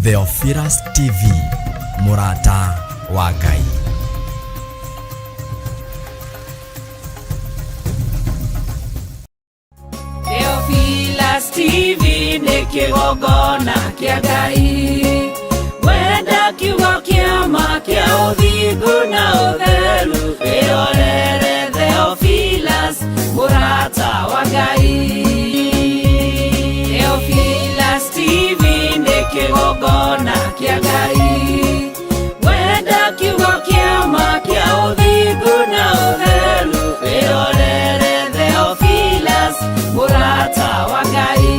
Theophilus TV, mũrata wa Ngai. Theophilus TV nĩ kĩgongona kĩa Ngai. Wenda kiugo kĩa ma kĩa ũthingu na ũtheru, wĩrorere Theophilus, mũrata wa Ngai. Theophilus TV nĩ kĩgongona kĩa Ngai. Wenda kiugo kĩa ma kĩa ũthingu na ũtheru, wĩrorere Theophilus, mũrata wa Ngai.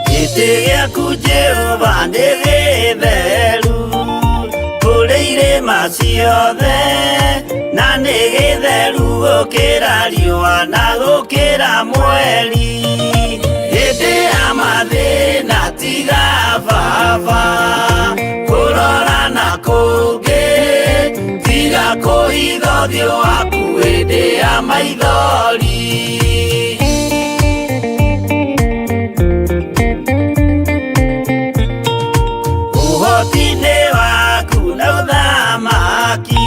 Gĩtĩ gĩaku Jehova nĩ gĩtheru kũrĩ irĩma ciothe, na nĩ gĩtheru gũkĩra riũa na gũkĩra mweri. Hĩndĩ ya mathĩna tiga baba kũrora na kũngĩ, tiga kũhitha ũthiũ waku hĩndĩ ya maithori. Ũhoti-inĩ waku na ũthamaki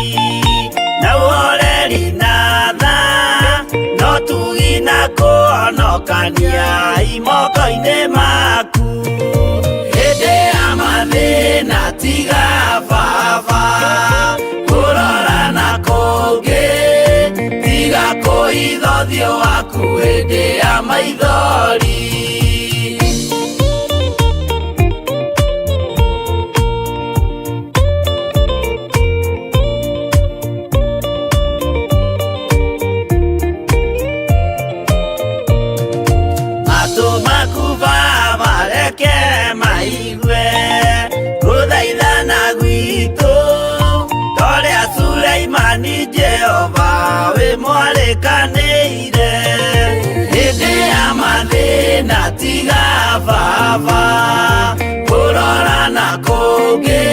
na ũhoreri na tha, no tugi na kũhonokania imoko-inĩ maku. Hĩndĩ ya mathĩna tiga baba kũrora na kũngĩ, tiga kũhitha ũthiũ waku hĩndĩ ya maithori. Matũ maku Baba reke maigue gũthaithana gwitũ, torĩa Suleimani Jehova wĩ mwarĩkanĩire. Hĩndĩ ya mathĩna tiga baba kũrora na kũngĩ,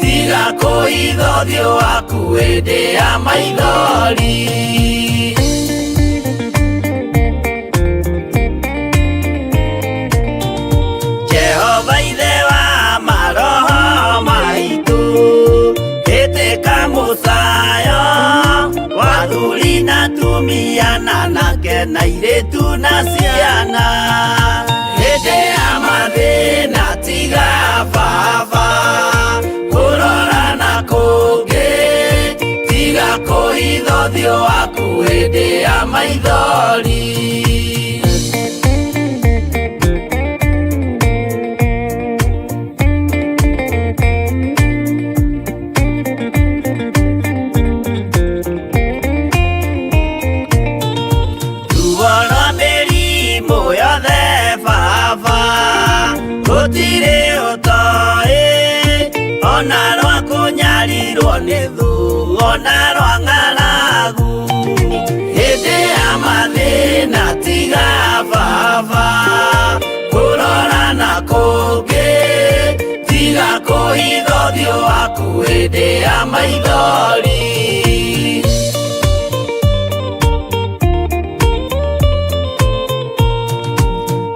tiga kũhitha ũthiũ waku hĩndĩ ya maithori. Jehova ithe wa maroho maitũ, ĩtĩka mũcayo wa athuri na atumia na anake na airĩtu na ciana. Hĩndĩ ya mathĩna tiga baba kũrora na kũngĩ, tiga kũhitha ũthiũ waku hĩndĩ ya maithori. Ruo rwa mĩrimũ yothe baba gũtirĩ ũtoĩ, ona rwa kũnyarirwo nĩ thũ, ona rwa ng'aragu. Hĩndĩ ya mathĩna tiga baba kũrora na kũngĩ, tiga kũhitha ũthiũ waku hĩndĩ ya maithori.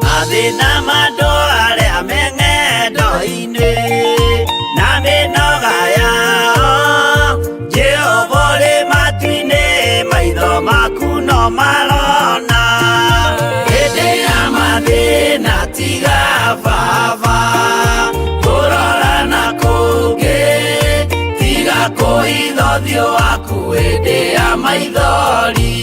Mathĩna ma andũ arĩa me ng'endo-inĩ na mĩnoga yao, Jehova ũrĩ matu-inĩ, maitho maku no marona. Hĩndĩ ya mathĩna tiga baba kũrora na kũngĩ, tiga kũhitha ũthiũ waku hĩndĩ ya maithori.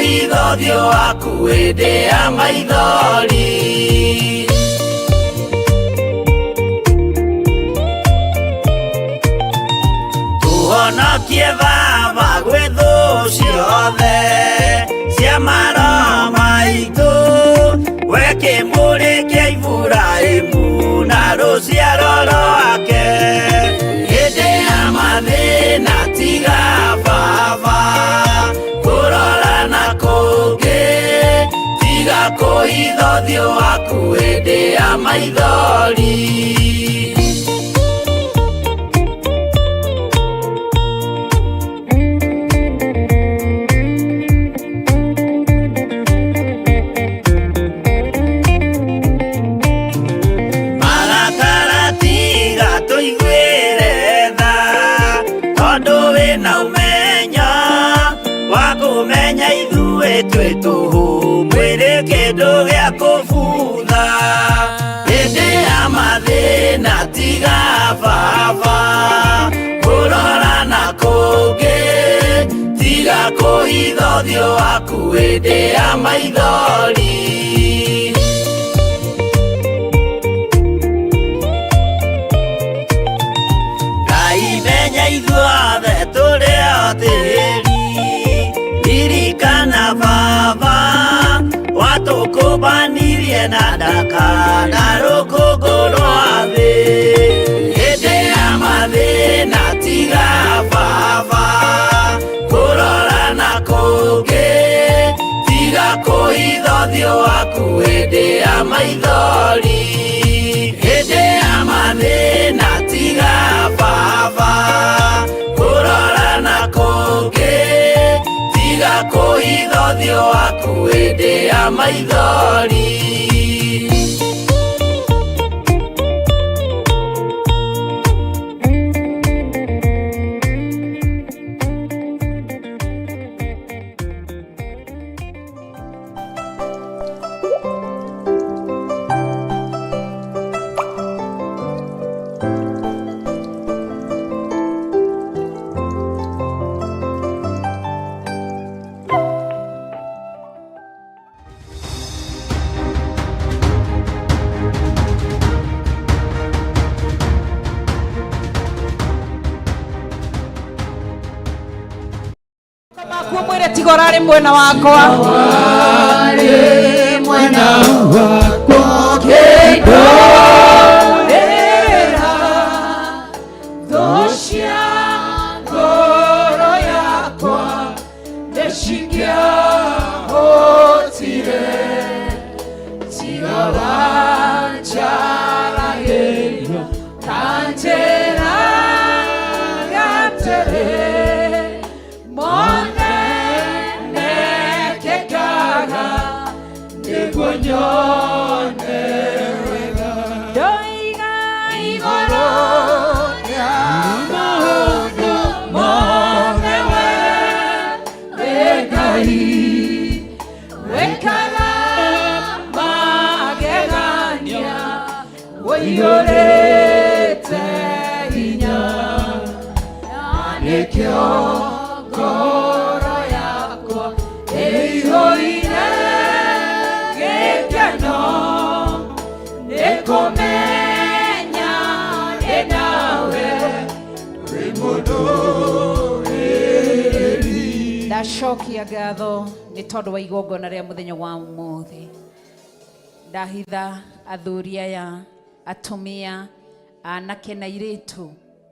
Kũhitha ũthiũ waku hĩndĩ ya maithori. Tũhonokie Baba gwĩ thũ ciothe cia maroho maitũ, we kĩmũrĩ kĩa Iburahĩmu na rũciaro rwake. Hĩndĩ ya mathĩna tiga Baba kũrora na kũngĩ, tiga kũhitha ũthiũ waku hĩndĩ ya maithori. Marakara tiga tũiguĩre tha, tondũ wĩna ũmenyo wa kũmenya ithuĩ twĩ tũhũ, mwĩrĩ kĩndũ gĩa kũbutha. Hĩndĩ ya mathĩna tiga Baba kũrora na kũngĩ, tiga kũhitha ũthiũ waku hĩndĩ ya maithori. Ngai menya ithuothe tũrĩ o tĩri, ririkana Baba watũkũmbanirie na ndaka na rũkũngũ rwa thĩ. Hĩndĩ ya mathĩna tiga Baba kũrora na kũngĩ, tiga kũhitha ũthiũ waku hĩndĩ ya maithori. Hĩndĩ ya mathĩna tiga Baba kũrora na kũngĩ, tiga kũhitha ũthiũ waku hĩndĩ ya maithori. Makuo mwĩre tiga ũrarĩ mwena wakwa. Kĩndũrĩra thũ cia ngoro yakwa nĩcingĩahotire, tiga wanjaragĩrio kanjĩra gatĩrĩ mothe mekĩkaga nĩguo nyone wega. Ndoiga igũrũ rĩa maũndũ mothe we wĩ Ngai wĩkaga magegania ũiyũrĩte hinya, na nĩkĩo ngoro yakwa ĩihũire gĩkeno nĩkũmenya ndĩ nawe. Ndacokia ngatho nĩ tondũ wa igongona rĩa mũthenya wa ũmũthĩ. Ndahitha athuri aya, atumia, anake na airĩtu,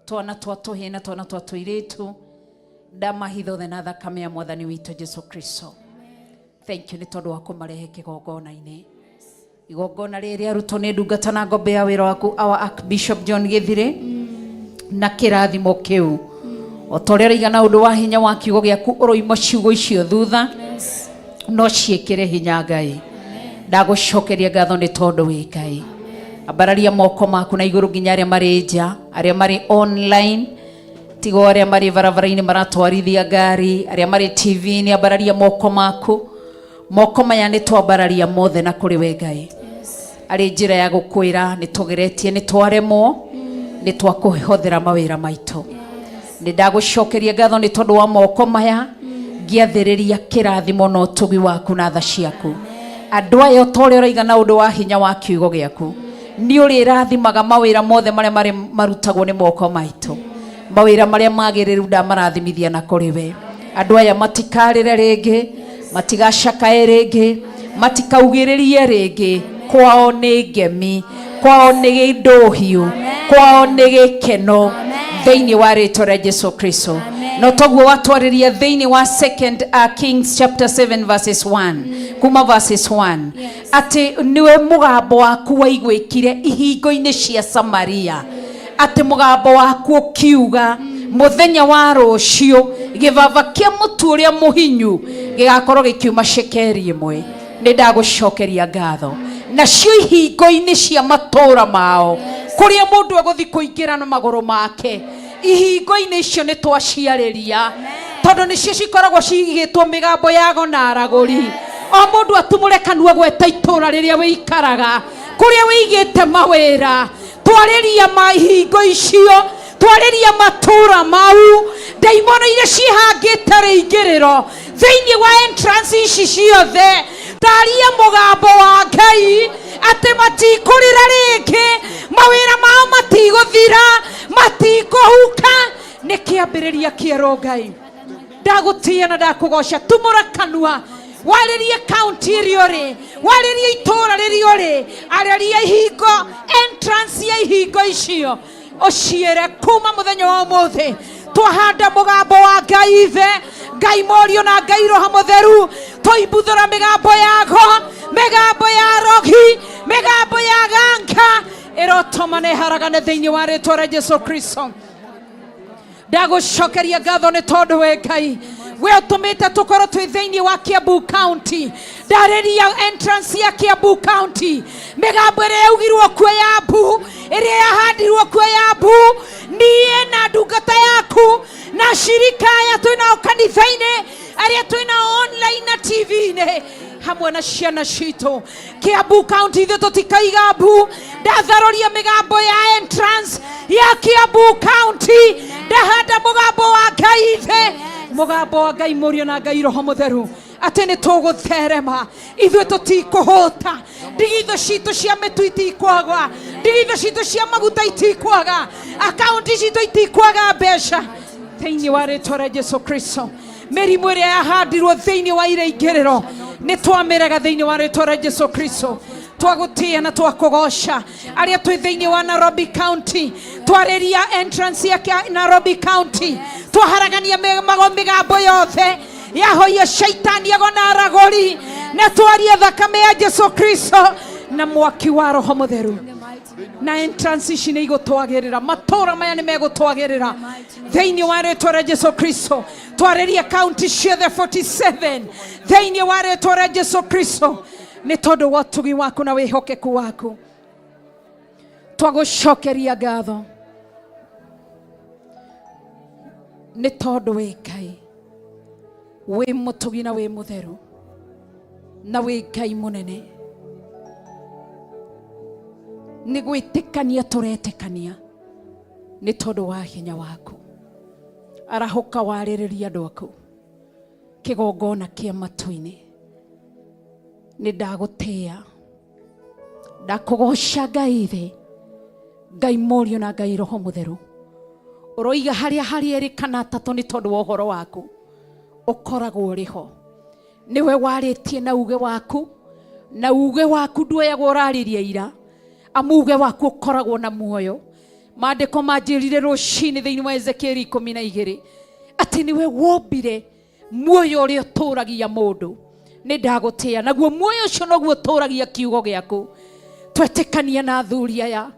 twana twa tũhĩĩ na twana twa tũirĩtu, ndamahitha othe na thakame ya mwathani witũ Jesu Kristo. Thank you nĩ tondũ wa kũmarehe kĩgongona-inĩ. Igongona rĩrĩ arutwo nĩ ndungata na ngombe ya wĩra waku our Archbishop John Gĩthirĩ na kĩrathimo kĩu o ta ũrĩa ũraiga na ũndũ wa hinya wa kiugo gĩaku ũroima ciugo icio thutha no ciĩkĩre hinya. Ngai, ndagũcokeria ngatho nĩ tondũ wĩ Ngai. Ambararia moko maku na igũrũ nginya arĩa marĩ nja, arĩa marĩ online, tigo arĩa marĩ barabara-inĩ maratwarithia ngari, arĩa marĩ TV-inĩ, ambararia moko maku. Moko maya nĩ twambararia mothe na kũrĩ we Ngai, arĩ njĩra ya gũkwĩra nĩ tũgeretie, nĩ twaremwo, nĩ twakũhothera mawĩra maitũ. Nĩ ndagũcokeria ngatho nĩ tondũ wa moko maya. Ngĩathĩrĩria kĩrathimo na ũtugi waku na tha ciaku. Andũ aya, o ta ũrĩa ũroiga na ũndũ wa hinya wa kiugo gĩaku, nĩ ũrĩrathimaga mawĩra mothe marĩa marĩ marutagwo nĩ moko maitũ. Mawĩra marĩa magĩrĩru ndamarathimithia na kũrĩ we. Andũ aya matikarĩre rĩngĩ, matigacakae rĩngĩ, matikaugĩrĩrie rĩngĩ. Kwao nĩ ngemi, kwao nĩ gĩndũhiũ, kwao nĩ gĩkeno thĩinĩ wa rĩtwa rĩa Jesu Kristo. No toguo watwarĩria thĩinĩ wa Second Kings chapter 7 verses 1, kuma verses 1, atĩ nĩwe mũgambo waku waiguĩkire ihingo-inĩ cia Samaria, atĩ mũgambo waku ũkiuga, mũthenya wa rũciũ gĩbaba kĩa mũtu ũrĩa mũhinyu gĩgakorwo gĩkiuma cekeri 1. Nĩ ndagũcokeria ngatho. Nacio ihingo-inĩ cia matũũra mao, kũrĩa mũndũ egũthiĩ kũingĩra na magũrũ make, ihingo-inĩ icio nĩ twaciarĩria, tondũ nĩcio cikoragwo cigĩtwo mĩgambo ya ago na aragũri. O mũndũ atumũre kanua gweta itũũra rĩrĩa wĩikaraga, kũrĩa wĩigĩte mawĩra. Twarĩria ma ihingo icio, twarĩria matũũra mau, ndaimono iria ciĩhangĩte rĩingĩrĩro thĩinĩ wa entrance ici ciothe. Taria mũgambo wa Ngai atĩ matikũrĩra rĩngĩ, mawĩra mao matigũthira, matikũhuka. Nĩ kĩambĩrĩria kĩerũ. Ngai, ndagũtĩĩa na ndakũgoca. Tumũra kanua warĩrie kaunti ĩrĩa ũrĩ, warĩrie itũũra rĩrĩa ũrĩ, arĩria ihingo, entrance ya ihingo icio, ũciĩre kuma mũthenya wa ũmũthĩ twahanda mũgambo wa Ngai Ithe, Ngai Mũriũ na Ngai Roho Mũtheru. Tũimbuthũra mĩgambo yago, mĩgambo ya rogi, mĩgambo ya ganga ĩrotoma na ĩharagane thĩinĩ wa rĩtwa rĩa Jesu Kristo. Ndagũcokeria ngatho nĩ tondũ we Ngai we ũtũmĩte tũkorwo twĩ thĩinĩ wa Kiambu County. Ndarĩria entrance ya Kiambu County, mĩgambo ĩrĩa yaugirwo kuo ya mbu, ĩrĩa yahandirwo kuo ya mbu, niĩ na ndungata yaku na shirika aya twĩnao kanitha-inĩ, arĩa twĩnao online na TV-inĩ, hamwe na ciana citũ, Kiambu County ithuĩ tũtikaiga mbu. Ndatharũria mĩgambo ya entrance ya Kiambu County, ndahanda mũgambo wa Ngai Ithe, mũgambo wa Ngai Mũriũ na Ngai Roho Mũtheru, atĩ nĩ tũgũtherema. Ithuĩ tũtikũhũta, ndigithũ citũ cia mĩtu itikwaga, ndigithũ citũ cia maguta itikwaga, akaunti citũ itikwaga mbeca thĩinĩ wa rĩtwa rĩa Jesu Kristo. Mĩrimũ ĩrĩa yahandirwo thĩinĩ wa ireingĩrĩro nĩ twamĩrega thĩinĩ wa rĩtwa rĩa Jesu Kristo. Twagũtĩĩa na twakũgoca. Arĩa twĩ thĩinĩ wa Nairobi County, twarĩria entrance ya Nairobi County, twaharagania mĩgambo yothe yahoia shaitani ago na aragũri, na twaria thakame ya Jesu Kristo na mwaki wa Roho Mũtheru, na entrance ici nĩ igũtwagĩrĩra, matũũra maya nĩ megũtwagĩrĩra thĩinĩ wa rĩtwa rĩa Jesu Kristo. Twarĩria kaunti ciothe 47 thĩinĩ wa rĩtwa rĩa Jesu Kristo. Nĩ tondũ wa ũtugi waku na wĩhokeku waku, twagũcokeria ngatho nĩ tondũ wĩ Ngai wĩ mũtugi na wĩ mũtheru na wĩ Ngai mũnene. Nĩ gwĩtĩkania tũretĩkania nĩ tondũ wa hinya waku. Arahũka warĩrĩria andũ aku kĩgongona kĩa matu-inĩ. Nĩ ndagũtĩĩa, ndakũgoca, Ngai Ithe, Ngai Mũriũ na Ngai Roho Mũtheru. Ũroiga harĩa harĩ erĩ kana atatũ nĩ tondũ wa ũhoro waku ũkoragwo ũrĩ ho. Nĩwe warĩtie na uge waku, na uge waku nduoyagwo ũrarĩria ira, amu uge waku ũkoragwo na muoyo. Maandĩko manjĩrire rũcinĩ thĩinĩ wa Ezekieli 12 atĩ nĩwe wombire muoyo ũrĩa ũtũragia mũndũ. Nĩ ndagũtĩĩa, naguo muoyo ũcio noguo ũtũragia kiugo gĩaku. Twetĩkania na athuri aya,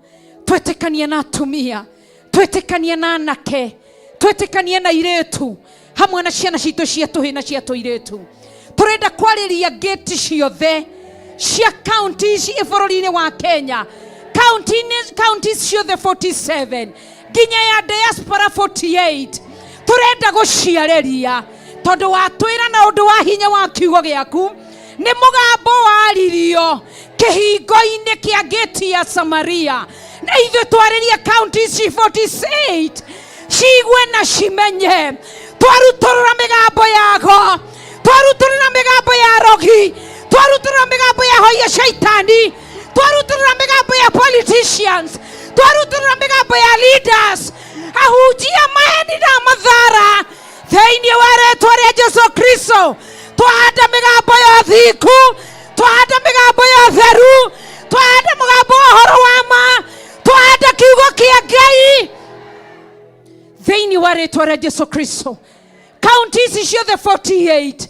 twetĩkania na atumia, twetĩkania na anake, twetĩkania na irĩtu, hamwe na ciana citũ cia tũhĩ na cia tũirĩtu. Tũrenda kwarĩria ngĩti ciothe cia kaunti ici bũrũri-inĩ wa Kenya, kaunti ciothe 47 nginya ya diaspora 48. Tũrenda gũciarĩria tondũ watwĩra na ũndũ wa hinya wa kiugo gĩaku nĩ mũgambo waririo kĩhingo-inĩ kĩa ngĩti ya Samaria, na ithuĩ twarĩrie kaunti ici 48 ciigue na cimenye. Twarutũrũra mĩgambo yago, twarutũrũra mĩgambo ya rogi, twarutũrũra mĩgambo ya hoiya shaitani, twarutũrũra mĩgambo ya politicians, twarutũrũra mĩgambo ya leaders, ahunjia maheni na mathara thĩinĩ wa rĩtwa rĩa Jesu Kristo. Twahanda mĩgambo ya ũthingu, twahanda mĩgambo ya ũtheru, twahanda mũgambo wa ũhoro wa ma, twahanda kiugo kĩa Ngai thĩinĩ wa rĩtwa rĩa Jesu Kristo. Kaunti ici ciothe 48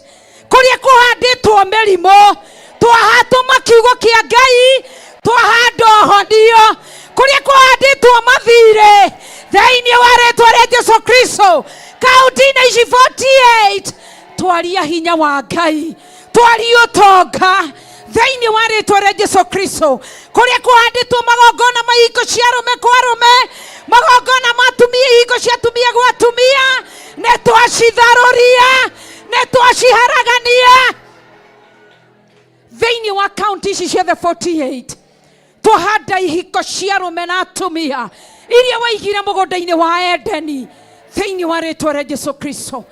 kũrĩa kũhandĩtwo mĩrimũ, twahatũma kiugo kĩa Ngai, twahanda ũhonio. Kũrĩa kũhandĩtwo mathirĩ thĩinĩ wa rĩtwa rĩa Jesu Kristo, kaunti-inĩ ici 48 twaria hinya wa Ngai, twaria ũtonga thĩinĩ wa rĩtwa rĩa Jesu Kristo. Kũrĩa kũhandĩtwo magongona ma ihingo cia arũme kwa arũme, magongona ma atumia ihingo cia atumia gwa atumia, nĩ twacitharũria, nĩ twaciharagania thĩinĩ wa kaunti ici ciothe 48. Twahanda ihiko cia arũme na atumia iria waigire mũgũnda-inĩ wa Edeni thĩinĩ wa rĩtwa rĩa Jesu Kristo.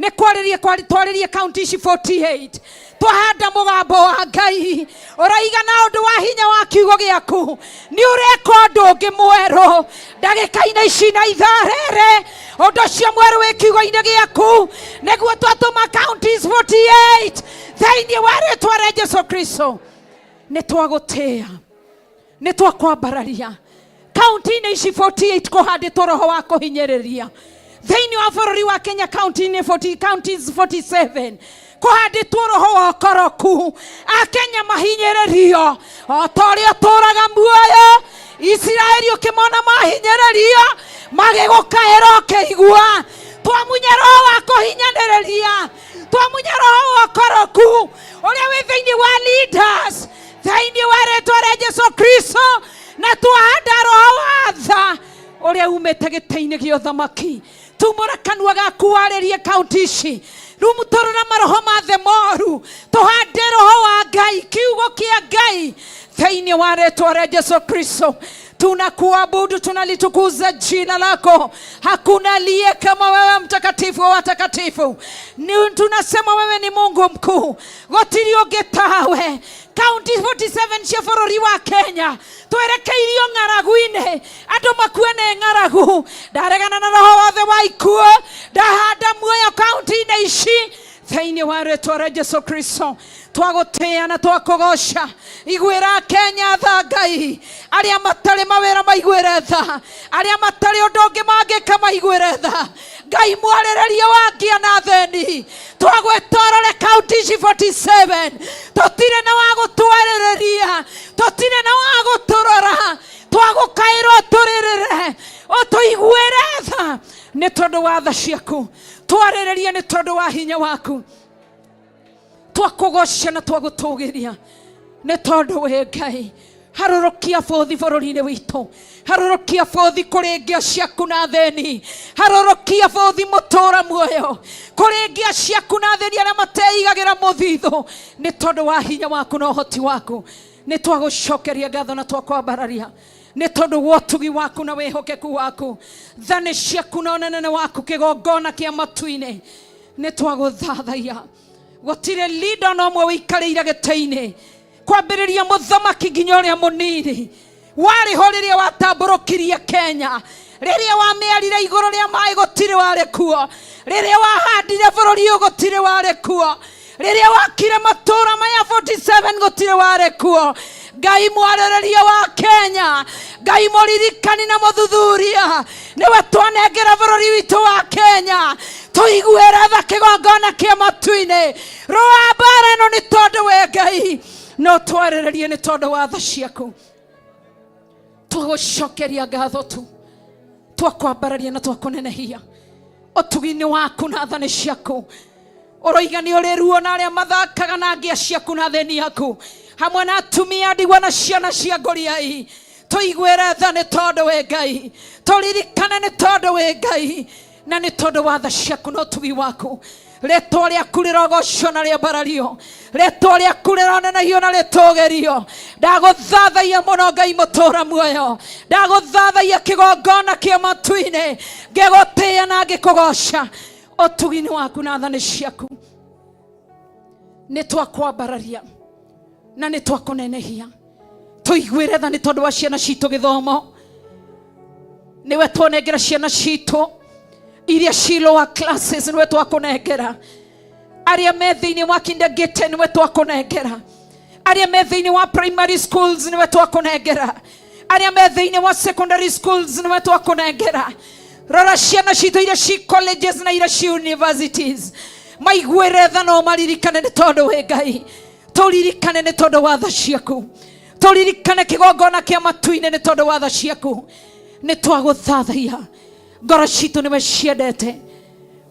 Nĩ kwarĩrie twarĩrie kaunti ici 48, twahanda mũgambo wa Ngai ũraiga na ũndũ wa hinya wa kiugo gĩaku nĩ ũreka ũndũ ũngĩ mwerũ ndagĩka-inĩ ici na ithaa rĩrĩ. Ũndũ ũcio mwerũ wĩ kiugo-inĩ gĩaku nĩguo twatũma counties 48 thĩinĩ wa rĩtwa rĩa Jesu Kristo. Nĩ twagũtĩĩa, nĩ twakwambararia. Kaunti-inĩ ici 48 kũhandĩtwo roho wa kũhinyĩrĩria thĩinĩ wa bũrũri wa Kenya. Kaunti-inĩ 40, counties 47 kũhandĩtwo roho wa ũkoroku, Akenya mahinyĩrĩrio o ta ũrĩa ũtũũraga muoyo. Isiraeli ũkĩmona mahinyĩrĩrio magĩgũkaĩra ũkĩigua. Twamunya roho wa kũhinyanĩrĩria, twamunya roho wa ũkoroku ũrĩa wĩ thĩinĩ wa leaders thĩinĩ wa rĩtwa rĩa Jesu Kristo, na twahanda roho wa tha ũrĩa umĩte gĩtĩ-inĩ gĩa ũthamaki. Tumũra kanua gaku warĩrie kaunti ici, rumutũrũra maroho mathe moru, tũhande roho wa Ngai, kiugo kĩa Ngai thĩinĩ wa rĩtwa rĩa Jesu Kristo. Tunakuabudu, tunalitukuza jina lako. Hakuna aliye kama wewe, mtakatifu wa watakatifu. Ni tunasema wewe ni Mungu mkuu, gũtirĩ ũngĩ tawe. Kaunti 47 cia bũrũri wa Kenya twerekeirio ng'aragu-inĩ, andũ makue nĩ ng'aragu. Ndaregana na roho wothe wa ikuũ, ndahanda muoyo kaunti-inĩ ici thĩinĩ wa rĩtwa rĩa Jesu Kristo. Twagũtĩĩa na twakũgoca. Iguĩra Kenya tha Ngai, arĩa matarĩ mawĩra maiguĩre tha, arĩa matarĩ ũndũ ũngĩ mangĩka maiguĩre tha Ngai. Mwarĩrĩria wa ngia na theni, twagwĩta ũrore kaunti ici 47. Tũtirĩ na wa gũtwarĩrĩria, tũtirĩ na wa gũtũrora, twagũkaĩra ũtũrĩrĩre, ũtũiguĩre tha nĩ tondũ wa tha ciaku, twarĩrĩrie nĩ tondũ wa hinya waku. Twakũgoca na twagũtũgĩria nĩ tondũ wĩ Ngai. Harũrũkia bũthi bũrũri-inĩ witũ, harũrũkia bũthi kũrĩ ngĩa ciaku na thĩni, harũrũkia bũthi mũtũra muoyo kũrĩ ngĩa ciaku na thĩni arĩa mateigagĩra mũthithũ nĩ tondũ wa hinya waku na ũhoti waku. Nĩ twagũcokeria ngatho na twakwambararia nĩ tondũ wa ũtugi waku na wĩhokeku waku, tha nĩ ciaku na ũnene waku, kĩgongona kĩa matu-inĩ. Nĩ twagũthathaia. Gũtirĩ leader ona ũmwe wĩikarĩire gĩtĩ-inĩ, kwambĩrĩria mũthamaki nginya ũrĩa mũnini, warĩ ho rĩrĩa watambũrũkirie Kenya, rĩrĩa wamĩarire igũrũ rĩa maĩ, gũtirĩ warĩ kuo. Rĩrĩa wahandire bũrũri ũyũ, gũtirĩ warĩ kuo. Rĩrĩa wakire matũũra maya 47, gũtirĩ warĩ kuo. Ngai mwarĩrĩria wa Kenya, Ngai mũririkani na mũthuthuria, nĩwe twanengera bũrũri witũ wa Kenya. Tũiguĩre tha, kĩgongona kĩa matu-inĩ. Rũa mbara ĩno nĩ tondũ we Ngai no twarĩrĩrie nĩ tondũ wa tha ciaku. Twagũcokeria ngatho tu, twakwambararia na twakũnenehia ũtugi-inĩ waku na tha nĩ ciaku. Ũroiga nĩ ũrĩ ruo na arĩa mathakaga na ngĩa ciaku na thĩni yaku hamwe na atumia ndigwa na ciana cia ngũriai. Tũiguĩre tha nĩ tondũ wĩ Ngai, tũririkane nĩ tondũ wĩ Ngai, na nĩ tondũ wa tha ciaku na ũtugi waku. Rĩtwa rĩaku rĩrogocwo na rĩambarario, rĩtwa rĩaku rĩronenehio na rĩtũgĩrio. Ndagũthathaia mũno Ngai mũtũra muoyo, ndagũthathaia kĩgongona kĩa matu-inĩ, ngĩgũtĩĩa na ngĩkũgoca. Ũtugi-inĩ waku na tha nĩ ciaku. Nĩ twakwambararia na nĩ twakũnenehia. Tũiguĩre tha nĩ tondũ wa ciana citũ gĩthomo. Nĩwe twonengera ciana citũ iria ci lower classes, nĩwe twakũnengera. Arĩa me thĩinĩ wa kindergarten, nĩwe twakũnengera. Arĩa me thĩinĩ wa primary schools, nĩwe twakũnengera. Arĩa me thĩinĩ wa secondary schools, nĩwe twakũnengera. Rora ciana citũ iria ci colleges na iria ci universities, maiguĩre tha no maririkane nĩ tondũ wĩ Ngai. Tũririkane nĩ tondũ wa tha ciaku. Tũririkane kĩgongona kĩa matu-inĩ nĩ tondũ wa tha ciaku. Nĩ twagũthathaia, ngoro citũ nĩwe ciendete.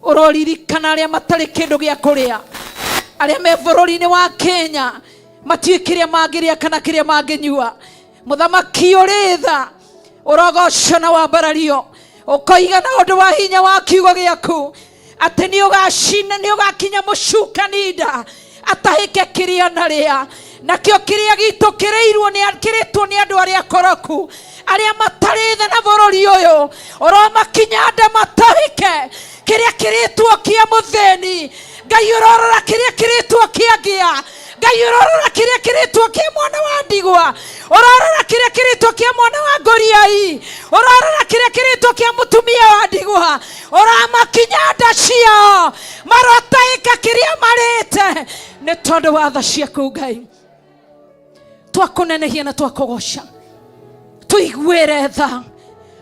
Ũroririkana arĩa matarĩ kĩndũ gĩa kũrĩa, arĩa me bũrũri-inĩ wa Kenya matiũĩ kĩrĩa mangĩrĩa kana kĩrĩa mangĩnyua. Mũthamaki ũrĩ tha, ũrogocwo na wambarario, ũkoiga na ũndũ wa hinya wa kiugo gĩaku atĩ nĩ ũgacina, nĩ ũgakinya mũcukani nda atahĩke kĩrĩa narĩa, nakĩo kĩrĩa gitũ kĩrĩirwo nĩ kĩrĩtwo nĩ andũ arĩa akoroku, arĩa matarĩ tha na bũrũri ũyũ. Ũromakinya nda matahĩke kĩrĩa kĩrĩtwo kĩa mũthĩni. Ngai, ũrorora kĩrĩa kĩrĩtwo kĩa ngĩa. Ngai, ũrorora kĩrĩa kĩrĩtwo kĩa mwana wa ndigwa. Ũrorora kĩrĩa kĩrĩtwo kĩa mwana wa ngoriai. Ũrorora kĩrĩa kĩrĩtwo kĩa mũtumia wa ndigwa. Ũramakinya nda ciao, marotahĩka kĩrĩa marĩte nĩ tondũ wa tha ciaku. Ngai, twakũnenehia na twakũgoca. Tũiguĩre tha.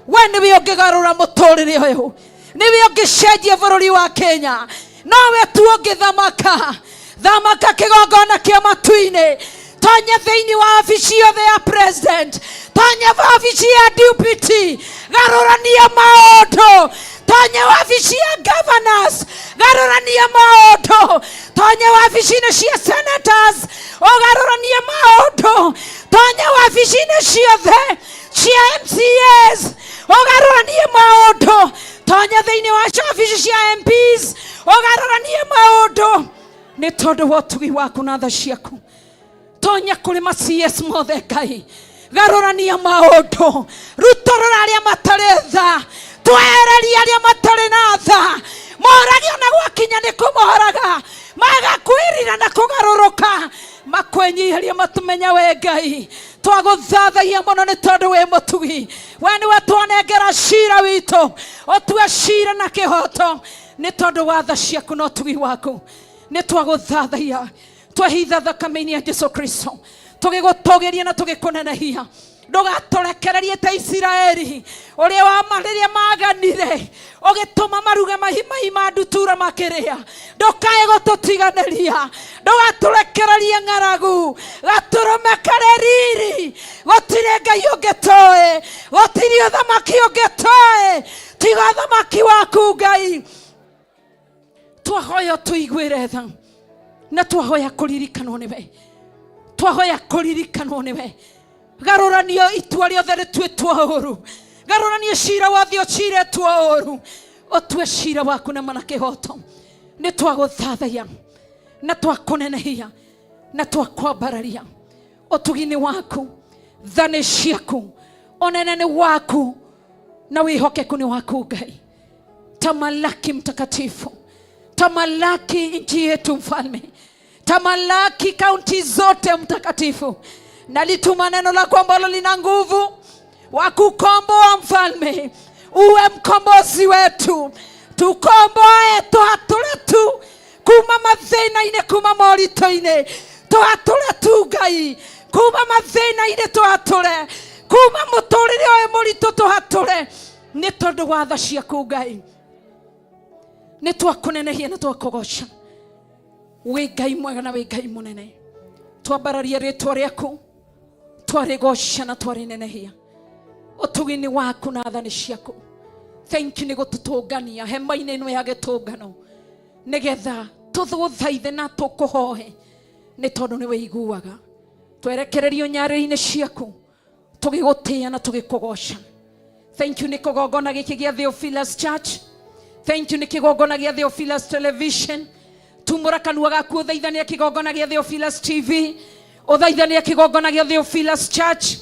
We nĩwe ũngĩgarũra mũtũrĩre ũyũ, nĩwe ũngĩcenjia bũrũri wa Kenya, nowe tu ũngĩthamaka. Thamaka kĩgongona kĩa matu-inĩ. Tonya thĩinĩ wa wabici yothe ya president, tonya wabici ya deputy, garũrania maũndũ. Tonya wabici ya governors, garũrania maũndũ. Tonya wabici-inĩ cia senators, ũgarũranie maũndũ. Tonya wabici-inĩ ciothe cia MCAs, ũgarũranie maũndũ. Tonya thĩinĩ wa wabici cia MPs, ũgarũranie maũndũ nĩ tondũ wa ũtugi waku na tha ciaku. Tonya kũrĩ ma CS mothe, Ngai, garũrania maũndũ. Rutũrũra arĩa matarĩ tha, twehereria arĩa matarĩ na tha, morage ona gwakinya nĩ kũmoraga, magakwĩrira na kũgarũrũka, makwĩnyiheria, matũmenya we Ngai. Twagũthathaia mũno nĩ tondũ wĩ mũtugi. We nĩwe twanengera cira witũ, ũtue cira na kĩhoto nĩ tondũ wa tha ciaku na ũtugi waku. Nĩ twagũthathaia, twehitha thakame-inĩ ya Jesu Kristo, tũgĩgũtũgĩria na tũgĩkũnenehia. Ndũgatũrekererie ta Isiraeli ũrĩa wa rĩrĩa maganire ũgĩtũma maruge mahi ma ndutura makĩrĩa. Ndũkae gũtũtiganĩria, ndũgatũrekererie ng'aragu, gatũrũme karĩ riri. Gũtirĩ Ngai ũngĩ tũĩ, gũtirĩ ũthamaki ũngĩ tũĩ tiga ũthamaki waku. Ngai, twahoya tũiguĩre tha na twahoya kũririkanwo nĩwe, twahoya kũririkanwo nĩwe. Garũranio itua rĩothe rĩtuĩtwo ũru, garũranio cira wothe ũciretwo ũru, ũtue cira waku na mana kĩhoto. Nĩ twagũthathaia na twakũnenehia na twakwambararia. Ũtugi-inĩ waku, tha nĩ ciaku, ũnene nĩ waku na wĩhokeku nĩ waku. Ngai, tamalaki mtakatifu, tamalaki nchi yetu mfalme, tamalaki kaunti zote mtakatifu. Nalituma neno lako ambalo lina nguvu wa kukomboa mfalme, uwe mkombozi wetu, tukomboe, tũhatũre tu kuma mathĩna-inĩ, kuma moritũ-inĩ, tũhatũre tu Ngai kuma mathĩna-inĩ, tũhatũre kuma mũtũrĩre ũyũ mũritũ, tũhatũre nĩ tondũ wa tha ciaku. Ngai, nĩ twakũnenehia na twakũgoca. Wĩ Ngai mwega na wĩ Ngai mũnene. Twambararia rĩtwa rĩaku, twarĩgoca na twarĩnenehia. Ũtugi-inĩ waku na tha nĩ ciaku. Thank you nĩ gũtũtũngania hema-inĩ ĩno ya gĩtũngano nĩgetha tũgũthaithe na tũkũhoe nĩ tondũ nĩ wĩiguaga. Twerekererio nyarĩrĩ-inĩ ciaku tũgĩgũtĩĩa na tũgĩkũgoca. Thank you nĩ kĩgongona gĩkĩ gĩa Theophilus Church. Thank you nĩ kĩgongona gĩa Theophilus Television. Tumũra kanua gaku ũthaithania kĩgongona gĩa Theophilus TV, ũthaithania kĩgongona gĩa Theophilus Church.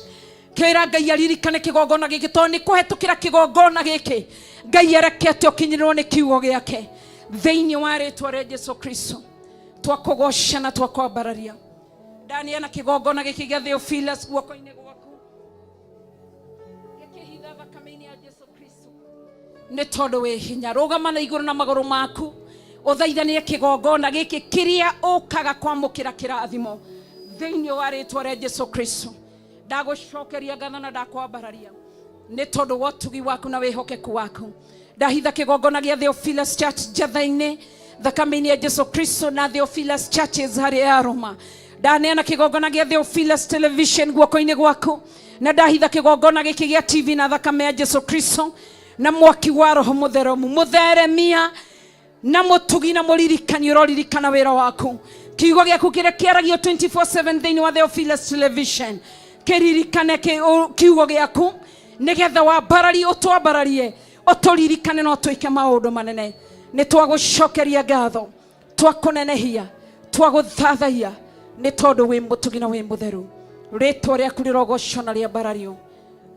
Kĩra Ngai aririkane kĩgongona gĩkĩ, tondũ nĩ kũhetũkĩra kĩgongona gĩkĩ Ngai arekete ũkinyĩrĩrwo nĩ kiugo gĩake. Thĩinĩ wa rĩtwa rĩa Jesu Kristo, twakũgoca na twakwambararia. Ndaneana kĩgongona gĩkĩ gĩa Theophilus guoko-inĩ gwaku, gĩkĩhitha thakame-inĩ ya Jesu Kristo, nĩ tondũ wĩ hinya. Rũgama na igũrũ na magũrũ maku, ũthaithanie kĩgongona gĩkĩ kĩrĩa ũkaga kwamũkĩra kĩrathimo thĩinĩ wa rĩtwa rĩa Jesu Kristo. Ndagũcokeria ngatho na ndakwambararia nĩ tondũ wa ũtugi waku na wĩhokeku waku. Ndahitha kĩgongona gĩa Theophilus Church njatha-inĩ thakame-inĩ ya Jesu Kristo na Theophilus Churches harĩ Aroma. Ndaneana kĩgongona gĩa Theophilus Television guoko-inĩ gwaku, na ndahitha kĩgongona gĩkĩ gĩa TV na thakame ya Jesu Kristo na mwaki wa Roho Mũtheru, mũtheremia na mũtugi na mũririkani ũroririkana wĩra waku. Kiugo gĩaku kĩrĩa kĩaragio 24/7 thĩinĩ wa Theophilus Television kĩririkane kiugo gĩaku, nĩgetha wambararie, ũtwambararie, ũtũririkane na ũtwĩke maũndũ manene. Nĩ twagũcokeria ngatho, twakũnenehia, twagũthathaiya, nĩ tondũ wĩ mũtugi na wĩ mũtheru. Rĩtwa rĩaku rĩrogocwo na rĩambarario.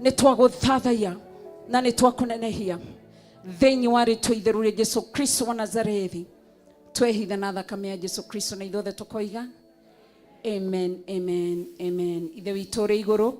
Nĩ twagũthathaiya na nĩ twakũnenehia thĩinĩ wa rĩtwa itheru rĩa Jesu Kristo wa Nazarethi. Twehitha na thakame ya Jesu Kristo, na ithuothe tũkoiga amen, amen, amen. Ithe witũ ũrĩ igũrũ,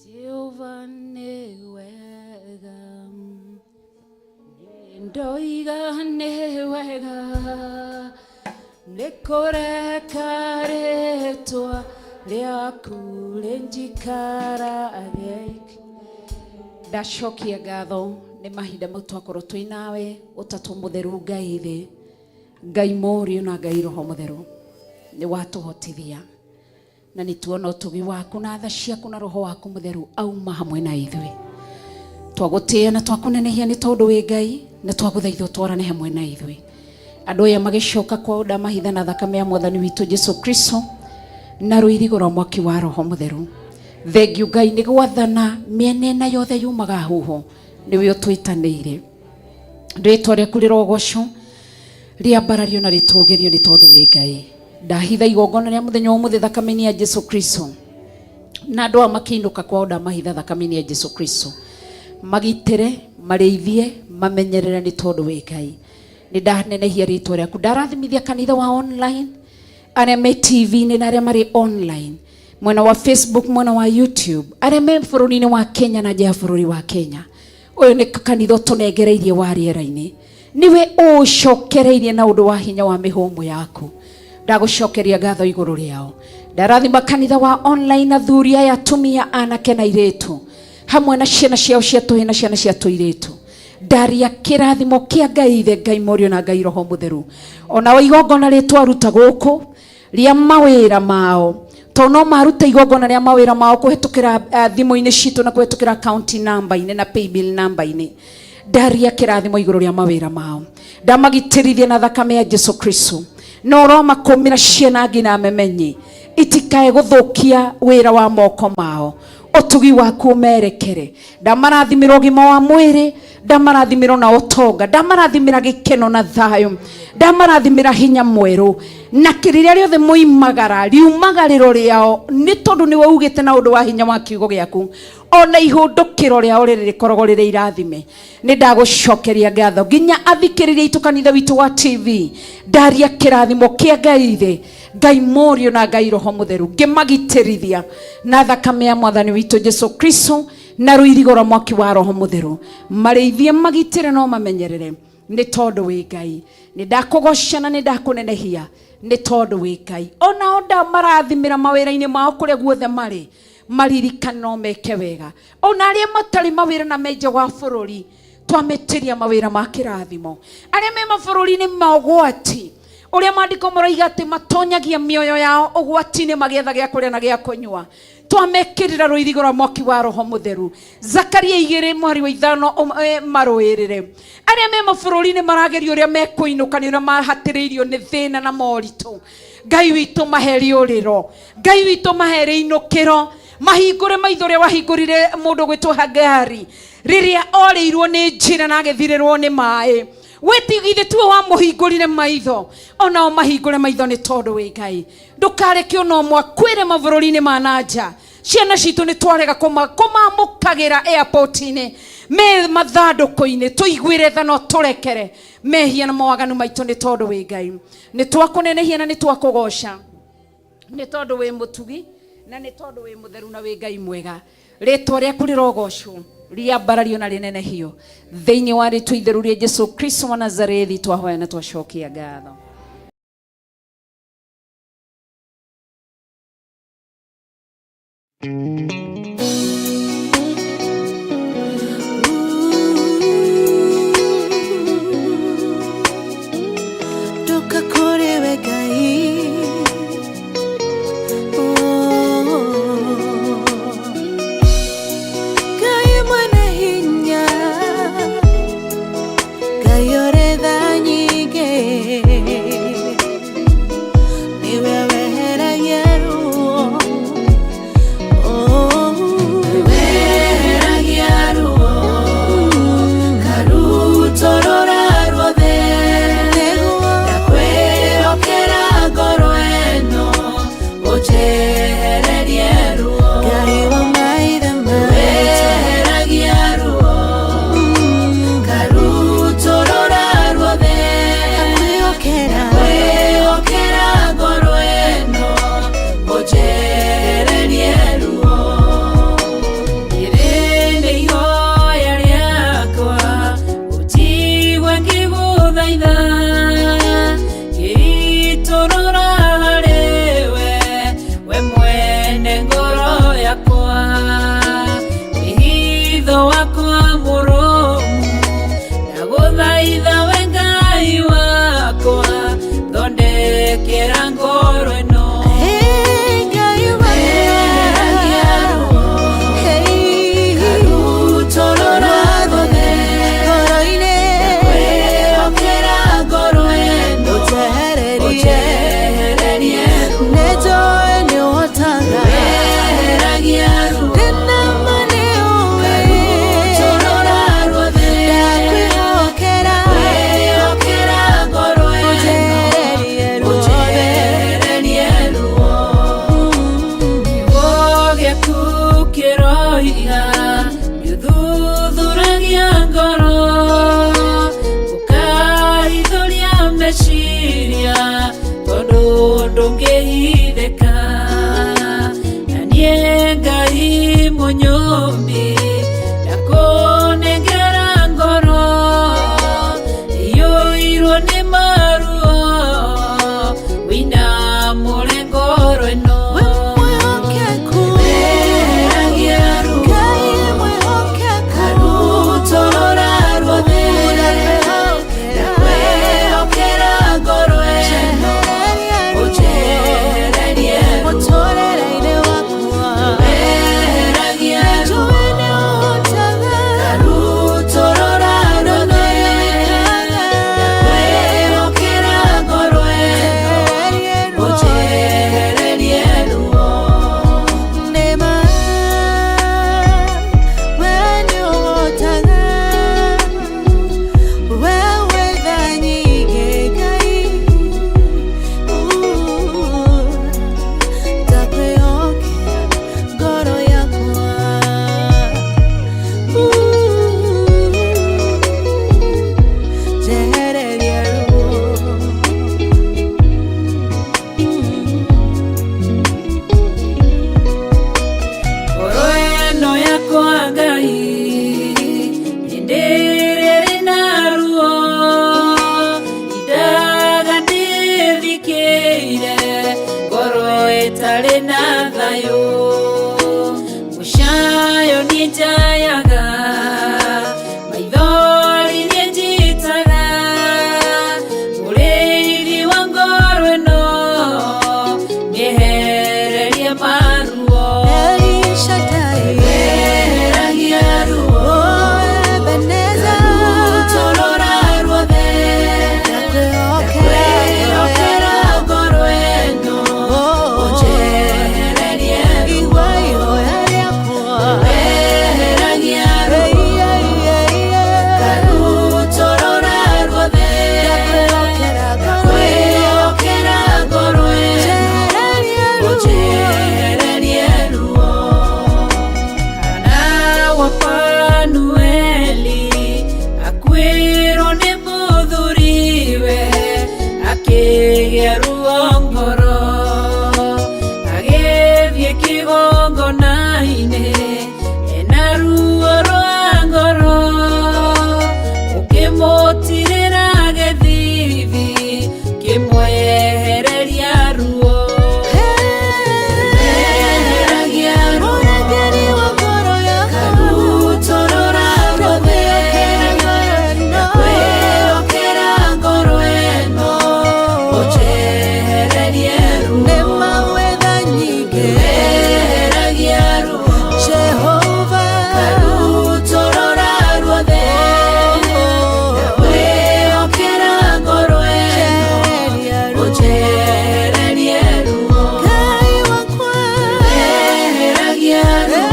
Jehova nĩ wega, ndoiga nĩ wega, nĩ kũreka rĩtwa rĩaku rĩnjikarage. Ndacokia ngatho nĩ mahinda mau twakorwo twĩ nawe, Ũtatũ Mũtheru, Ngai Ithe, Ngai Mũriũ na Ngai Roho Mũtheru. Nĩ watũhotithia na nĩ tuona ũtugi waku na tha ciaku na Roho waku Mũtheru auma hamwe na ithuĩ. Twagũtĩĩa na twakũnenehia nĩ tondũ wĩ Ngai, na twagũthaitha ũtwarane hamwe na ithuĩ. Andũ aya magĩcoka kwao, ndamahitha na thakame ya Mwathani witũ Jesu Kristo na rũirigo rwa mwaki wa Roho Mũtheru. Thengiũ Ngai nĩ gwathana mĩena ĩna yothe yumaga huho, nĩwe ũtwĩtanĩire. Rĩtwa rĩaku rĩrogocwo, rĩambarario na rĩtũgĩrio, nĩ tondũ wĩ Ngai. Ndahitha igongona rĩa mũthenya wa ũmũthĩ thakame-inĩ ya Jesu Kristo, na andũ aya makĩinũka kwao ndamahitha thakame-inĩ ya Jesu Kristo. Magitĩre, marĩithie, mamenyerere, nĩ tondũ wĩ Ngai. Nĩ ndanenehia rĩtwa rĩaku. Ndarathimithia kanitha wa online, arĩa me TV-inĩ na arĩa marĩ online, mwena wa Facebook, mwena wa YouTube, arĩa me bũrũri-inĩ wa Kenya na nja ya bũrũri wa Kenya. Ũyũ nĩ kanitha ũtũnengereirie wa rĩera-inĩ, nĩwe ũũcokereirie na ũndũ wa hinya wa mĩhũmũ yaku. Ndagũcokeria ngatho igũrũ rĩao. Ndarathima kanitha wa online, athuri aya, atumia, anake na airĩtu, hamwe na ciana ciao cia tũhĩ na ciana cia tũirĩtu. Ndaria kĩrathimo kĩa Ngai Ithe, Ngai Mũriũ na Ngai Roho Mũtheru, onao igongona rĩtwaruta gũkũ rĩa mawĩra mao, tondũ no maruta igongona rĩa mawĩra mao kũhetũkĩra thimũ-inĩ citũ na kũhetũkĩra account number-inĩ na paybill number-inĩ. Ndaria kĩrathimo igũrũ rĩa mawĩra mao, ndamagitĩrithia na thakame ya Jesu Kristo, na ũromakũmĩra ciana nginya memenyi itikae gũthũkia wĩra wa moko mao. Ũtugi waku ũmerekere. Ndamarathimĩra ũgima wa mwĩrĩ, ndamarathimĩra na ũtonga, ndamarathimĩra gĩkeno na thayũ, ndamarathimĩra hinya mwerũ, na kĩrĩrĩa rĩothe moimagara riumagarĩro rĩao, nĩ tondũ nĩwe ugĩte na ũndũ wa hinya wa kiugo gĩaku, ona ihũndũkĩro rĩao rĩrĩ rĩkoragwo rĩrĩ irathime. Nĩ ndagũcokeria ngatho nginya athikĩrĩria itũ kanitha witũ wa TV. Ndaria kĩrathimo kĩa Ngai Ithe, Ngai Mũriũ na Ngai Roho Mũtheru, ngĩmagitĩrithia na thakame ya Mwathani witũ Jesu Kristo na rũirigo rwa mwaki wa Roho Mũtheru. Marĩithie, magitĩre no mamenyerere, nĩ tondũ wĩ Ngai. Nĩ ndakũgoca na nĩ ndakũnenehia, nĩ tondũ wĩ Ngai. Onao ndamarathimĩra mawĩra-inĩ mao kũrĩa guothe marĩ, maririkane no meke wega. Ona arĩa matarĩ mawĩra na me nja wa bũrũri, twamĩtĩria mawĩra ma kĩrathimo. Arĩa me mabũrũri-inĩ ma ũgwati, ũrĩa maandĩko maroiga atĩ matonyagia mĩoyo yao ũgwati-inĩ magĩetha gĩa kũrĩa na gĩa kũnyua. Twamekĩrĩra rũirigo rwa mwaki wa Roho Mũtheru. Zakaria 2 mũhari wa 5, marũĩrĩre arĩa me mabũrũri-inĩ maragerio ũrĩa mekũinũka nĩ ũrĩa mahatĩrĩirio nĩ thĩna na moritũ. Ngai witũ, mahe rĩũrĩro. Ngai witũ, mahe rĩinũkĩro. Mahingũre maitho ũrĩa wahingũrire mũndũ gwĩtwo Hagari rĩrĩa orĩirwo nĩ njĩra na agĩthirĩrwo nĩ maĩ. Wĩtigithĩ tuo wamũhingũrire maitho, onao mahingũre maitho, nĩ tondũ wĩ Ngai. Ndũkareke ona ũmwe akwĩre mabũrũri-inĩ ma nanja. Ciana citũ nĩ twarega kũmamũkagĩra airport-inĩ me mathandũkũ-inĩ. Tũiguĩre tha no tũrekere mehia na mawaganu maitũ, nĩ tondũ wĩ Ngai. Nĩ twakũnenehia na nĩ twakũgoca, nĩ tondũ wĩ mũtugi na nĩ tondũ wĩ mũtheru na wĩ Ngai mwega. Rĩtwa rĩaku rĩrogocwo, rĩambarario na rĩnenehio. Thĩinĩ wa rĩtwa itheru rĩa Jesu Kristo wa Nazarethi twahoya na twacokia ngatho. Ndoka kũrĩ we Ngai. Oh. Ngai mwene hinya, Ngai ũrĩ tha nyingĩ, nĩwe weheragia ruo. Oh. Weheragia ruo, karutorora ruothe. Nĩguo. Ndakwĩhokera ngoro ĩno, ũnjehererie ruo. Ngai wa maithe maitũ. Weheragia ruo, karutorora ruothe. Ndakwĩhokera. Kwĩhokera ngoro ĩno, ũnjehererie ruo. Rĩrĩ nĩ ihoya rĩakwa, ũnjigue ngĩgũthaitha, ngĩitũrũra harĩwe, we mwene ngoro yakwa. Wĩhitho wakwa mũrũmu, ndagũthaitha we Ngai wakwa, thondekera ngoro ĩno. Hey, Ngai wa Weheragia ruo, Hey, karutorora ruothe. ngoro-inĩ. Kwĩhokera ngoro ĩno, Ũnjehererie. ũnjehererie ruo. Nĩnjũĩ nĩũhotaga. Weheragia ruo, Ndĩna ma nĩũĩ. karutorora ruothe. Ndakwĩhokera. Kwĩhokera ngoro ĩno, Ũnjehererie ruothe. ũnjehererie ruo. Kiugo gĩaku kĩroiga nĩũthuthuragia ngoro, ũkahithũria meciria, tondũ ndũngĩhithĩka. Na niĩ Ngai mũnyũmbi, ndakũnengera ngoro iyũirwo nĩ maruo, wĩinamũre ngoro ĩno. Wĩ mwĩhokeku. Weheragia ruo, Ngai mwĩhokeku. karutorora ruothe. Ndakwĩhokera. Ndakwĩhokera ngoro ĩno, Njehererie ruo. ũnjehererie ruo. Mũtũũrĩre-inĩ wakwa. Weheragia ruo, Nĩnjũĩ nĩũhotaga. karutorora ruothe. Ndakwĩhokera ngoro ĩno, Njehererie ruo. ũnjehererie ruo. Nĩma, we nĩũhotaga. We wĩ tha nyingĩ, Ngai. Ndakwĩhokera ngoro yakwa. Njehererie ruo. Ngoro ĩno yakwa Ngai, hĩndĩ ĩrĩa ĩrĩ na ruo, indaga ndĩthikĩire, ngoro ĩtarĩ na thayũ. Mũcayo niĩ njayaga, maithori niĩ njitaga, mũrĩithi wa ngoro ĩno, nĩehererie maruo. Akĩgĩa ruo ngoro agĩthiĩ kĩgongona-inĩ ena ruo rwa ngoro ũkĩmũtirĩra gĩthithi kĩmwehereria ruo Eheragia ruo Ũrangĩri wa ngoro yakwa Karutũrũra ruothe Ndakwĩhokera ngoro ĩno ũnjehererie ruo Nĩ mawetha nyingĩ Eheragia ruo Jehova Karutũrũra ruothe Ndakwĩhokera ngoro ĩno Njehereria ruo ũnjehererie ruo Ngai wakwa Eheragia ruo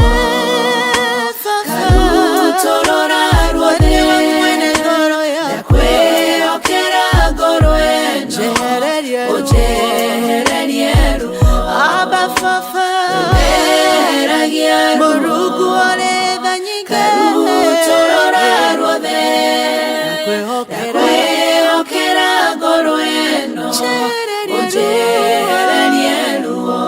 Karutũrũra ruothe Nĩwe mwene ngoro yakwa Ndakwĩhokera ngoro ĩno Njehereria ruo ũnjehererie ruo Abba Baba Eheragia ruo Mũrungu ũrĩ tha nyingĩ Karutũrũra ruothe Ndakwĩhokera Ndakwĩhokera ngoro ĩno Njehereria ũnjehererie ruo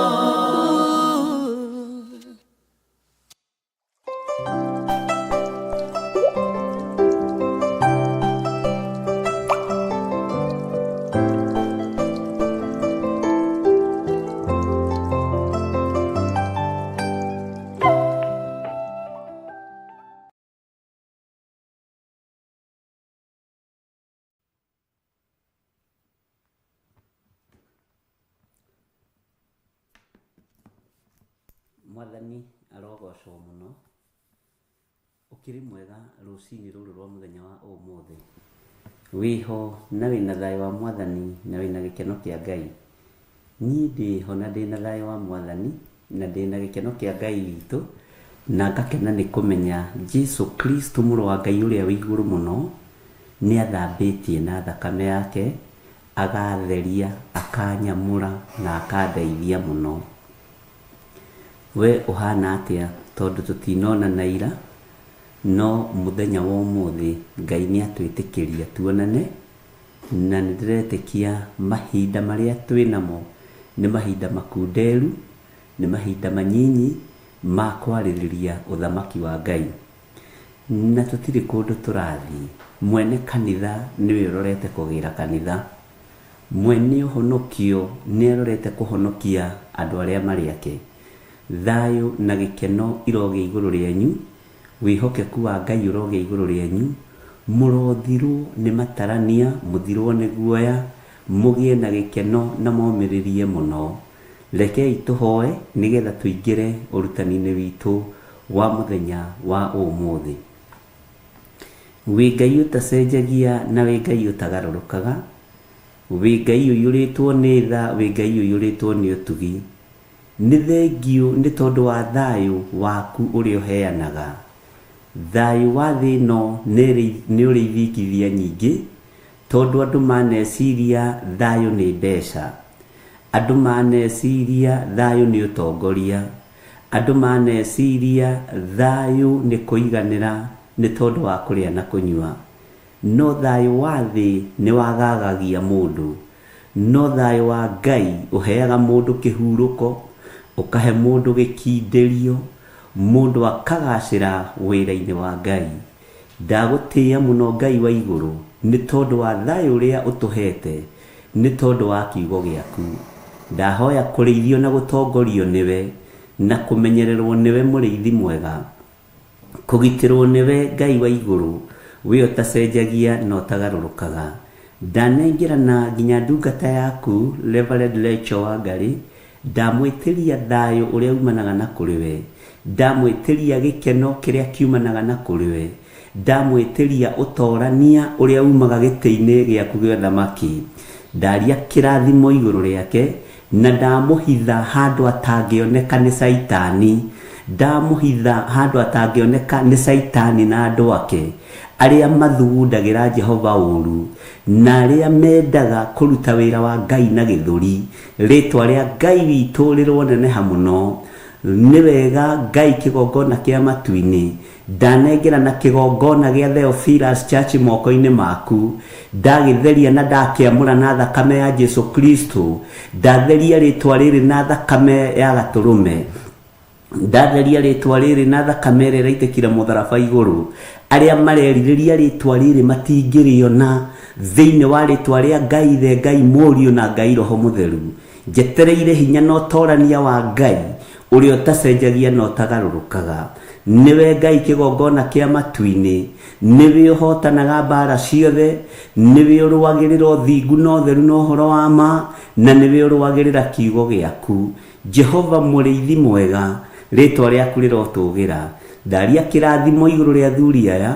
Mwathani arogocwo mũno. Ũkĩrĩ mwega rũcinĩ rũrũ rwa mũthenya wa ũmũthĩ. Wĩho na wĩna thayũ wa Mwathani na wĩna gĩkeno kĩa Ngai. Niĩ ndĩho na ndĩna thayũ wa Mwathani na ndĩna gĩkeno kĩa Ngai witũ na ngakena nĩ kũmenya Jesu Kristo mũrũ wa Ngai ũrĩa wĩ igũrũ mũno nĩ athambĩtie na thakame yake, agatheria, akanyamũra na akandeithia mũno. We ũhana atĩa tondũ tũtinonana ira, no mũthenya wa ũmũthĩ Ngai nĩ atwĩtĩkĩria tuonane, na nĩ ndĩretĩkia mahinda marĩa twĩ namo nĩ mahinda makunderu, nĩ mahinda manyinyi ma kwarĩrĩria ũthamaki wa Ngai. Na tũtirĩ kũndũ tũrathiĩ, mwene kanitha nĩwe ũrorete kũgĩra kanitha, mwene ũhonokio nĩ arorete kũhonokia andũ arĩa marĩ ake. Thayũ na gĩkeno irogĩa igũrũ rĩanyu, wĩhokeku wa Ngai ũrogĩa igũrũ rĩanyu, mũrothirwo nĩ matarania, mũthirwo nĩ guoya, mũgĩe na gĩkeno na momĩrĩrie mũno. Rekei tũhoe nĩgetha tũingĩre ũrutani-inĩ witũ wa mũthenya wa ũmũthĩ. Wĩ Ngai ũtacenjagia na wĩ Ngai ũtagarũrũkaga, wĩ Ngai ũiyũrĩtwo nĩ tha, wĩ Ngai ũiyũrĩtwo nĩ ũtugi. Nĩ thengiũ nĩ tondũ wa thayũ waku ũrĩa ũheanaga. Thayũ wa thĩ ĩno nĩ ũrĩ ithingithia nyingĩ, tondũ andũ maneciria thayũ nĩ mbeca, andũ maneciria thayũ nĩ ũtongoria, andũ maneciria thayũ nĩ kũiganĩra nĩ tondũ wa kũrĩa na kũnyua. No thayũ wa thĩ nĩ wagagagia mũndũ, no thayũ wa Ngai ũheaga mũndũ kĩhurũko, ũkahe mũndũ gĩkindĩrio, mũndũ akagacĩra wĩra-inĩ wa Ngai. Ndagũtĩĩa mũno Ngai wa igũrũ nĩ tondũ wa thayũ ũrĩa ũtũhete, nĩ tondũ wa kiugo gĩaku. Ndahoya kũrĩithio na gũtongorio nĩwe, na kũmenyererwo nĩwe mũrĩithi mwega, kũgitĩrwo nĩwe Ngai wa igũrũ, we ũtacenjagia na ũtagarũrũkaga. Ndanengerana nginya ndungata yaku Reverend Rachel Wangari, ndamwĩtĩria thayũ ũrĩa umanaga na kũrĩ we, ndamwĩtĩria gĩkeno kĩrĩa kiumanaga na kũrĩ we, ndamwĩtĩria ũtorania ũrĩa umaga gĩtĩ-inĩ gĩaku gĩa ũthamaki. Ndaria kĩrathimo igũrũ rĩake na ndamũhitha handũ atangĩoneka nĩ caitani, ndamũhitha handũ atangĩoneka nĩ caitani na andũ ake arĩa mathugundagĩra Jehova ũru na arĩa mendaga kũruta wĩra wa Ngai na gĩthũri. Rĩtwa rĩa Ngai witũ rĩroneneha mũno. Nĩ wega Ngai kĩgongona kĩa matu-inĩ, ndanengera na kĩgongona gĩa Theophilus Church moko-inĩ maku, ndagĩtheria na ndakĩamũra na thakame ya Jesu Kristo, ndatheria rĩtwa rĩrĩ na thakame ya gatũrũme, ndatheria rĩtwa rĩrĩ na thakame ĩrĩa ĩraitĩkire mũtharaba igũrũ. Arĩa marerirĩria rĩtwa rĩrĩ matingĩrĩona thĩinĩ wa rĩtwa rĩa Ngai Ithe, Ngai Mũriũ na Ngai Roho Mũtheru. Njetereire hinya na ũtorania wa Ngai ũrĩa ũtacenjagia na ũtagarũrũkaga. Nĩwe Ngai kĩgongona kĩa matu-inĩ, nĩwe ũhotanaga mbara ciothe, nĩwe ũrũagĩrĩra ũthingu na ũtheru na ũhoro wa ma, na nĩwe ũrũagĩrĩra kiugo gĩaku. Jehova mũrĩithi mwega, rĩtwa rĩaku rĩrotũgĩra. Ndaria kĩrathimo igũrũ rĩa athuri aya,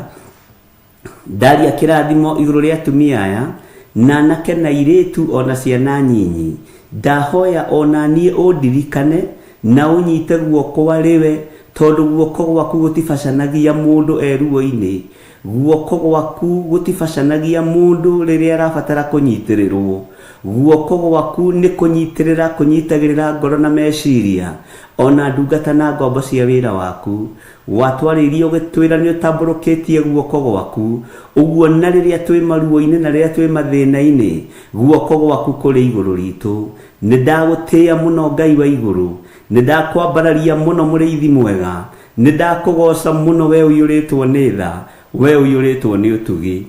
ndaria kĩrathimo igũrũ rĩa atumia aya, na anake na airĩtu ona ciana nyinyi. Ndahoya ona niĩ ũndirikane na ũnyite guoko arĩwe, tondũ guoko gwaku gũtibacanagia mũndũ e ruo-inĩ, guoko gwaku gũtibacanagia mũndũ rĩrĩa arabatara kũnyitĩrĩrwo, guoko gwaku nĩ kũnyitĩrĩra kũnyitagĩrĩra ngoro na meciria, ona ndungata na ngombo cia wĩra waku. Watwarĩirie ũgĩtwĩra nĩ ũtambũrũkĩtie guoko gwaku, ũguo na rĩrĩa twĩ maruo-inĩ na rĩrĩa twĩ mathĩna-inĩ, guoko gwaku kũrĩ igũrũ ritũ. Nĩ ndagũtĩĩa mũno Ngai wa igũrũ, nĩ ndakwambararia mũno mũrĩithi mwega, nĩ ndakũgoca mũno we ũiyũrĩtwo nĩ tha, we ũiyũrĩtwo nĩ ũtugi.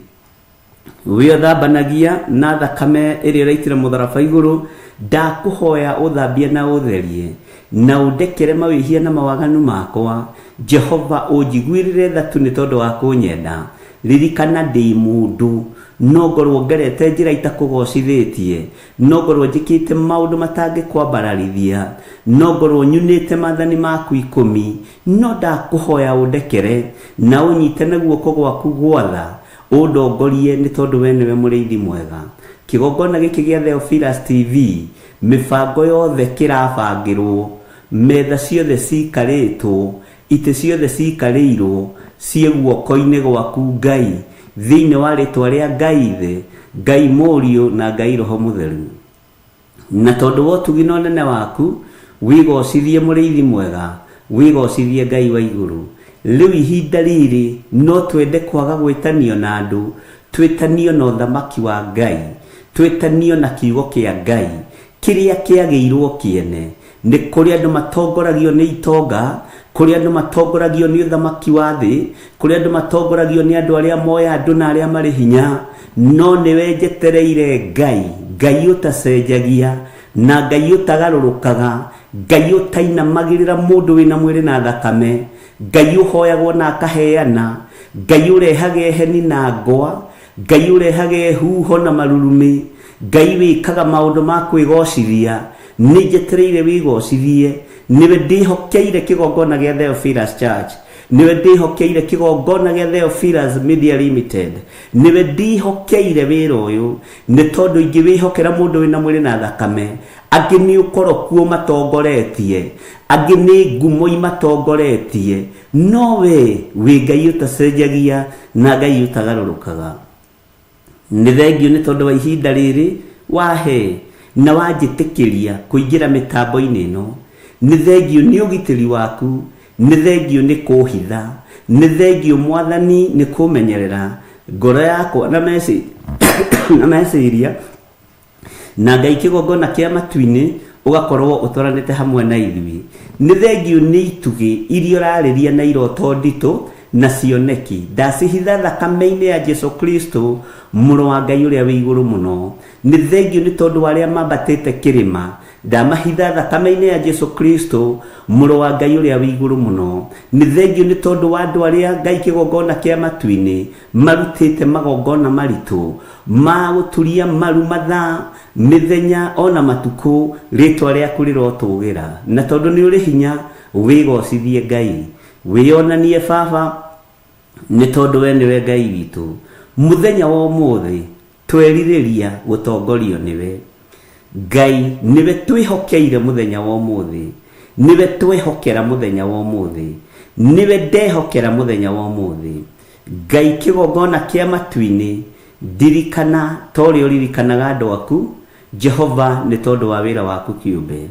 We ũthambanagia na thakame ĩrĩa ĩraitire mũtharaba igũrũ, ndakũhoya ũthambie na ũtherie, na ũndekere mawĩhia na mawaganu makwa. Jehova ũnjiguĩrĩre tha tu nĩ tondũ wa kũnyenda. Ririkana ndĩ mũndũ, no ngorwo ngerete njĩra itakũgocithĩtie, no ngorwo njĩkĩte maũndũ matangĩkwambararithia, no ngorwo nyunĩte maathani maku 10, no ndakũhoya ũndekere na ũnyite na guoko gwaku gwatha, ũndongorie nĩ tondũ we nĩwe mũrĩithi mwega. Kĩgongona gĩkĩ gĩa Theophilus TV, mĩbango yothe kĩrabangĩrwo, metha ciothe cikarĩtwo, itĩ ciothe cikarĩirwo, ciĩ guoko-inĩ gwaku Ngai, thĩinĩ wa rĩtwa rĩa Ngai Ithe, Ngai Mũriũ na Ngai Roho Mũtheru. Na tondũ wa ũtugi na ũnene waku, wĩgocithie mũrĩithi mwega, wĩgocithie Ngai wa igũrũ. Rĩu ihinda rĩrĩ no twende kwaga gwĩtanio na andũ, twĩtanio na ũthamaki wa Ngai, twĩtanio na kiugo kĩa Ngai, kĩrĩa kĩagĩirwo kĩene. Nĩ kũrĩ andũ matongoragio nĩ itonga, kũrĩ andũ matongoragio nĩ ũthamaki wa thĩ, kũrĩ andũ matongoragio nĩ andũ arĩa moya andũ na arĩa marĩ hinya, no nĩwe njetereire Ngai, Ngai ũtacenjagia na Ngai ũtagarũrũkaga, Ngai ũtainamagĩrĩra mũndũ wĩna mwĩrĩ na thakame, Ngai ũhoyagwo na akaheana, Ngai ũrehage heni na ngwa, Ngai ũrehage huho na marurumĩ, Ngai wĩkaga maũndũ ma kwĩgocithia. Nĩ njetereire wĩgocithie, nĩwe ndĩhokeire kĩgongona gĩa Theophilus Church, nĩwe ndĩhokeire kĩgongona gĩa Theophilus Media Limited, nĩwe ndĩhokeire wĩra ũyũ, nĩ tondũ ingĩwĩhokera mũndũ wĩna mwĩrĩ na thakame, angĩ nĩ ũkoroku ũmatongoretie, angĩ nĩ ngumo imatongoretie, no we wĩ Ngai ũtacenjagia na Ngai ũtagarũrũkaga. Nĩ thengio nĩ tondũ wa ihinda rĩrĩ wahe na wanjĩtĩkĩria kũingĩra mĩtambo-inĩ ĩno. Nĩ thengio nĩ ũgitĩri waku, nĩ thengio nĩ kũhitha, nĩ thengio Mwathani nĩ kũmenyerera ngoro yakwa na na meciria, na Ngai kĩgongona kĩa matu-inĩ ũgakorwo ũtwaranĩte hamwe na ithuĩ. Nĩ thengio nĩ itugĩ iria ũrarĩria na iroto nditũ na cioneki, ndacihitha thakame-inĩ ya Jesu Kristo mũrũ wa Ngai ũrĩa wĩ igũrũ mũno. Nĩ thengio nĩ tondũ wa arĩa mambatĩte kĩrĩma, ndamahitha thakame-inĩ ya Jesu Kristo mũrũ wa Ngai ũrĩa wĩ igũrũ mũno. Nĩ thengio nĩ tondũ wa andũ arĩa Ngai kĩgongona kĩa matu-inĩ marutĩte magongona maritũ ma gũturia maru mathaa mĩthenya ona matukũ, rĩtwa rĩaku rĩrotũgĩra. Na tondũ nĩ ũrĩ hinya, wĩgocithie Ngai, wĩonanie Baba, nĩ tondũ we nĩwe Ngai witũ. Mũthenya wa ũmũthĩ twerirĩria gũtongorio nĩwe. Ngai nĩwe twĩhokeire mũthenya wa ũmũthĩ, nĩwe twehokera mũthenya wa ũmũthĩ, nĩwe ndehokera mũthenya wa ũmũthĩ. Ngai kĩgongona kĩa matu-inĩ, ndirikana ta ũrĩa ũririkanaga andũ aku, Jehova, nĩ tondũ wa wĩra waku kĩũmbe.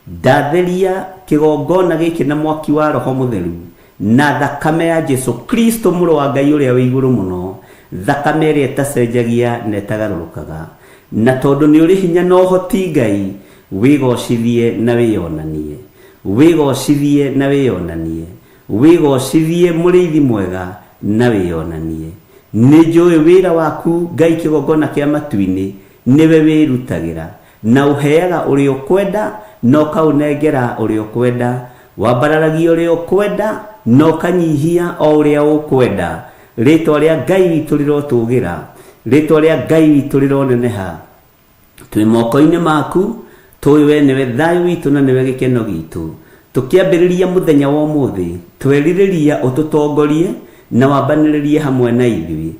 Ndatheria kĩgongona gĩkĩ na mwaki wa Roho Mũtheru na thakame ya Jesu Kristo mũrũ wa Ngai ũrĩa wĩ igũrũ mũno, thakame ĩrĩa ĩtacenjagia na ĩtagarũrũkaga. Na tondũ nĩ ũrĩ hinya na ũhoti Ngai, wĩgocithie na wĩyonanie, wĩgocithie na wĩyonanie, wĩgocithie mũrĩithi mwega na wĩyonanie. Nĩ njũĩ wĩra waku Ngai kĩgongona kĩa matu-inĩ nĩwe wĩrutagĩra na ũheaga ũrĩa ũkwenda na ũkaũnengera ũrĩa ũkwenda, wambararagia ũrĩa ũkwenda na ũkanyihia o ũrĩa ũkwenda. Rĩtwa rĩa Ngai witũ rĩrotũgĩra, rĩtwa rĩa Ngai witũ rĩroneneha. Twĩ moko-inĩ maku, tũĩ we nĩwe thayũ witũ na nĩwe gĩkeno gitũ. Tũkĩambĩrĩria mũthenya wa ũmũthĩ, twerirĩria ũtũtongorie na wambanĩrĩrie hamwe na ithuĩ.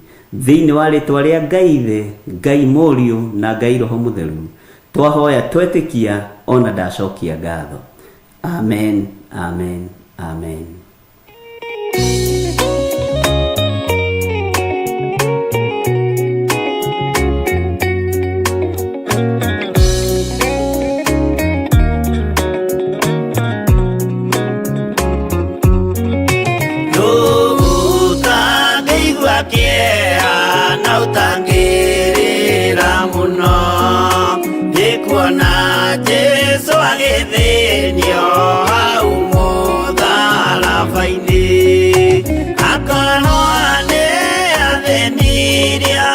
Thĩinĩ wa rĩtwa rĩa Ngai Ithe, Ngai Mũriũ na Ngai Roho Mũtheru, twahoya twetĩkia ona ndacokia ngatho. Amen, amen, amen. Ũtangĩigua kĩeha na ũtangĩrĩra mũno, nĩ kuona Jesũ agĩthĩnio hau mũtharaba-inĩ. Akorwo nĩ athĩnirie,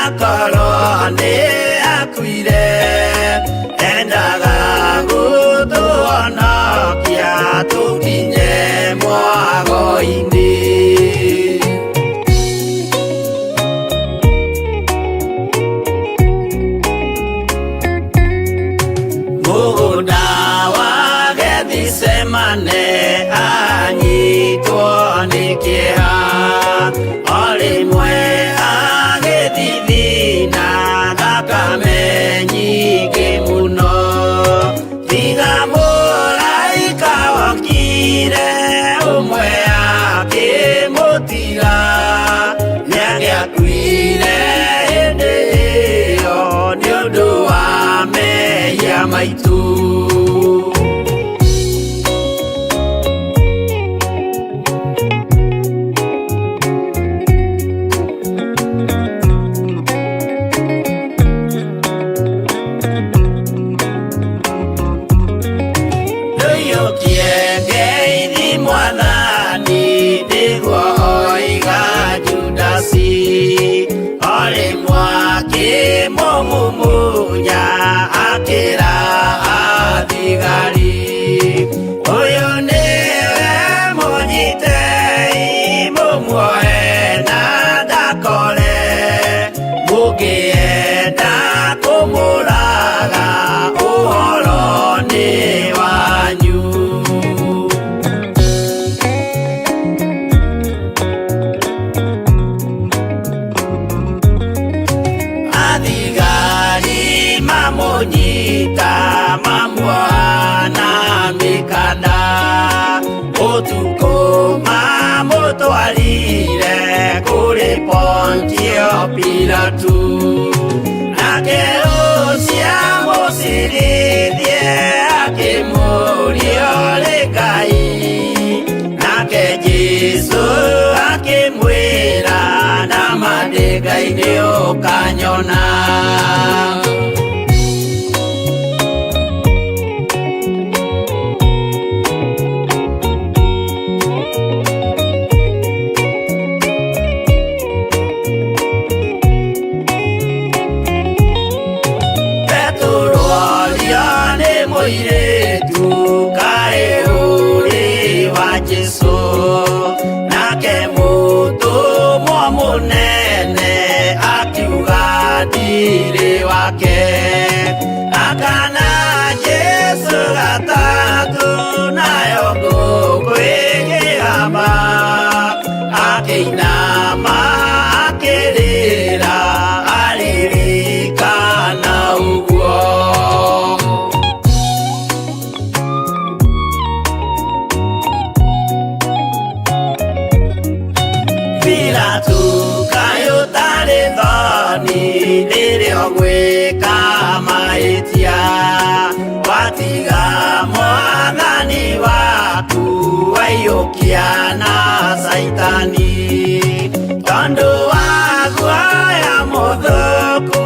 akorwo nĩ akuire, endaga gũtũhonokia tũkinye mwago-inĩ. Mũgũnda wa Gethisemane anyitwo nĩ kĩeha, o rĩmwe agĩthithina thakame nyingĩ mũno. Tiga mũraika wokire ũmwe akĩmũtiga, nĩangĩakuire hĩndĩ ĩyo nĩ ũndũ wa mehia maitũ. Ndũiyũkie ngeithi Mwathani, nĩguo oiga Judasi, o rĩmwe akĩmũmumunya akĩra athigari, ũyũ nĩwe mũnyitei mũmuoe na ndakore, mũngĩenda kũmũraga ũhoro nĩ wanyu. Athigari mamũnyita mamuoha na mĩkanda, ũtukũ mamũtwarire kũrĩ Pontio Pilatu. Nake ũcio amũcirithie akĩmũũria ũrĩ Ngai, nake Jesũ akĩmwĩra nama ndĩ Ngai nĩũkanyona. Petero orio nĩ mũirĩtu kaĩ ũrĩ wa Jesũ, nake mũtũmwo mũnene akiuga ndirĩ wake. Akana Jesũ gatatũ nayo ngũkũ ĩkĩgamba, akĩinama akĩrĩra aririkana ũguo. Pilatu kaĩ ũtarĩ thoni rĩrĩa ũgwĩka mahĩtia, watiga Ũkeiyũkia na Caitani tondũ wa guoya mũthũku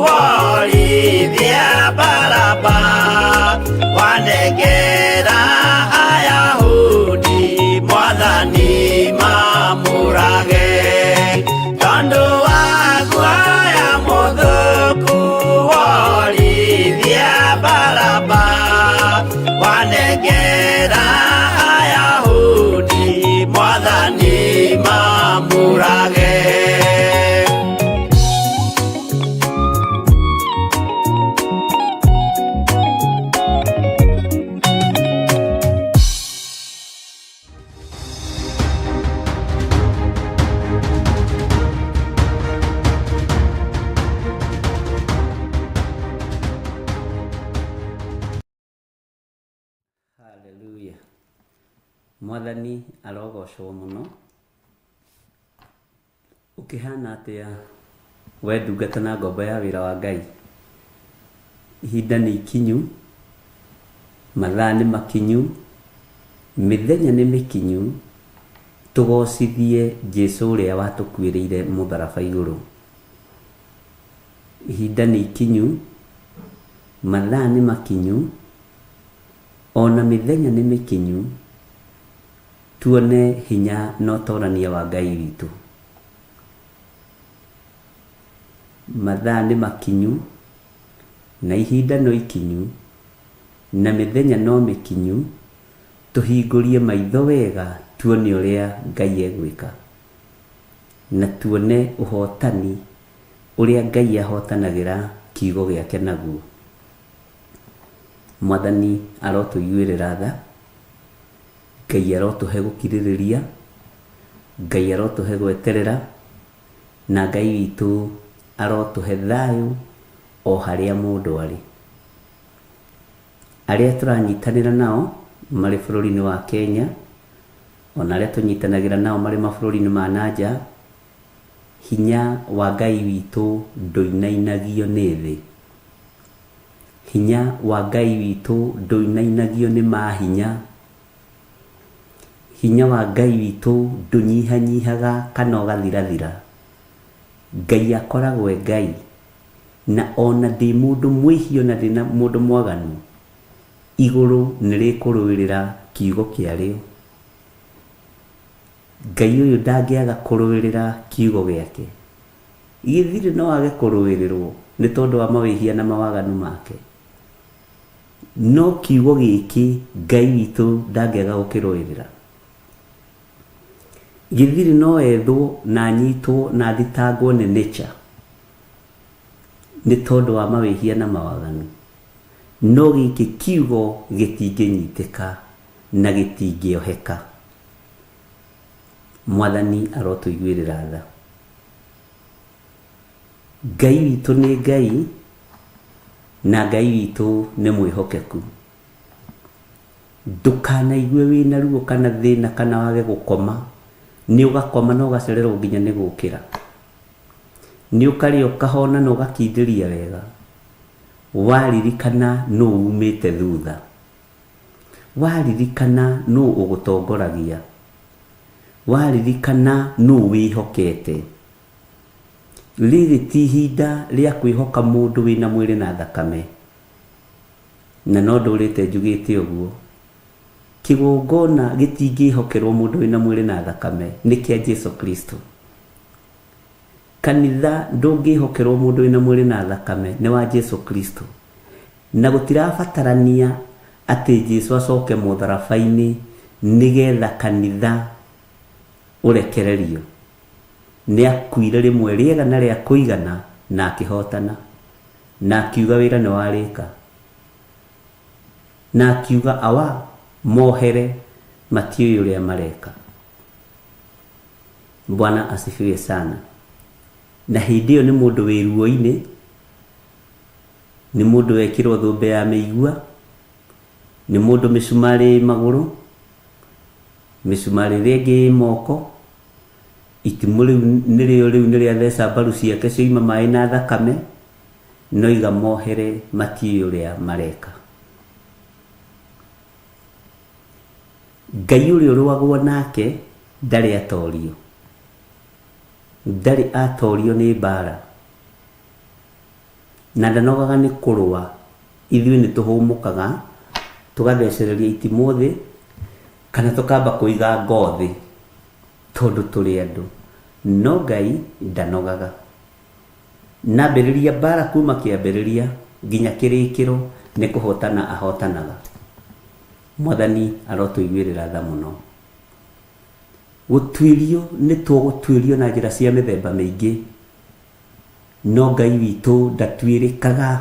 worithia Baraba wanengera Ayahudi Mwathani mamũrage tondũ wa guoya mũthũku worithia Baraba wanengera Ayahudi Mwathani mamũrage. Haleluya. Mwathani arogocwo mũno. Ũkĩhana atĩa we ndungata na ngombo ya wĩra wa Ngai? Ihinda nĩ ikinyu, mathaa nĩ makinyu, mĩthenya nĩ mĩkinyu, tũgocithie Jesu ũrĩa watũkuĩrĩire mũtharaba igũrũ. Ihinda nĩ ikinyu, mathaa nĩ makinyu, ona mĩthenya nĩ mĩkinyu, tuone hinya na ũtorania wa Ngai witũ. Mathaa nĩ makinyu, na ihinda no ikinyu, na mĩthenya no mĩkinyu, tũhingũrie maitho wega tuone ũrĩa Ngai egwĩka, na tuone ũhotani ũrĩa Ngai ahotanagĩra kiugo gĩake naguo. Mwathani arotũiguĩrĩra tha, Ngai arotũhe gũkirĩrĩria, Ngai arotũhe gweterera, na Ngai witũ arotũhe thayũ o harĩa mũndũ arĩ. Arĩa tũranyitanĩra nao marĩ bũrũri-inĩ wa Kenya, ona arĩa tũnyitanagĩra nao marĩ mabũrũri-inĩ ma nanja, hinya wa Ngai witũ ndũinainagio nĩ thĩ. Hinya wa Ngai witũ ndũinainagio nĩ mahinya. Hinya wa Ngai witũ ndũnyihanyihaga kana ũgathirathira. Ngai akoragwo e Ngai, na ona ndĩ mũndũ mwĩhia ona ndĩ mũndũ mwaganu, igũrũ nĩ rĩkũrũĩrĩra kiugo kĩarĩo. Ngai ũyũ ndangĩaga kũrũĩrĩra kiugo gĩake. Gĩthirĩ no age kũrũĩrĩrwo nĩ tondũ wa mawĩhia na mawaganu make. No kiugo gĩkĩ Ngai witũ ndangĩaga gũkĩrũĩrĩra. Gĩthirĩ no ethwo na anyitwo na athitangwo nĩ nature nĩ tondũ wa mawĩhia na mawaganu. No gĩkĩ kiugo gĩtingĩnyitĩka na gĩtingĩoheka. Mwathani arotũiguĩrĩra tha. Ngai witũ nĩ Ngai, na Ngai witũ nĩ mwĩhokeku. Ndũkanaigue wĩna ruo kana thĩna kana wage gũkoma, nĩ ũgakoma na ũgacererwo nginya nĩ gũkĩra. Nĩ ũkarĩa ũkahona na ũgakindĩria wega, waririkana nũ umĩte thutha, waririkana nũ ũgũtongoragia, waririkana nũ wĩhokete. Rĩrĩ ti ihinda rĩa kwĩhoka mũndũ wĩna mwĩrĩ na thakame, na no ndũrĩte njugĩte ũguo. Kĩgongona gĩtingĩhokerwo mũndũ wĩna mwĩrĩ na thakame, nĩ kĩa Jesu Kristo. Kanitha ndũngĩhokerwo mũndũ wĩna mwĩrĩ na thakame, nĩ wa Jesu Kristo. Na gũtirabatarania atĩ Jesu acoke mũtharaba-inĩ nĩgetha kanitha ũrekererio. Nĩ akuire rĩmwe rĩega na rĩa kũigana na akĩhotana, na akiuga wĩra nĩ warĩka, na akiuga awa mohere matiũĩ ũrĩa mareka. Bwana asifiwe sana. Na hĩndĩ ĩyo nĩ mũndũ wĩ ruo-inĩ, nĩ mũndũ wekĩrwo thũmbĩ ya mĩigua, nĩ mũndũ mĩcumarĩ ĩ magũrũ, mĩcumarĩ ĩrĩa ĩngĩ ĩ moko, itimũ rĩu nĩrĩo rĩu nĩrĩatheca mbaru ciake cioima maĩ na thakame, no iga mohere matiũĩ ũrĩa mareka. Ngai ũrĩa ũrũagwo nake ndarĩ atorio, ndarĩ atorio nĩ mbara, na ndanogaga nĩ kũrũa. Ithuĩ nĩ tũhũmũkaga tũgathecereria itimũ thĩ kana tũkamba kũiga ngo thĩ tondũ tũrĩ andũ, no Ngai ndanogaga. Nambĩrĩria mbara kuma kĩambĩrĩria nginya kĩrĩkĩro nĩ kũhotana ahotanaga. Mwathani arotũiguĩrĩra tha mũno. Gũtuĩrio nĩ tũgũtuĩrio na njĩra cia mĩthemba mĩingĩ, no Ngai witũ ndatuĩrĩkaga.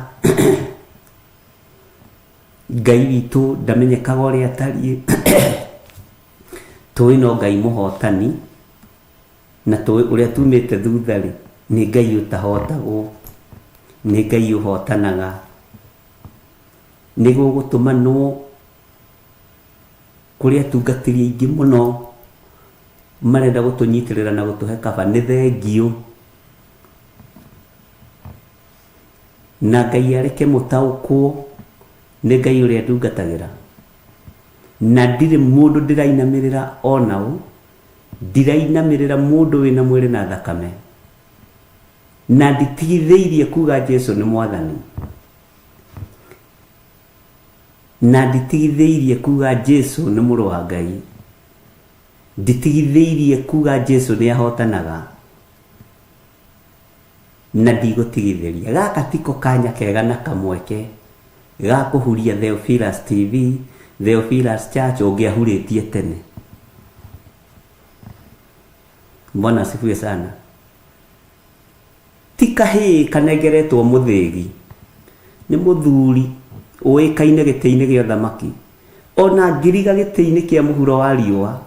Ngai witũ ndamenyekaga ũrĩa atariĩ. Tũĩ no Ngai mũhotani, na tũĩ ũrĩa tumĩte thutha rĩ, nĩ Ngai ũtahotagwo, nĩ Ngai ũhotanaga. Nĩ gũgũtũmanwo kũrĩ atungatĩri aingĩ mũno marenda gũtũnyitĩrĩra na gũtũhe kaba, nĩ thengiũ. Na Ngai areke mũtaũkwo nĩ Ngai ũrĩa ndungatagĩra. Na ndirĩ mũndũ ndĩrainamĩrĩra ona ũ, ndirainamĩrĩra mũndũ wĩna mwĩrĩ na thakame. Na nditigithĩirie kuga Jesu nĩ Mwathani. Na nditigithĩirie kuga Jesu nĩ mũrũ wa Ngai. Nditigithĩirie kuga Jesu nĩ ahotanaga. Na ndigũtigithĩria. Gaka tiko kanya kega na kamweke ga kũhuria Theophilus TV, Theophilus Church ũngĩahurĩtie tene. Bwana asifiwe sana. Ti kahĩĩ kanengeretwo mũthĩgi, nĩ mũthuri ũĩkaine gĩtĩ-inĩ gĩa ũthamaki. Ona ngiriga gĩtĩ-inĩ kĩa mũhuro wa riũa,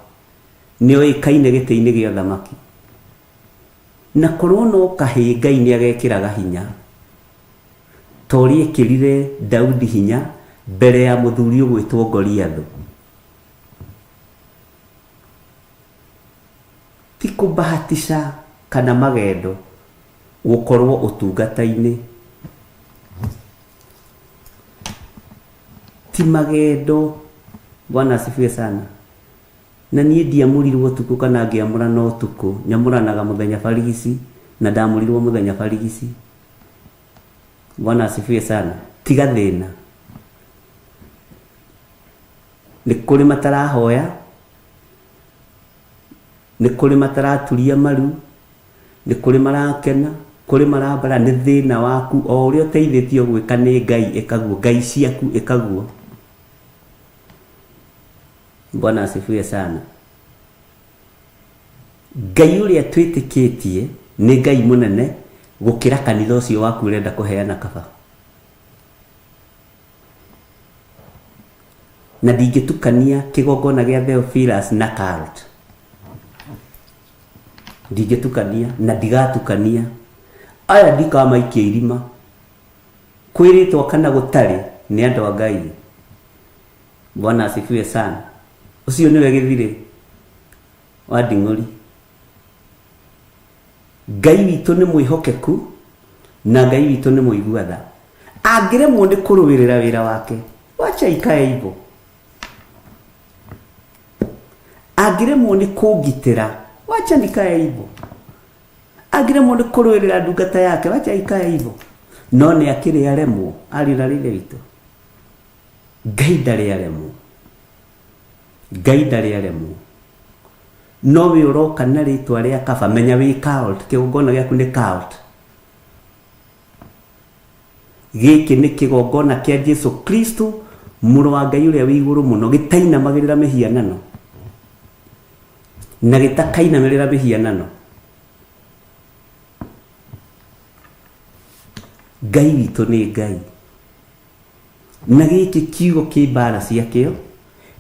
nĩ oĩkaine gĩtĩ-inĩ gĩa ũthamaki. Na korwo no kahĩĩ Ngai nĩ agekĩraga hinya, ta ũrĩa ekĩrire Daudi hinya mbere ya mũthuri ũgwĩtwo Goliathũ. Ti kũbahatisha kana magendo gũkorwo ũtungata-inĩ. Ti magendo. Bwana asifiwe sana. Na niĩ ndiamũrirwo ũtukũ kana ngĩamũrana ũtukũ, nyamũranaga mũthenya barigici, na ndamũrirwo mũthenya barigici. Bwana asifiwe sana. Tiga thĩna. Nĩ kũrĩ matarahoya, nĩ kũrĩ mataraturia maru, nĩ kũrĩ marakena, kũrĩ marambara, nĩ thĩna waku o ũrĩa ũteithĩtio gwĩka nĩ Ngai ĩkaguo, Ngai ciaku ĩkaguo. Bwana asifiwe sana. Ngai ũrĩa twĩtĩkĩtie nĩ Ngai mũnene gũkĩra kanitha ũcio waku ũrenda kũheana kaba. Na ndingĩtukania kĩgongona gĩa Theophilus na cult. Ndingĩtukania na ndigatukania. Aya ndikamaikia irima. Kwĩrĩtwo kana gũtarĩ nĩ andũ a Ngai. Bwana asifiwe sana. Ũcio nĩwe gĩthirĩ wa nding'ũri. Ngai witũ nĩ mwĩhokeku na Ngai witũ nĩ mũigua tha. Angĩremwo nĩ kũrũĩrĩra wĩra wake, wacha ikae hivyo. Angĩremwo nĩ kũngitĩra, wacha nikae hivyo. Angĩremwo nĩ kũrũĩrĩra ndungata yake, wacha ikae hivyo. No nĩ akĩrĩ aremwo, ariũ na aarĩ a Ithe witũ. Ngai ndarĩ aremwo. Ngai ndarĩ aremwo. No we ũroka na rĩtwa rĩa kaba, menya wĩ cult, kĩgongona gĩaku nĩ cult. Gĩkĩ nĩ kĩgongona kĩa Jesu Kristo, mũrũ wa Ngai ũrĩa wĩ igũrũ mũno, gĩtainamagĩrĩra mĩhianano na gĩtakainamĩrĩra mĩhianano. Ngai witũ nĩ Ngai. Na gĩkĩ kiugo kĩ mbara ciakĩo,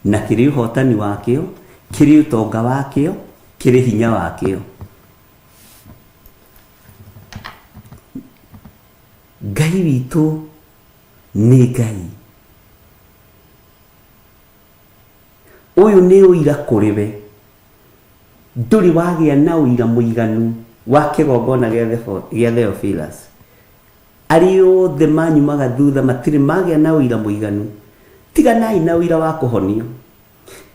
na kĩrĩ ũhotani wakĩo, kĩrĩ ũtonga wakĩo, kĩrĩ hinya wakĩo. Ngai witũ nĩ Ngai. Ũyũ nĩ ũira kũrĩ we. Ndũrĩ wagĩa na ũira mũiganu wa kĩgongona gĩa Theophilus. Arĩa othe manyumaga thutha matirĩ magĩa na ũira mũiganu. Tiganai na ũira wa kũhonio.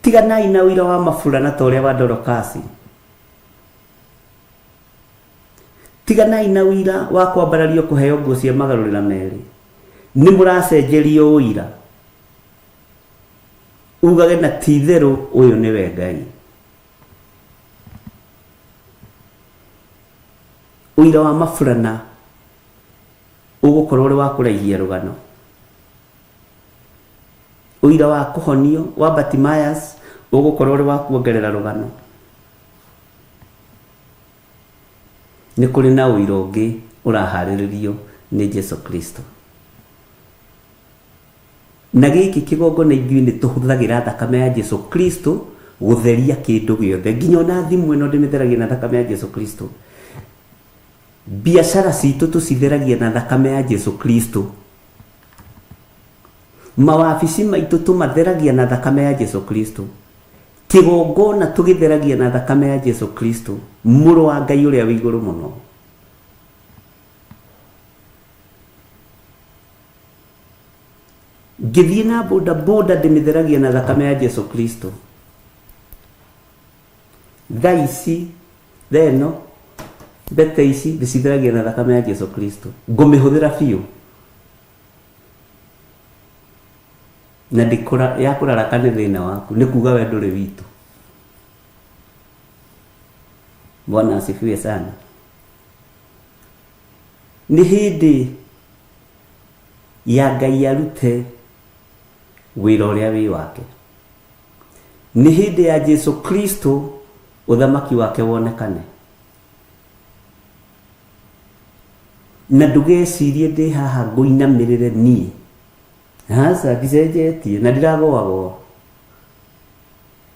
Tiganai na ũira wa maburana ta ũrĩa wa Dorokasi. Tiganai na ũira wa kwambarario kũheo nguo cia magarũrĩra merĩ. Nĩ mũracenjerio ũira. Ugage na ti itherũ ũyũ nĩwe Ngai. Ũira wa maburana ũgũkorwo ũrĩ wa kũraihia rũgano. Ũira wa kũhonio wa Bartimaeus ũgũkorwo ũrĩ wa kuongerera rũgano. Nĩ kũrĩ na ũira ũngĩ ũraharĩrĩrio nĩ Jesu Kristo. Na gĩkĩ kĩgongona ithuĩ nĩ tũhũthagĩra thakame ya Jesu Kristo gũtheria kĩndũ gĩothe. Nginya ona thimũ ĩno ndĩmĩtheragia na thakame ya Jesu Kristo. Biacara citũ tũcitheragia na thakame ya Jesu Kristo. Mawabici maitũ tũmatheragia na thakame ya Jesu Kristo. Kĩgongona tũgĩtheragia na thakame ya Jesu Kristo, mũrũ wa Ngai ũrĩa wĩ igũrũ mũno. Ngĩthiĩ na boda boda ndĩmĩtheragia na thakame ya Jesu Kristo. Thaa ici, thaa ĩno, mbete ici ndĩcitheragia na thakame ya Jesu Kristo. Ngũmĩhũthĩra biũ. Na ndĩkũra yakũraraka nĩ thĩna waku, nĩ kuga we ndũrĩ witũ. Bwana asifiwe sana. Nĩ hĩndĩ ya Ngai arute wĩra ũrĩa wĩ wake. Nĩ hĩndĩ ya Jesu Kristo ũthamaki wake wonekane. Na ndũgecirie ndĩ haha ngũinamĩrĩre niĩ. Aca ndicenjetie na ndiragũagũa.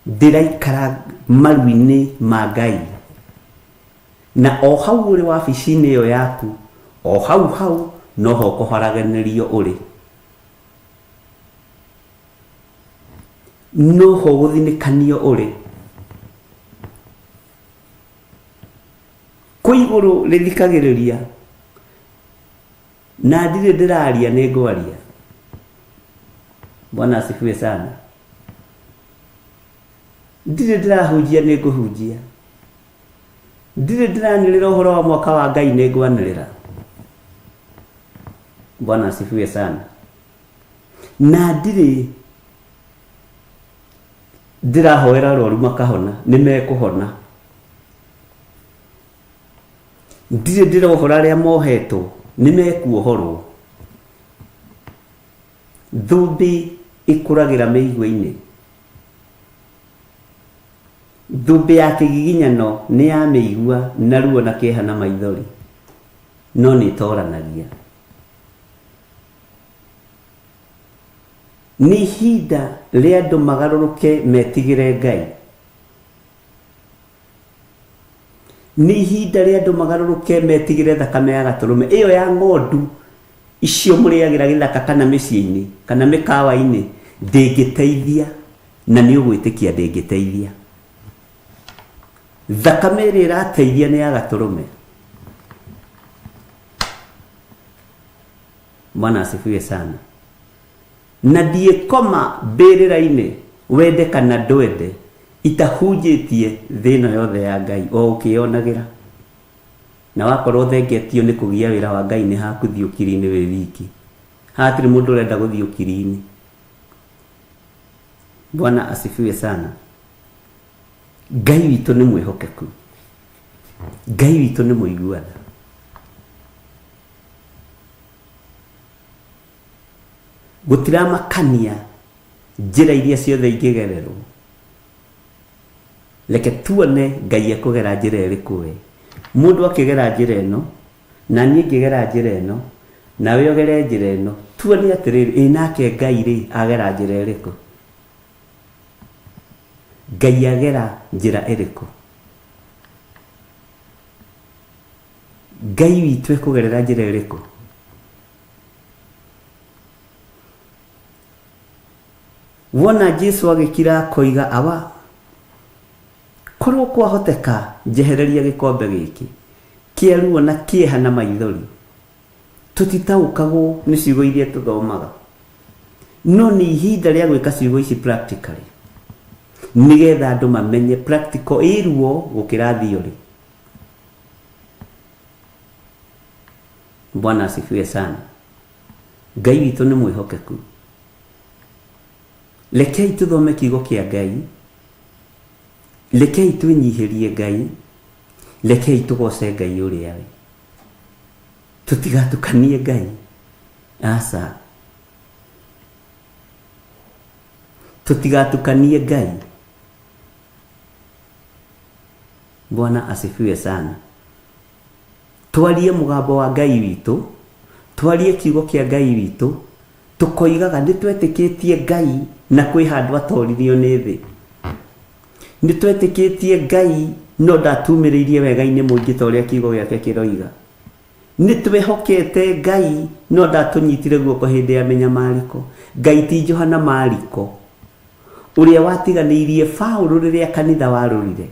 Ndĩraikara maru-inĩ ma Ngai. Na o hau ũrĩ wabici-inĩ ĩyo yaku, o hau hau noho ũkũharaganĩrio ũrĩ. Noho ũgũthinĩkanio ũrĩ. Kwĩ igũrũ rĩthikagĩrĩria na ndirĩ ndĩraria nĩ ngwaria. Bwana asifiwe sana. Ndirĩ ndĩrahunjia nĩ ngũhunjia. Ndirĩ ndĩranĩrĩra ũhoro wa mwaka wa Ngai nĩ ngwanĩrĩra. Bwana asifiwe sana. Na ndirĩ ndĩrahoera arwaru makahona, nĩ mekũhona. Ndirĩ ndĩrohora arĩa mohetwo, nĩ mekuohorwo. Thũmbĩ ĩkũragĩra mĩigua-inĩ. Thũmbĩ ya kĩgiginyano nĩ ya mĩigua na ruo na kĩeha na maithori, no nĩ ĩtoranagia. Nĩ ihinda rĩa andũ magarũrũke metigĩre Ngai. Nĩ ihinda rĩa andũ magarũrũke metigĩre thakame ya gatũrũme ĩyo ya ng'ondu icio mũrĩagĩra gĩthaka kana mĩciĩ-inĩ kana mĩkawa-inĩ ndĩngĩteithia, na nĩ ũgwĩtĩkia ndĩngĩteithia. Thakame ĩrĩa ĩrateithia nĩ ya gatũrũme. Bwana asifiwe sana. Na ndiĩkoma mbĩrĩra-inĩ wende kana ndwende itahunjĩtie thĩ ĩno yothe ya Ngai o ũkĩyonagĩra. Na wakorwo thengetio nĩ kũgia wĩra wa Ngai nĩ haku thiĩ ũkiri-inĩ wĩ wiki. Hatirĩ mũndũ ũrenda gũthiĩ ũkiri-inĩ. Bwana asifiwe sana. Ngai witũ nĩ mwĩhokeku. Ngai witũ nĩ mũiguana. Gũtiramakania njĩra iria ciothe ingĩgererwo. Reke tuone Ngai ekũgera njĩra ĩrĩkũ we. Mũndũ akĩgera njĩra ĩno, na niĩ ngĩgera njĩra ĩno, nawe ũgere njĩra ĩno, tuone atĩrĩrĩ, ĩ nake Ngai rĩ agera njĩra ĩrĩkũ? Ngai agera njĩra ĩrĩkũ? Ngai witũ ekũgerera njĩra ĩrĩkũ? Wona Jesu agĩkira akoiga, awa, korwo kwahoteka njehereria gĩkombe gĩkĩ kĩa ruo na kĩeha na maithori. Tũtitaũkagwo nĩ ciugo iria tũthomaga, no nĩ ihinda rĩa gwĩka ciugo ici practically. Nĩgetha andũ mamenye practical ĩ ruo gũkĩra theory. Bwana asifiwe sana. Ngai witũ nĩ mwĩhokeku. Rekei tũthome kiugo kĩa Ngai, rekei twĩnyihĩrie Ngai, rekei tũgoce Ngai ũrĩa we. Tũtigatukanie Ngai. Aca. Tũtigatukanie Ngai. Bwana asifiwe sana. Twarie mũgambo wa Ngai witũ, twarie kiugo kĩa Ngai witũ, tũkoigaga nĩ twetĩkĩtie Ngai na kwĩ handũ atoririo nĩ thĩ. Nĩ twetĩkĩtie Ngai no ndatumĩrĩirie wega-inĩ mũingĩ ta ũrĩa kiugo gĩake kĩroiga. Nĩ twehokete Ngai no ndatũnyitire guoko hĩndĩ ya mĩnyamarĩko. Ngai ti Johana Mariko ũrĩa watiganĩirie Paũlũ rĩrĩa kanitha warũrire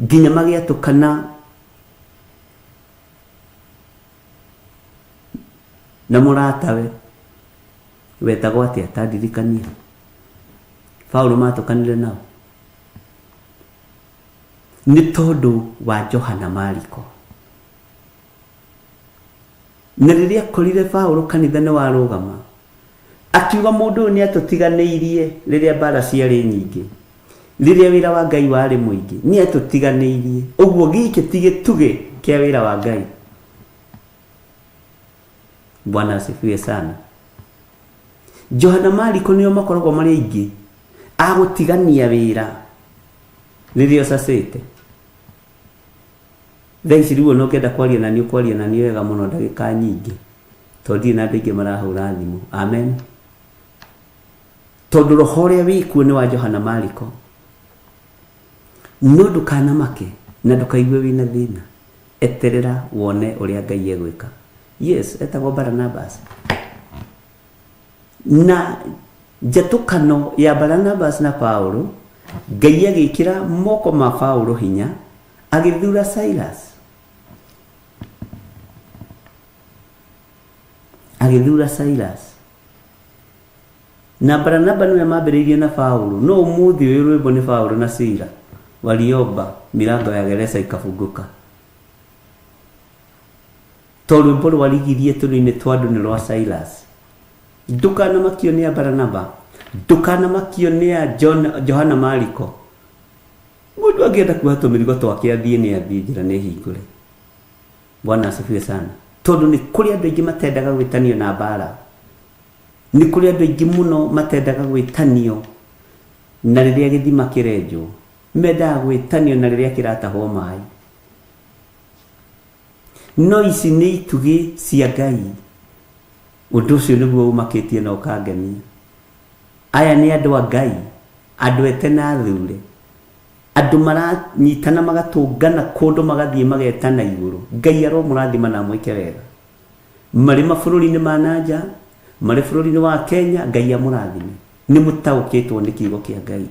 nginya magĩatũkana na mũratawe wetagwo atĩa ta ndirikania. Paũlũ matũkanire nao nĩ tondũ wa Johana Mariko. Na rĩrĩa akorire Paũlũ kanitha nĩ warũgama, akiuga mũndũ ũyũ nĩ atũtiganĩirie rĩrĩa mbara ciarĩ nyingĩ, rĩrĩa wĩra wa Ngai warĩ mũingĩ, nĩ atũtiganĩirie. Ũguo gĩkĩ ti gĩtugĩ kĩa wĩra wa Ngai. Bwana asifiwe sana. Johana Mariko nĩo makoragwo marĩ aingĩ a gũtigania wĩra rĩrĩa ũcacĩte. Thaa ici rĩu ona ũngĩenda kwaria na niĩ ũkwaria na niĩ wega mũno ndagĩka nyingĩ, tondũ ndirĩ na andũ aingĩ marahũra thimũ. Amen. Tondũ roho ũrĩa wĩkuo nĩ wa Johana Mariko. No ndũkanamake na ndũkaigue wĩna thĩna. Eterera wone ũrĩa Ngai egwĩka. Yes, etagwo Barnabas. Na njatũkano ya Barnabas na Paulo, Ngai agĩkĩra moko ma Paulo hinya, agĩthura Silas. Agĩthura Silas. Na Barnaba nĩwe mambĩrĩirie na Paulo, no ũmũthĩ ũyũ rwĩmbo nĩ Paulo na Sila. Waliomba milango ya gereza ikafunguka. To rwĩmbo rwarigirie tũnua-inĩ twa andũ nĩ rwa Silas. Ndũkanamakio nĩ a Barnaba, ndũkanamakio nĩ a Johana Mariko. Mũndũ angĩenda kuoha tũmĩrigo twake athiĩ nĩ athiĩ, njĩra nĩ hingũre. Bwana asifiwe sana. Tondũ nĩ kũrĩ andũ aingĩ matendaga gwĩtanio na mbara. Nĩ kũrĩ andũ aingĩ mũno matendaga gwĩtanio na rĩrĩa gĩthima kĩrenjwo. Mendaga gwĩtanio na rĩrĩa kĩratahwo maĩ. No ici nĩ itugĩ cia Ngai. Ũndũ ũcio nĩguo ũmakĩtie na ũkangenia. Aya nĩ andũ a Ngai, andũ ete na athure. Andũ maranyitana magatũngana kũndũ magathiĩ magetana igũrũ. Ngai aromũrathima na amwĩke wega. Marĩ mabũrũri-inĩ ma nanja, marĩ bũrũri-inĩ wa Kenya, Ngai amũrathime. Nĩ mũtaũkĩtwo nĩ kiugo kĩa Ngai.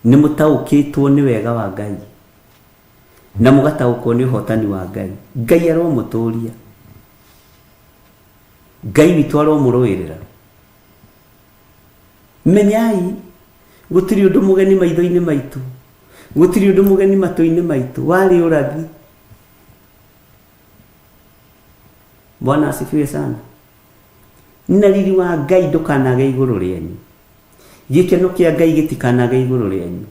Nĩ mũtaũkĩtwo nĩ wega wa Ngai. Na mũgataũkwo nĩ ũhotani wa Ngai. Ngai aromũtũria. Ngai witũ aromũrũĩrĩra. Menyai gũtirĩ ũndũ mũgeni maitho-inĩ maitũ, gũtirĩ ũndũ mũgeni matũ-inĩ maitũ, warĩ ũrathi. Bwana asifiwe sana. Na riri wa Ngai ndũkanage igũrũ rĩanyu. Gĩkeno kĩa Ngai gĩtikanage igũrũ rĩanyu.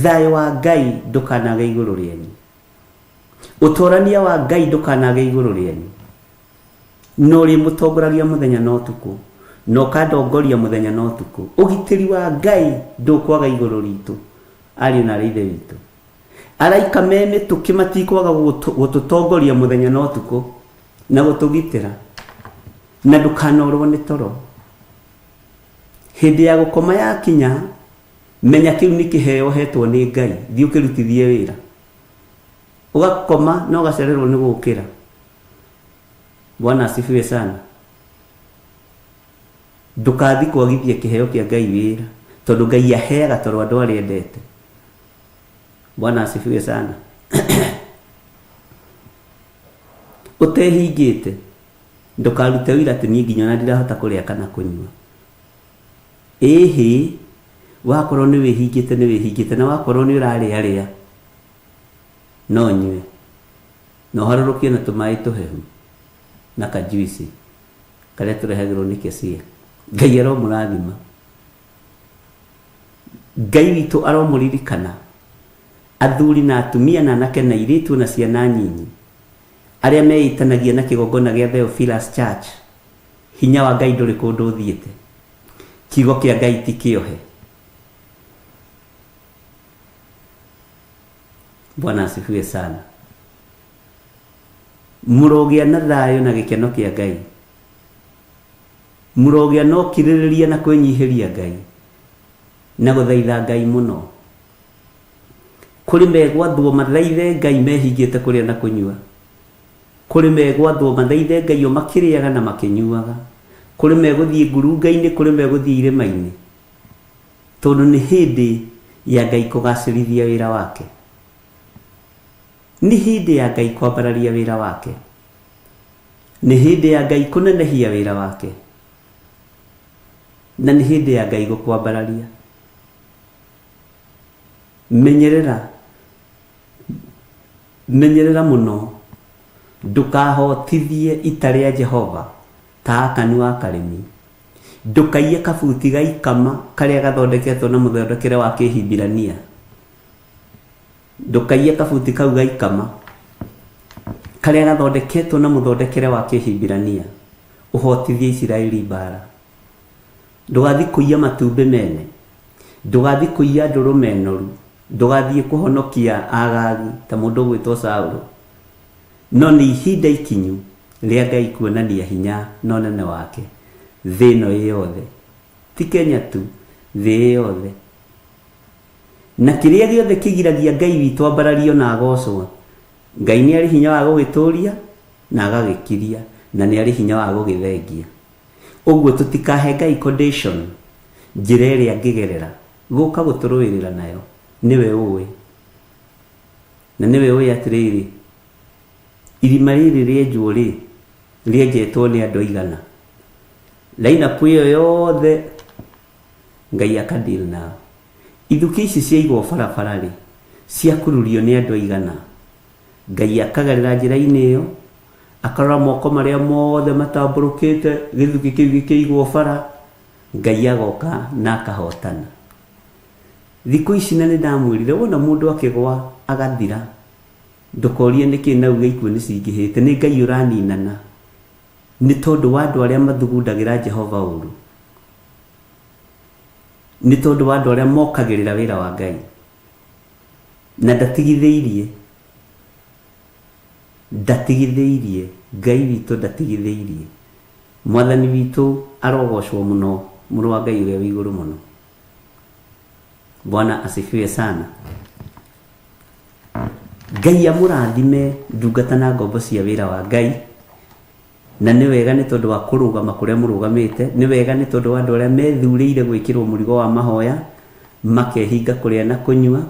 Thayũ wa Ngai ndũkanage igũrũ rĩanyu. Ũtorania wa Ngai ndũkanage igũrũ rĩanyu. No ũrĩmũtongoragia mũthenya na ũtukũ, na ũkandongoria mũthenya na ũtukũ. Ũgitĩri wa Ngai ndũkwaga igũrũ ritũ, ariũ na arĩ ithe witũ. Araika me mĩtũkĩ matikwaga gũtũtongoria mũthenya na ũtukũ na gũtũgitĩra. Na ndũkanorwo nĩ toro. Hĩndĩ ya gũkoma yakinya, menya kĩu nĩ kĩheo ũhetwo nĩ Ngai, thiĩ ũkĩrutithie wĩra. Ũgakoma na ũgacererwo nĩ gũkĩra. Bwana asifiwe sana. Ndũkathi kwagithia kĩheo kĩa Ngai wĩra, tondũ Ngai aheaga toro andũ arĩa endete. Bwana asifiwe sana. Ũtehingĩte. Ndũkarute ũira atĩ niĩ nginya ona ndirahota kũrĩa kana kũnyua. Ĩhĩ, wakorwo nĩ wĩhingĩte nĩ wĩhingĩte, na wakorwo nĩ ũrarĩa rĩa, no ũnyue, na ũharũrũkie na tũmaĩ tũhehu na kajuici karĩa tũrehagĩrwo nĩ Kesia. Ngai aromũrathima. Ngai witũ aromũririkana, athuri na atumia na anake na airĩtu na ciana nyinyi, arĩa meĩtanagia na kĩgongona gĩa Theophilus Church. Hinya wa Ngai ndũrĩ kũndũ ũthiĩte. Kiugo kĩa Ngai ti kĩohe. Bwana asifiwe sana. Mũrogĩa na thayũ na gĩkeno kĩa Ngai. Mũrogĩa na ũkirĩrĩria na kwĩnyihĩria Ngai na gũthaitha Ngai mũno. Kũrĩ megwathwo mathaithe Ngai mehingĩte kũrĩa na kũnyua. Kũrĩ megwathwo mathaithe Ngai o makĩrĩaga na makĩnyuaga. Kũrĩ megũthiĩ ngurunga-inĩ, kũrĩ megũthiĩ irĩma-inĩ. Tondũ nĩ hĩndĩ ya Ngai kũgacĩrithia wĩra wake. Nĩ hĩndĩ ya Ngai kwambararia wĩra wake. Nĩ hĩndĩ ya Ngai kũnenehia wĩra wake. Na nĩ hĩndĩ ya Ngai gũkwambararia. Menyerera, menyerera mũno ndũkahotithie ita rĩa Jehova ta Akani wa Karĩmi. Ndũkaiye kabuti ga ikama karĩa gathondeketwo na mũthondekere wa Kĩhibirania. Ndũkaiye kabuti kau ga ikama karĩa gathondeketwo na mũthondekere wa Kĩhibirania ũhotithie Isiraeli mbara. Ndũgathiĩ kũiya matumbĩ mene, ndũgathiĩ kũiya ndũrũme noru, ndũgathiĩ kũhonokia Agagi ta mũndũ ũgwĩtwo Saũlũ. No nĩ ihinda ikinyu rĩa Ngai kuonania hinya na ũnene wake thĩ ĩno ĩ yothe, ti Kenya tu, thĩ ĩ yothe. Na kĩrĩa gĩothe kĩgiragia Ngai witũ ambarario na agocwo, Ngai nĩ arĩ hinya wa gũgĩtũria na agagĩkiria, na nĩ arĩ hinya wa gũgĩthengia. Ũguo tũtikahe Ngai condition njĩra ĩrĩa angĩgerera gũka gũtũrũĩrĩra nayo, nĩwe ũĩ. Na nĩwe ũĩ atĩrĩrĩ, irima rĩrĩ rĩenjwo rĩ, rĩenjetwo nĩ andũ aigana. Lineup ĩyo yothe Ngai aka deal nao. Ithuki ici ciaigwo barabara rĩ, ciakururio nĩ andũ aigana. Ngai akagerera njĩra-inĩ ĩyo, akarora moko marĩa mothe matambũrũkĩte gĩthukĩ kĩu gĩkĩigwo bara, Ngai agoka na akahotana. Thikũ ici na nĩ ndamwĩrire, wona mũndũ akĩgwa agathira, ndũkorie nĩkĩ na uge ikuũ nĩ cingĩhĩte, nĩ Ngai ũraninana. Nĩ tondũ wa andũ arĩa mathugundagĩra Jehova ũru. Nĩ tondũ wa andũ arĩa mokagĩrĩra wĩra wa Ngai. Na ndatigithĩirie, ndatigithĩirie, Ngai witũ ndatigithĩirie. Mwathani witũ arogocwo mũno, mũrũ wa Ngai ũrĩa wĩ igũrũ mũno. Bwana asifiwe sana. Ngai amũrathime ndungata na ngombo cia wĩra wa Ngai. Na nĩ wega nĩ tondũ wa kũrũgama kũrĩa mũrũgamĩte, nĩ wega nĩ tondũ wa andũ arĩa methurĩire gwĩkĩrwo mũrigo wa mahoya, makehinga kũrĩa na kũnyua,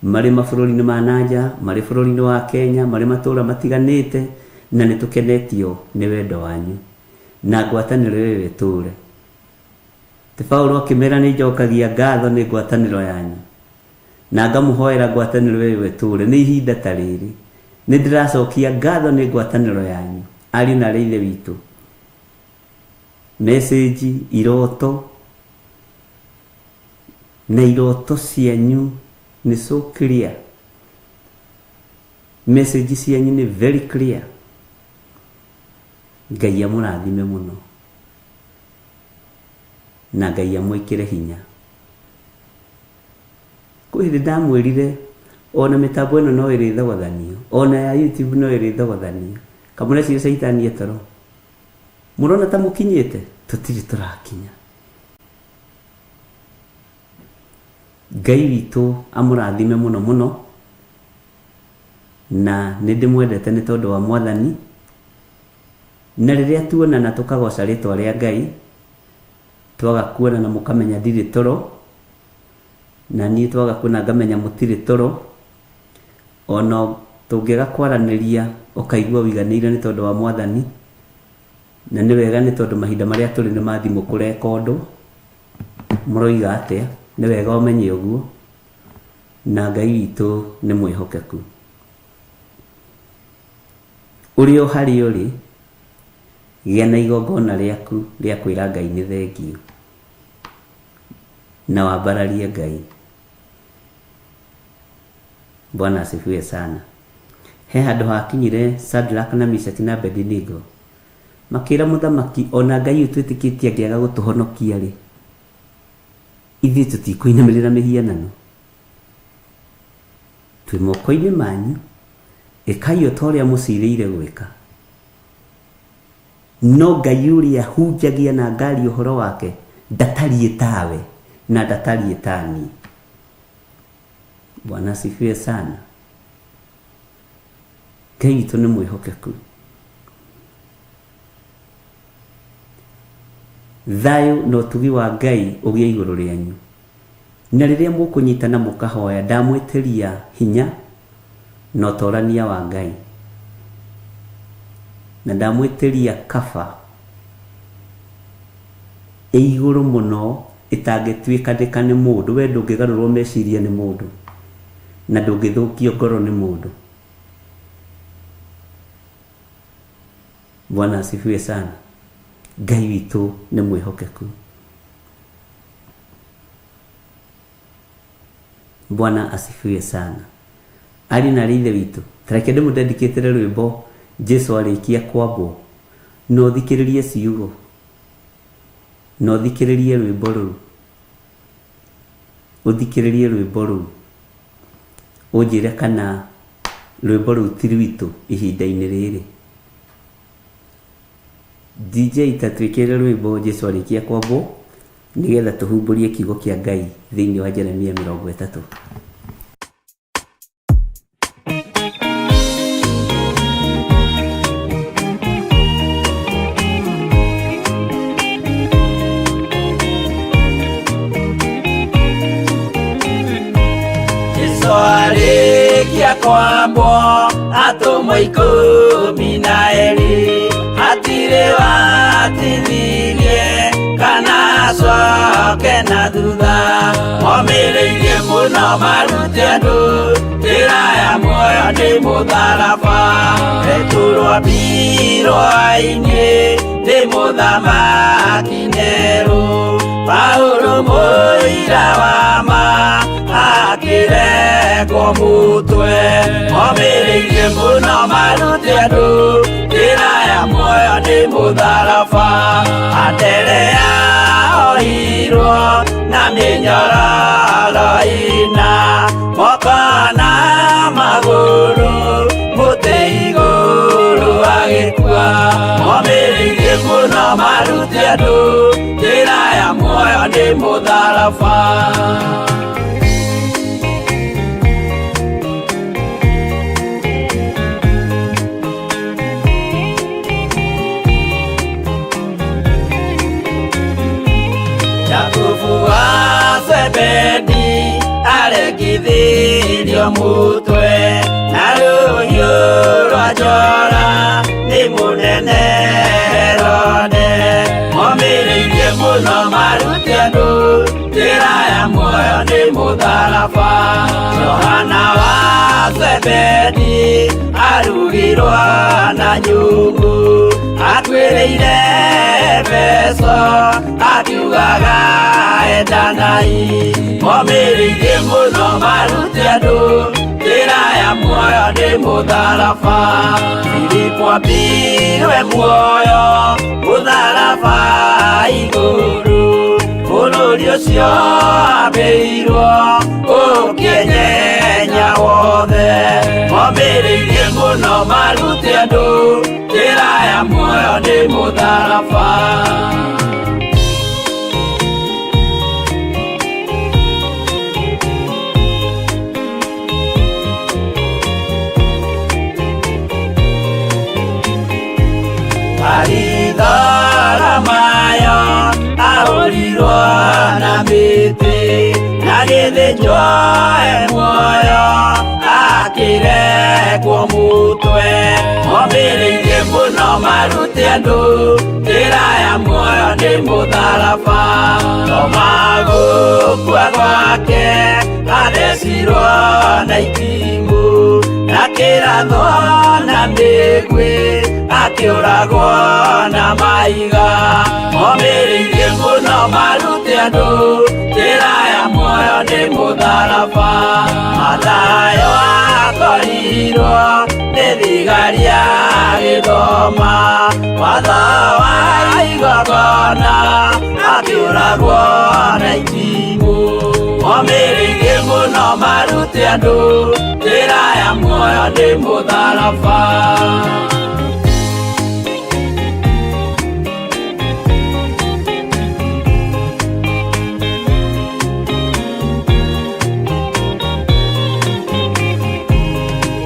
marĩ mabũrũri-inĩ ma nanja, marĩ bũrũri-inĩ wa Kenya, marĩ matũũra matiganĩte, na nĩ tũkenetio nĩ wendo wanyu. Na ngwatanĩro ĩyo ĩtũũre. Ti Paulo akĩmera nĩ njokagia ngatho nĩ ngwatanĩro yanyu. Na ngamũhoera ngwatanĩro ĩyo ĩtũũre. Nĩ ihinda ta rĩrĩ. Nĩ ndĩracokia ngatho nĩ ngwatanĩro yanyu. Ariũ na arĩa ithe witũ. Message, iroto, na iroto cianyu nĩ so clear. Message cianyu nĩ very clear. Ngai amũrathime mũno. Na Ngai amwĩkĩre hinya. Kwĩ hĩndĩ ndamwĩrire ona mĩtambo ĩno no ĩrĩthogothanio, ona ya YouTube no ĩrĩthogothanio. Kamũreciria caitani etoro. Mũrona ta mũkinyĩte? Tũtirĩ tũrakinya. Ngai witũ amũrathime mũno mũno, na nĩ ndĩmwendete nĩ tondũ wa Mwathani. Na rĩrĩa tuonana tũkagoca rĩtwa rĩa Ngai, twaga kuonana mũkamenya ndirĩ toro, na niĩ twaga kuona ngamenya mũtirĩ toro, ona tũngĩaga kwaranĩria ũkaigua ũiganĩire nĩ tondũ wa Mwathani. Na nĩ wega nĩ tondũ mahinda marĩa tũrĩ nĩ ma thimũ kũrekondwo. Mũroiga atĩa? Nĩ wega ũmenye ũguo. Na Ngai witũ nĩ mwĩhokeku. Ũrĩ o harĩa ũrĩ, gĩa na igongona rĩaku rĩa kwĩra Ngai nĩ thengiũ. Na wambararie Ngai. Bwana asifiwe sana. He handũ hakinyire Shadrach na Meshach na Abednego makĩra mũthamaki ona Ngai ũyũ twĩtĩkĩtie angĩaga gũtũhonokia rĩ, ithuĩ tũtikũinamĩrĩra mĩhianano. Twĩ moko-inĩ manyu, ĩkai o ta ũrĩa mũcirĩire gwĩka. No Ngai ũrĩa hunjagia na ngaria ũhoro wake ndatariĩ tawe na ndatariĩ taniĩ. Bwana asifiwe sana. Ngai witũ nĩ mwĩhokeku. Thayũ na ũtugi wa Ngai ũgĩe igũrũ rĩanyu. Na rĩrĩa mũkũnyitana mũkahoya, ndamwĩtĩria hinya na ũtorania wa Ngai. Na ndamwĩtĩria kaba ĩ igũrũ mũno ĩtangĩtuĩkanĩka nĩ mũndũ. We ndũngĩgarũrwo meciria nĩ mũndũ, na ndũngĩthũkio ngoro nĩ mũndũ. Bwana asifiwe sana. Ngai witũ nĩ mwĩhokeku. Bwana asifiwe sana. Ariũ na aarĩ a Ithe witũ, ta reke ndĩmũdedicatĩre rwĩmbo Jesu arĩkia kwambwo, na ũthikĩrĩrie ciugo, na ũthikĩrĩrie rwĩmbo rũu, ũthikĩrĩrie rwĩmbo rũu, ũnjĩre kana rwĩmbo rũu ti rwitũ ihinda-inĩ rĩrĩ. DJ ta twĩkĩrĩre rwĩmbo Jesu arĩkia kwambwo, nĩgetha tũhumbũrie kiugo kĩa Ngai thĩinĩ wa Jeremia 30. Jesu arĩkia kwambwo atũmwo 12 hatirĩ watithirie kana acoke na thutha. Momĩrĩirie mũno marute andũ njĩra ya muoyo nĩ mũtharaba. Petero ambirwo ainĩ nĩ mũthamaki Nero. Paulo mũira wa ma akĩrekwo mũtwe. Momĩrĩirie mũno marute andũ njĩra ya muoyo nĩ mũtharaba. Anderea ohirwo na mĩnyororo ĩna moko na magũrũ mũtĩ igũrũ agĩkua. Momĩrĩirie mũno marute andũ njĩra ya muoyo nĩ mũtharaba. Jakubu wa Zebedi arekithirio mũtwe na rũhiũ rwa njora nĩ mũnene Herode. Momĩrĩirie mũno marute andũ njĩra ya muoyo nĩ mũtharaba. Johana wa Zebedi arugirwo na nyũngũ atuĩrĩire Efeso akiugaga endanai. Momĩrĩirie mũno marute andũ njĩra ya muoyo nĩ mũtharaba. Filipo ambirwe muoyo mũtharaba igũrũ bũrũri ũcio ambĩirwo ũkĩenyenya wothe. Momĩrĩirie mũno marute andũ njĩra ya muoyo nĩ mũtharaba. Baritholomayo ahũrirwo na mĩtĩ na gĩthĩnjwo e muoyo akĩrekwo mũtwe. Momĩrĩirie mũno marute marute andũ njĩra ya muoyo nĩ mũtharaba. Toma gũkua gwake athecirwo na itimũ, na kĩrathwo na mĩguĩ, akĩũragwo na mahiga. Momĩrĩirie mũno marute andũ njĩra ya muoyo nĩ mũtharaba. Mathayo akorirwo nĩ thigari agĩthoma watho wa igongona, akĩũragwo na itimũ. Momĩrĩirie mũno marute andũ njĩra ya muoyo nĩ mũtharaba.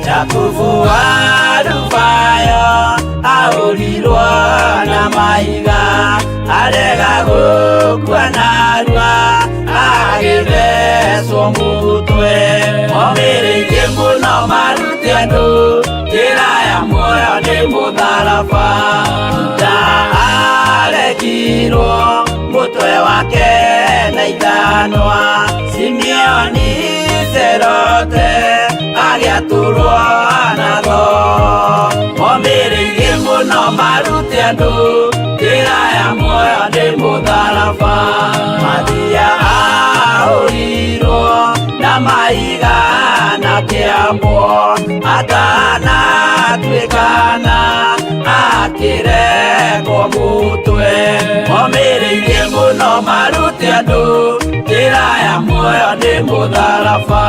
Jakubu wa Alufayo ahũrirwo na mahiga, arega gũkua narua agĩthecwo mũtwe. Momĩrĩirie mũno marute andũ njĩra ya muoyo nĩ mũtharaba. Juda aregirwo mũtwe wake na ithanwa, Simeoni Serote agĩatũrwo na thoo. Momĩrĩirie mũno marute andũ njĩra ya muoyo nĩ mũtharaba. Mathia ahũrirwo na mahiga na kĩambwo, atanatuĩkana akĩrekwo mũtwe. Momĩrĩirie mũno marute andũ njĩra ya muoyo nĩ mũtharaba.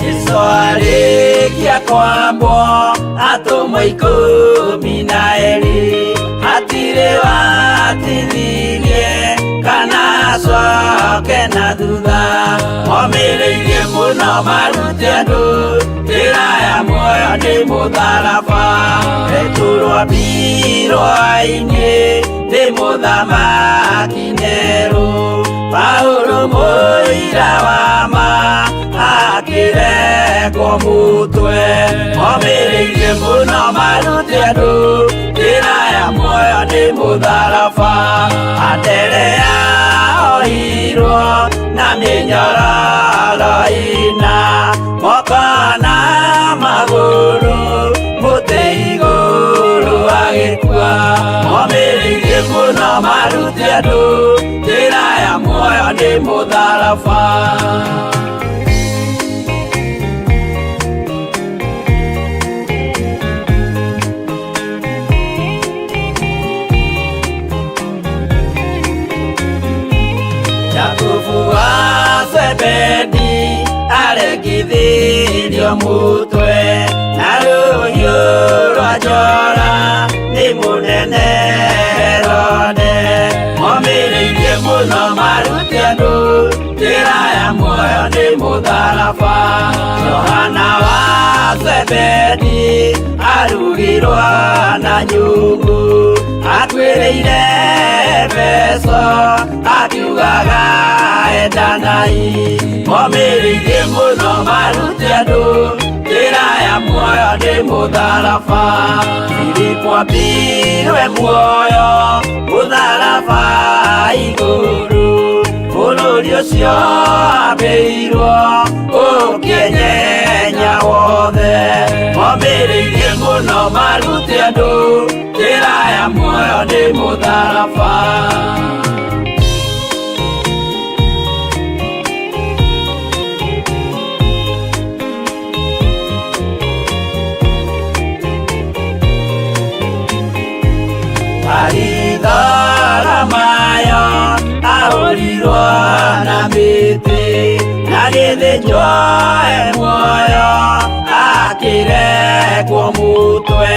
Jesu arĩkia kwambwo atũmwo 12, hatirĩ watithirie kana acoke na thutha. Momĩrĩirie mũno marute andũ njĩra ya muoyo nĩ mũtharaba. Petero ambirwo-inĩ nĩ mũthamaki Nero, Paulo mũira wa ma akĩrekwo mũtwe. Momĩrĩirie mũno marute andũ njĩra ya muoyo nĩ mũtharaba. Anderea ohirwo na mĩnyororo ĩna, moko na magũrũ mũtĩ igũrũ agĩkua. Momĩrĩirie mũno marute andũ njĩra ya muoyo nĩ mũtharaba. Jakubu wa Zebedi aregithirio mũtwe na rũhiũ rwa njora nĩ mũnene Herode. Momĩrĩirie mũno marute andũ njĩra ya muoyo nĩ mũtharaba. Johana wa Zebedi arugirwo na nyũngũ, akuĩrĩire Efeso akiugaga endanai. Momĩrĩirie mũno marute andũ njĩra ya muoyo nĩ mũtharaba. Filipo ambirwe muoyo mũtharaba igũrũ, bũrũri ũcio ambĩirwo ũkĩenyenya wothe. Momĩrĩirie mũno marute andũ njĩra ya muoyo nĩ mũtharaba. Baritholomayo ahũrirwo na mĩtĩ, na gĩthĩnjwo e muoyo akĩrekwo mũtwe.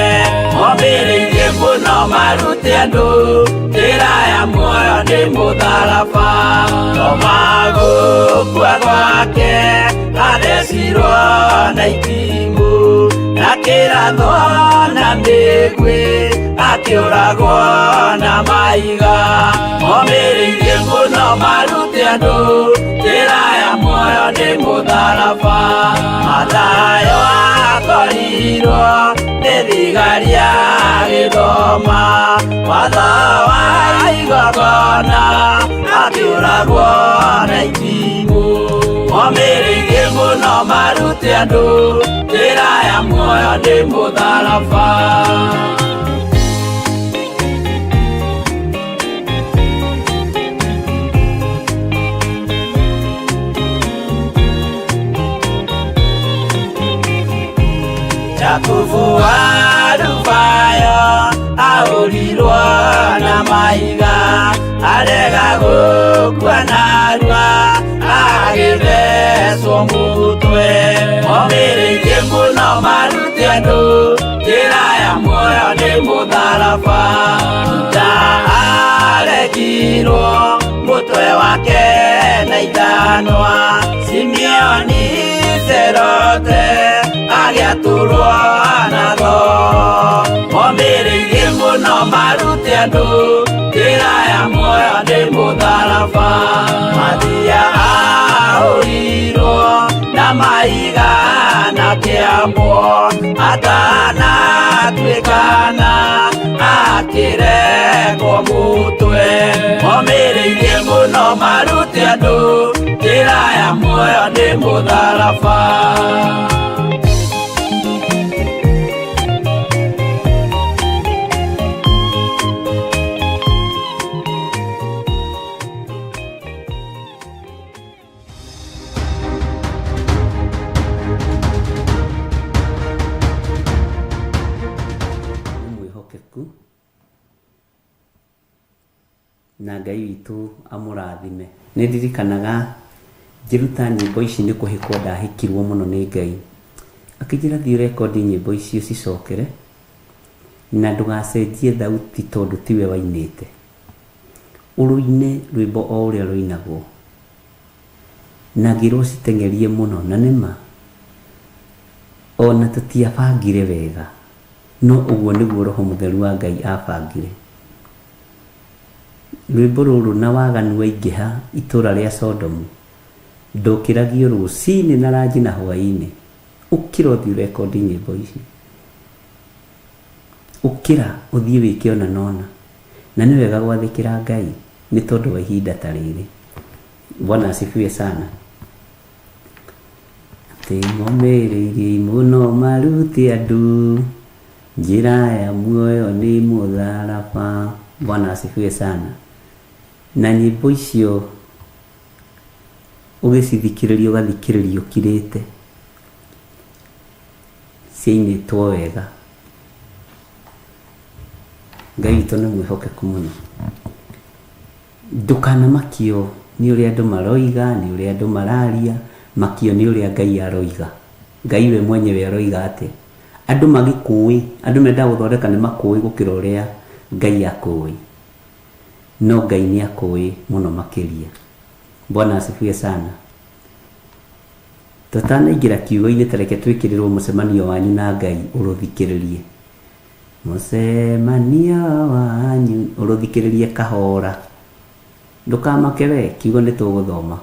Momĩrĩirie mũno Mũno marute andũ njĩra ya muoyo nĩ mũtharaba. Toma gũkua gwake athecirwo na itimũ, na kĩrathwo na mĩguĩ, akĩũragwo na mahiga. Momĩrĩirie mũno marute andũ njĩra ya muoyo nĩ mũtharaba. Mathayo akorirwo nĩ thigari agĩthoma watho wa igongona, akĩũragwo na itimũ. Momĩrĩirie mũno marute andũ njĩra ya muoyo nĩ mũtharaba. Jakubu wa Alufayo ahũrirwo na mahiga, arega gũkua narua agĩthecwo mũtwe. Momĩrĩirie mũno marute andũ njĩra ya muoyo nĩ mũtharaba. Juda aregirwo mũtwe wake na ithanwa, Simeoni Zerote agĩatũrwo na thoo. Momĩrĩirie mũno marute andũ njĩra ya muoyo nĩ mũtharaba. Mathia ahũrirwo na mahiga na kĩambwo, atanatuĩkana akĩrekwo mũtwe. Momĩrĩirie mũno marute andũ njĩra ya muoyo nĩ mũtharaba. Nĩ mwĩhokeku na Ngai witũ amũrathime. Nĩ ndirikanaga ngĩruta nyĩmbo ici nĩ kũhĩkwo ndahĩkirwo mũno nĩ Ngai. Akĩnjĩra thiĩ ũrekondi nyĩmbo ici ũcicokere na ndũgacenjie thauti tondũ tiwe wainĩte. Ũrũine rwĩmbo o ũrĩa rũinagwo. Na ngĩrwo citeng'erie mũno na nĩma ona tũtiabangire wega, no ũguo nĩguo Roho Mũtheru wa Ngai abangire. Rwĩmbo rũrũ na waganu waingĩha itũra rĩa Sodomu, ndũkĩragio rũcinĩ na ranji na hwaĩ-inĩ. Ũkĩra ũthiĩ ũrekondi nyĩmbo ici. Ũkĩra ũthiĩ wĩke ona nona. Na nĩ wega gwathĩkĩra Ngai nĩ tondũ wa ihinda ta rĩrĩ. Bwana asifiwe sana. Atĩ momĩrĩirie mũno marute andũ njĩra ya muoyo nĩ mũtharaba. Bwana asifiwe sana. Na nyĩmbo icio ũgĩcithikĩrĩria ũgathikĩrĩria ũkirĩte, ciainĩtwo wega. Ngai witũ nĩ mwĩhokeku mũno. Ndũkanamakio nĩ ũrĩa andũ maroiga, nĩ ũrĩa andũ mararia, makio nĩ ũrĩa Ngai aroiga. Ngai we mwenyewe aroiga atĩa? Andũ magĩkũĩ, andũ mendaga gũthondeka nĩ makũĩ gũkĩra ũrĩa Ngai akũĩ. No Ngai nĩ akũĩ mũno makĩria. Bwana asifiwe sana. Tũtanaingĩra kiugo-inĩ ta reke twĩkĩrĩrwo mũcemanio wanyu na Ngai ũrũthikĩrĩrie. Mũcemanio wanyu ũrũthikĩrĩrie kahora. Ndũkamake we, kiugo nĩ tũgũthoma.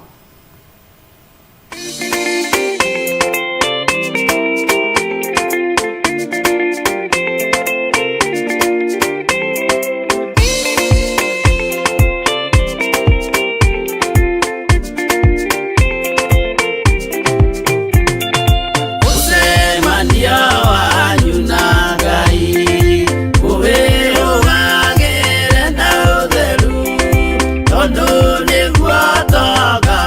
Mũcemanio wanyu na Ngai ũwĩrũgagĩre na ũtheru, tondũ nĩguo ũtonga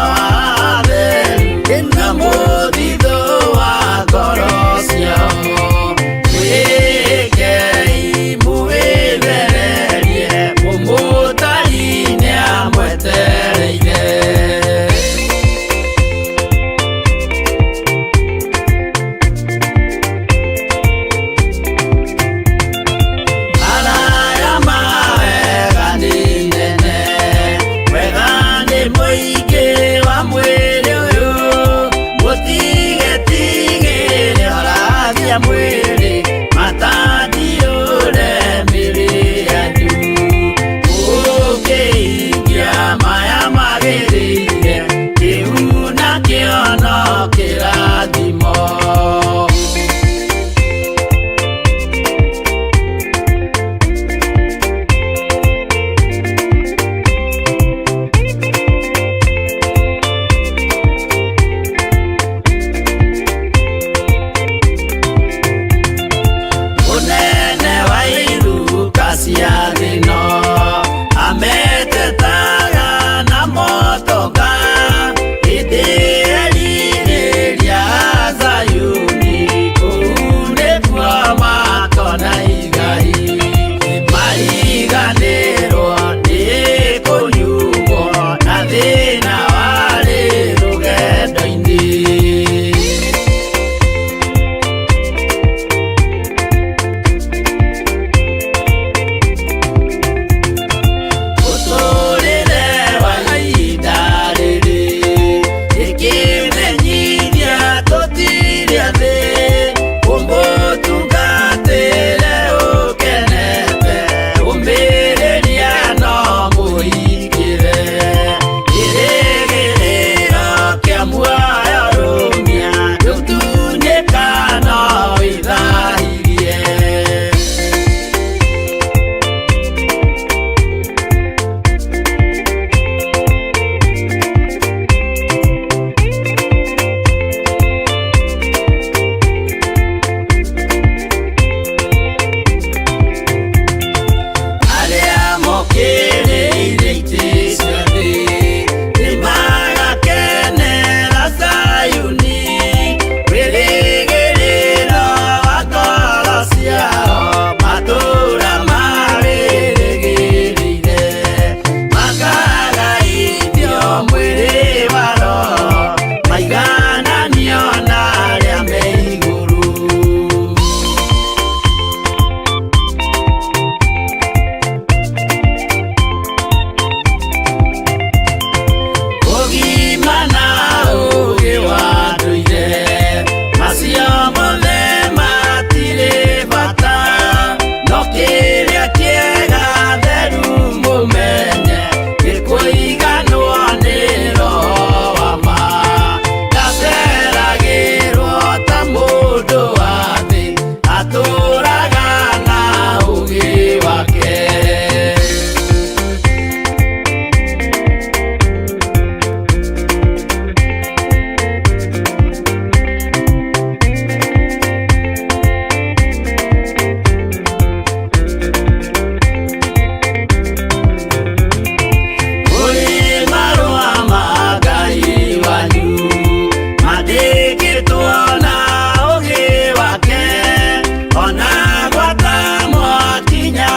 thĩno ametetaga na motoka hĩndĩ erirĩria Zayuni kũu nĩkuo makona igai mariganĩrwo nĩ kũnyugwo na thĩna warĩ rũgendo-inĩ. Mũtũrĩre wa ihinda rĩrĩ ĩkĩmenyithia tũtirĩ thĩ ũmũtungatĩre ũkenete ũmĩrĩria no mũhingĩre kĩrĩgĩrĩro kĩa muoyo rũmia rũtunyĩka no wĩthahirie. Arĩa mokĩrĩire itĩ cia thĩ nĩmagakenera Zayuni wĩrĩgĩrĩro wa ngoro ciao matũũra marĩrĩgĩrĩire makagaithio mwĩrĩ wa roho maigananio na arĩa me igũrũ. Ũgima na ũũgĩ wa ndũire macio mothe matirĩ bata no kĩrĩa kĩega theru mũmenye nĩ kũiganwo nĩ roho wa ma ndaceragĩrwo ta mũndũ wa thĩ atũraga na ũũgĩ wake. Kũrĩ marũa ma Ngai wanyu mandĩkĩtwo na ũũgĩ wake ona gwata mwakinya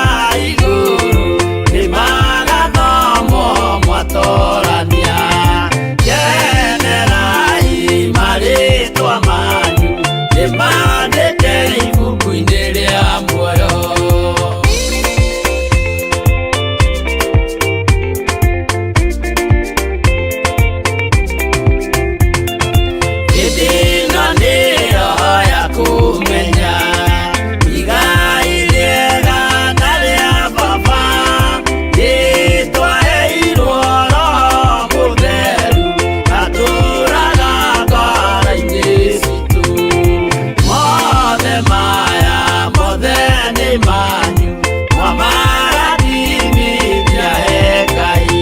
igũrũ nĩmagathomwo mwatorania kenerai marĩtwa manyu nĩmandĩke ibuku-inĩ rĩa muoyo. Hĩndĩ ĩno nĩyo ya kũmenya igai rĩega na rĩa baba nĩtwaheirwo Roho Mũtheru atũũraga ngoro-inĩ citũ. Mothe maya mothe nĩ manyu mwamarathimithia he Ngai.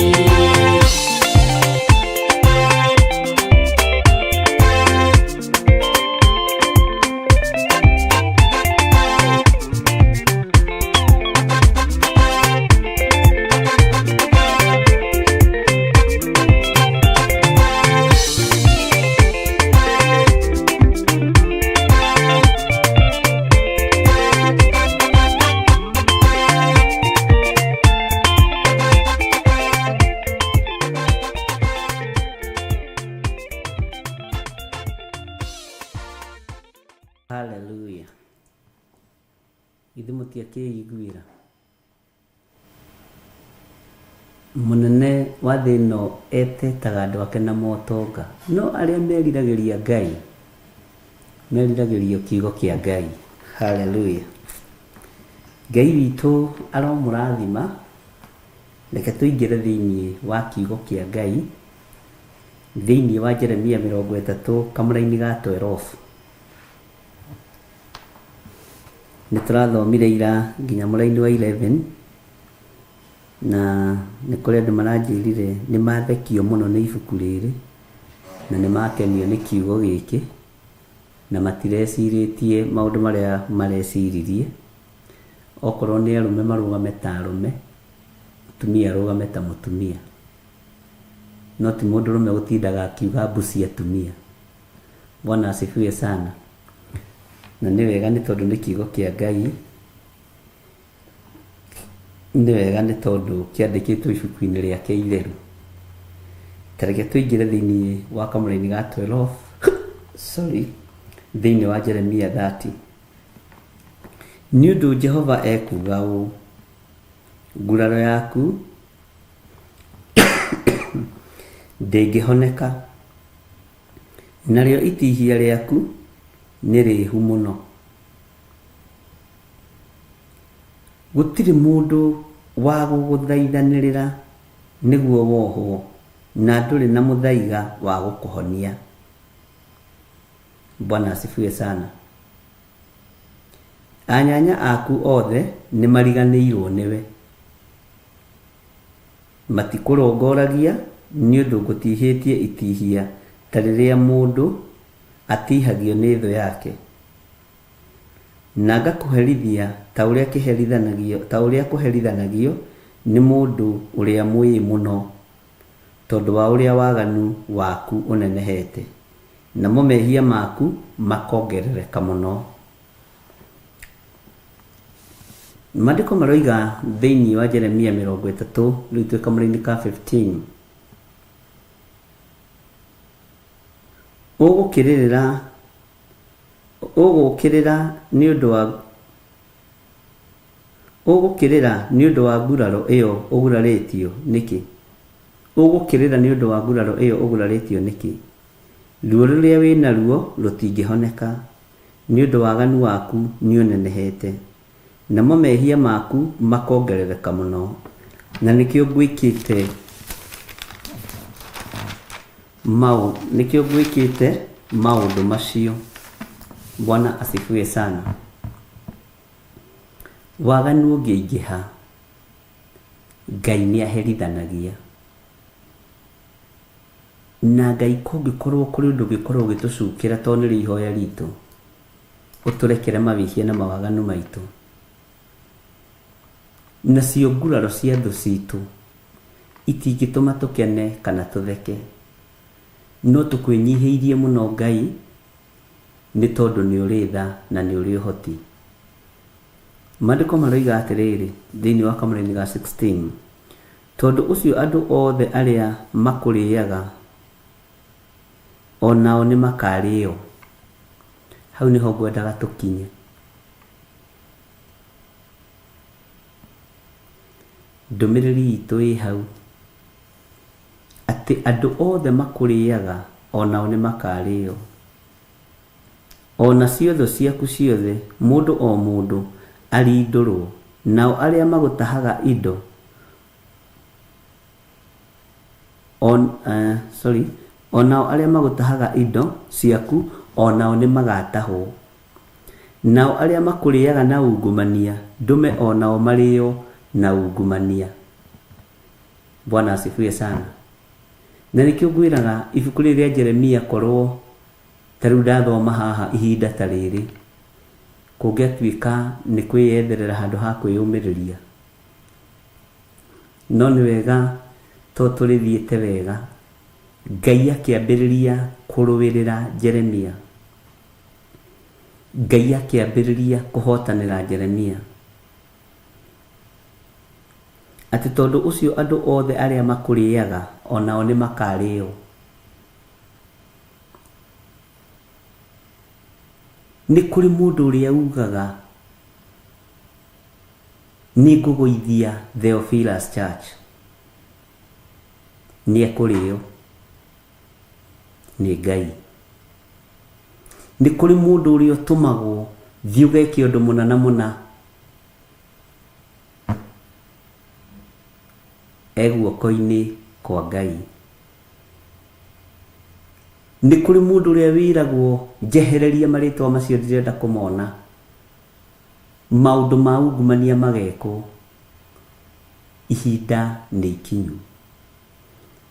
Haleluya. Githĩ mũtiakĩiguĩra? Mũnene wa thĩ ĩno etetaga andũ ake na motonga, no arĩa meriragĩria Ngai meriragĩria kiugo kĩa Ngai. Haleluya. Ngai witũ aromũrathima. Reke tũingĩre thĩinĩ wa kiugo kĩa Ngai thĩinĩ wa Jeremia 30 kamũraini ga 12. Nĩ tũrathomire ira nginya mũraini wa 11 na nĩ kũrĩ andũ maranjĩrire nĩ mathekio mũno nĩ ibuku rĩrĩ na nĩ makenio nĩ kiugo gĩkĩ na matirecirĩtie maũndũ marĩa mareciririe. Okorwo nĩ arũme marũgame ta arũme, mũtumia arũgame ta mũtumia. No ti mũndũrũme gũtindaga akiuga mbu cia atumia. Bwana asifiwe sana. Na nĩ wega nĩ tondũ nĩ kiugo kĩa Ngai, nĩ wega nĩ tondũ kĩandĩkĩtwo ibuku-inĩ rĩake itheru. Ta reke tũingĩre thĩinĩ wa kamũraini ga 12, sorry, thĩinĩ wa Jeremia 30. Nĩ ũndũ Jehova ekuuga ũũ, nguraro yaku ndĩngĩhoneka, narĩo itihia rĩaku nĩ rĩihu mũno. Gũtirĩ mũndũ wa gũgũthaithanĩrĩra nĩguo wohwo, na ndũrĩ na mũthaiga wa gũkũhonia. Bwana asifiwe sana. Anyanya aku othe nĩ mariganĩirwo nĩwe. Matikũrongoragia nĩ ũndũ ngũtihĩtie itihia ta rĩrĩa mũndũ atihagio nĩ thũ yake. Na ngakũherithia ta ũrĩa kĩherithanagio, ta ũrĩa kũherithanagio nĩ mũndũ ũrĩa mwĩĩ mũno, tondũ wa ũrĩa waganu waku ũnenehete, namo mehia maku makongerereka mũno. Maandĩko maroiga thĩinĩ wa Jeremia 30, rĩu twĩ kamũraini ka 15. Ũgũkĩrĩrĩra ũgũkĩrĩra nĩ ũndũ wa ũgũkĩrĩra nĩ ũndũ wa nguraro ĩyo ũgurarĩtio nĩkĩ? Ũgũkĩrĩra nĩ ũndũ wa nguraro ĩyo ũgurarĩtio nĩkĩ? Ruo rũrĩa wĩ naruo rũtingĩhoneka, nĩ ũndũ waganu waku nĩũnenehete, namo mehia maku makongerereka mũno. Na nĩkĩo ngwĩkĩte nĩkĩo ngwĩkĩte maũndũ macio. Bwana asifiwe sana. Waganu ũngĩingĩha, Ngai nĩaherithanagia. Na Ngai kũngĩkorwo kũrĩ ũndũ ũngĩkorwo ũgĩtũcukĩra tondũ nĩrĩo ihoya ritũ, ũtũrekere mawĩhia na mawaganu maitũ. Nacio nguraro cia thũ citũ itingĩtũma tũkene kana tũtheke. No tũkwĩnyihĩirie mũno Ngai, nĩ tondũ nĩ ũrĩ tha na nĩ ũrĩ ũhoti. Maandĩko maroiga atĩrĩrĩ thĩinĩ wa kamũraini ga 16, tondũ ũcio andũ othe arĩa makũrĩaga o nao nĩ makarĩo. Hau nĩho ngwendaga tũkinye. Ndũmĩrĩri itũ ĩ hau, atĩ andũ othe makũrĩaga o nao nĩ makarĩo. O nacio thũ ciaku ciothe, mũndũ o mũndũ arindũrwo, nao arĩa magũtahaga indo o nao arĩa magũtahaga indo ciaku o nao nĩ magatahwo. Nao arĩa makũrĩaga na ungumania, ndũme o nao marĩo na ungumania. Bwana asifiwe sana. Na nĩkĩo ngwĩraga ibuku rĩrĩ rĩa Jeremia korwo ta rĩu ndathoma haha ihinda ta rĩrĩ, kũngĩatuĩka nĩ kwĩyetherera handũ ha kwĩyũmĩrĩria. No nĩ wega to tũrĩthiĩte wega, Ngai akĩambĩrĩria kũrũĩrĩra Jeremia. Ngai akĩambĩrĩria kũhotanĩra Jeremia. Atĩ tondũ ũcio andũ othe arĩa makũrĩaga o nao nĩ makarĩo. Nĩ kũrĩ mũndũ ũrĩa ugaga nĩ ngũgũithia Theophilus Church, nĩ ekũrĩo nĩ Ngai. Nĩ kũrĩ mũndũ ũrĩa ũtũmagwo thiĩ ũgeke ũndũ mũna na mũna, e guoko-inĩ kwa Ngai. Nĩ kũrĩ mũndũ ũrĩa wĩragwo njehereria marĩtwa macio ndirenda kũmona, maũndũ ma ungumania magekwo, ihinda nĩ ikinyu.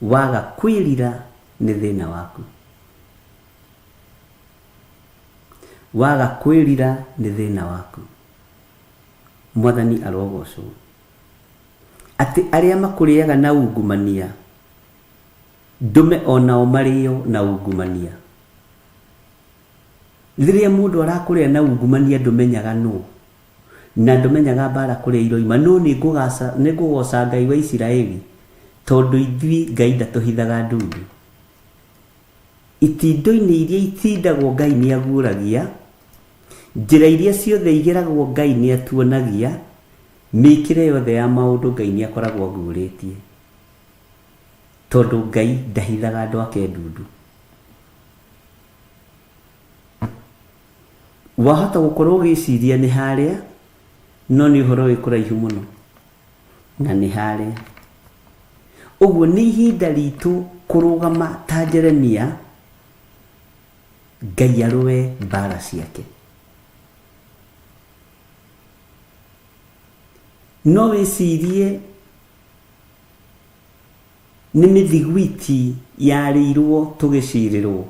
Waga kwĩrira nĩ thĩna waku. Waga kwĩrira nĩ thĩna waku. Mwathani arogocwo. Atĩ arĩa makũrĩaga na ungumania, ndũme o nao marĩo na ungumania. Rĩrĩa mũndũ arakũrĩa na ungumania ndũmenyaga nũ, na ndũmenyaga mbara kũrĩa iroima, no nĩngũgoca Ngai wa Isiraeli, tondũ ithuĩ Ngai ndatũhithaga ndundu. Itindo-inĩ iria itindagwo Ngai nĩaguũragia, njĩra iria ciothe igeragwo Ngai nĩatuonagia, mĩkĩre yothe ya maũndũ Ngai nĩakoragwo aguũrĩtie. Tondũ Ngai ndahithaga andũ ake ndundu. Wahota gũkorwo ũgĩciria nĩ harĩa, no nĩ ũhoro wĩ kũraihu mũno na nĩ harĩa. Ũguo nĩ ihinda ritũ kũrũgama ta Jeremia, Ngai arũe mbara ciake. No wĩcirie nĩ mĩthiguiti yarĩirwo tũgĩcirĩrwo,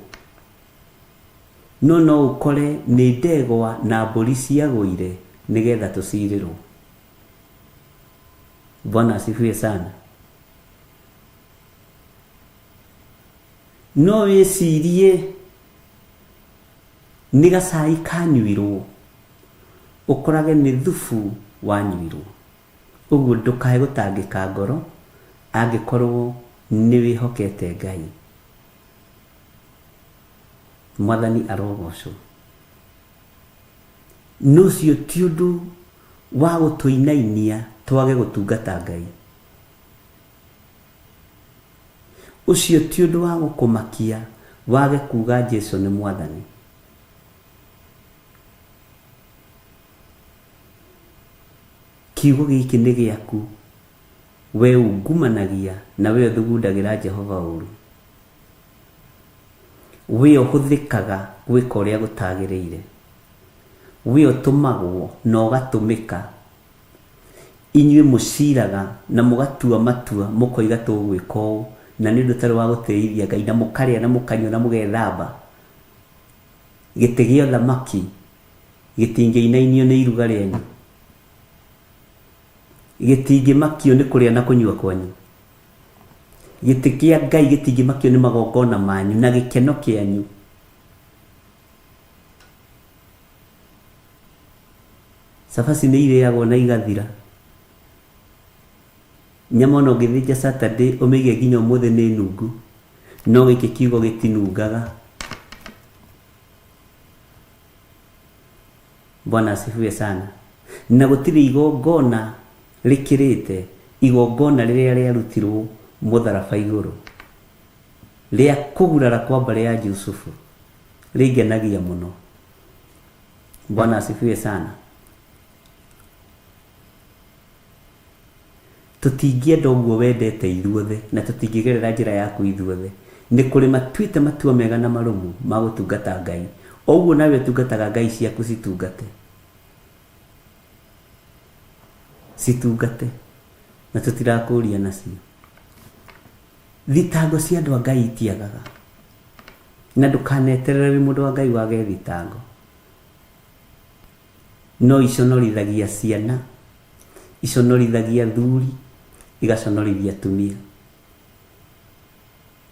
no no ũkore nĩ ndegwa na mbũri ciagũire nĩgetha tũcirĩrwo. Bwana asifiwe sana. No wĩcirie nĩ gacai kanyuirwo, ũkorage nĩ thubu wanyuirwo. Ũguo ndũkae gũtangĩka ngoro angĩkorwo nĩ wĩhokete Ngai. Mwathani arogocwo. No ũcio ti ũndũ wa gũtũinainia twage gũtungata Ngai. Ũcio ti ũndũ wa gũkũmakia wage kuga Jesu nĩ Mwathani. Kiugo gĩkĩ nĩ gĩaku, wee ungumanagia na wee ũthugundagĩra Jehova ũũru, wee ũhũthĩkaga gwĩka ũrĩa gũtagĩrĩire, wee ũtũmagwo na ũgatũmĩka. Inyuĩ mũciraga na mũgatua matua mũkoiga tũgwĩka ũũ, na nĩ ũndũ ũtarĩ wa gũtĩithia Ngai, na mũkarĩa na mũkanyua na mũgethamba. Gĩtĩ gĩa ũthamaki gĩtingĩinainio nĩ iruga rĩanyu, gĩtingĩmakio nĩ kũrĩa na kũnyua kwanyu. Gĩtĩ kĩa Ngai gĩtingĩmakio nĩ magongona manyu na gĩkeno kĩanyu. Cabaci nĩ irĩagwo na igathira. Nyama ona ũngĩthĩnja Saturday ũmĩige nginya ũmũthĩ nĩ nungu, no gĩkĩ kiugo gĩtinungaga. Bwana asifiwe sana. Na gũtirĩ igongona rĩkĩrĩte igongona rĩrĩa rĩarutirwo mũtharaba igũrũ rĩa kũgurara kwa mbarĩ ya Jusufu, rĩngenagia mũno. Bwana asifiwe sana. Tũtingĩenda ũguo wendete ithuothe, na tũtingĩgerera njĩra yaku ithuothe. Nĩ kũrĩ matuĩte matua mega na marũmu ma gũtungata Ngai. O ũguo nawe ũtungataga Ngai ciaku citungate. Citungate. Na tũtirakũria nacio. Thitango cia andũ a Ngai itiagaga. Na ndũkaneterere wĩ mũndũ wa Ngai wage thitango. No iconorithagia ciana, iconorithagia athuri, igaconorithia atumia.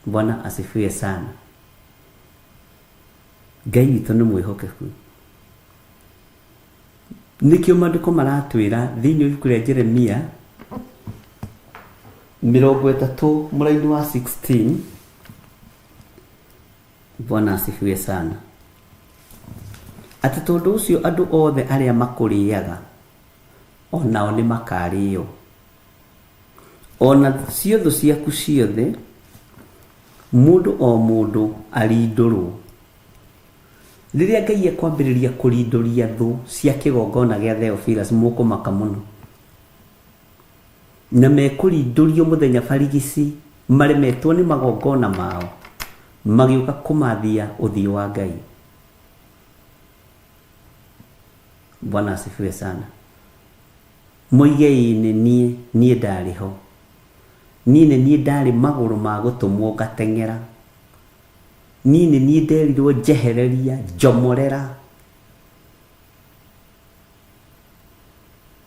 Bwana asifiwe sana. Ngai witũ nĩ mwĩhokeku. Nĩkĩo maandĩko maratwĩra thĩinĩ wa ibuku rĩa Jeremia 30 mũraini wa 16. Bwana asifiwe sana. Atĩ tondũ ũcio andũ othe arĩa makũrĩaga o nao nĩ makarĩo, o na cio thũ ciaku ciothe, mũndũ o mũndũ arindũrwo. Rĩrĩa Ngai ekwambĩrĩria kũrindũria thũ cia kĩgongona gĩa Theophilus, mũkũmaka mũno. Na mekũrindũrio mũthenya barigici maremetwo nĩ magongona mao, magĩũka kũmathia ũthiũ wa Ngai. Bwana asifiwe sana. Moige ĩĩ nĩ niĩ, niĩ ndarĩ ho. Niĩ nĩ niĩ ndarĩ magũrũ ma gũtũmwo ngateng'era. Niĩ nĩ niĩ nderirwo njehereria, njomorera.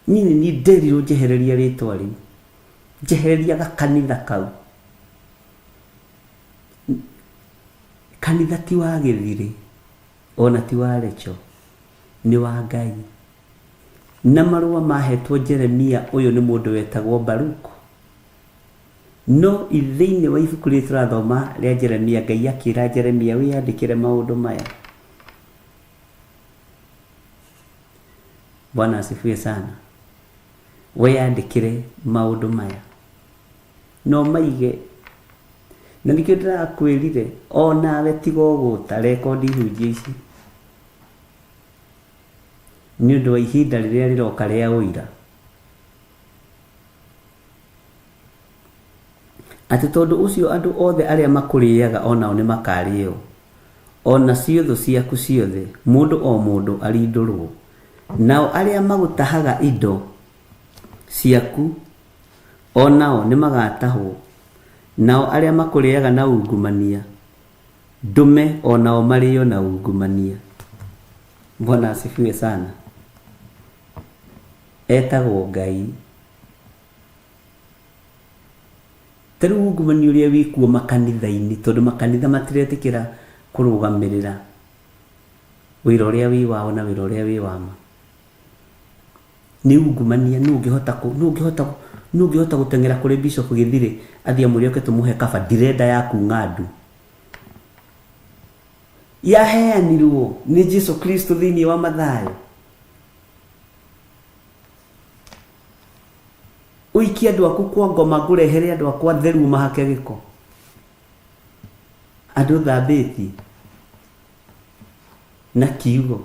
Niĩ nĩ niĩ nderirwo njehereria rĩtwa rĩu, njehereria gakanitha kau. Kanitha ti wa gĩthirĩ ona ti wa Recho, nĩ wa Ngai. Na marũa mahetwo Jeremia ũyũ nĩ mũndũ wetagwo Baruku. No thĩinĩ wa ibuku rĩrĩ tũrathoma rĩa Jeremia, Ngai akĩra Jeremia wĩyandĩkĩre maũndũ maya. Bwana asifiwe sana. Wĩyandĩkĩre maũndũ maya. No maige na nĩkĩo ndĩrakwĩrire onawe tiga ũgũta rekondi ihunjio ici nĩ ũndũ wa ihinda rĩrĩa rĩroka rĩa ũira. Atĩ tondũ ũcio andũ othe arĩa makũrĩaga o nao nĩmakarĩo, o nacio thũ ciaku ciothe, mũndũ o mũndũ arindũrwo. Nao arĩa magũtahaga indo ciaku o nao nĩmagatahwo, nao arĩa makũrĩaga na ungumania, ndũme o nao marĩo na ungumania. Bwana asifiwe sana. Etagwo Ngai. Ta rĩu ungumania ũrĩa wĩkuo makanitha-inĩ, tondũ makanitha matiretĩkĩra kũrũgamĩrĩra wĩra ũrĩa wĩ wao na wĩra ũrĩa wĩ wa ma. Nĩ ungumania, nũ ũngĩhota kũ, nũ ũngĩhota, nũ ũngĩhota gũteng'era kũrĩ Bishop Gĩthirĩ athiĩ amwĩre oke tũmũhe kaba, ndirenda yaku ng'andu. Yaheanirwo nĩ Jesu Kristo thĩinĩ wa Mathayo. Ũikie andũ aku kwa ngoma ngũrehere andũ akwa theru ũmahake gĩko. Andũ thambĩtie na kiugo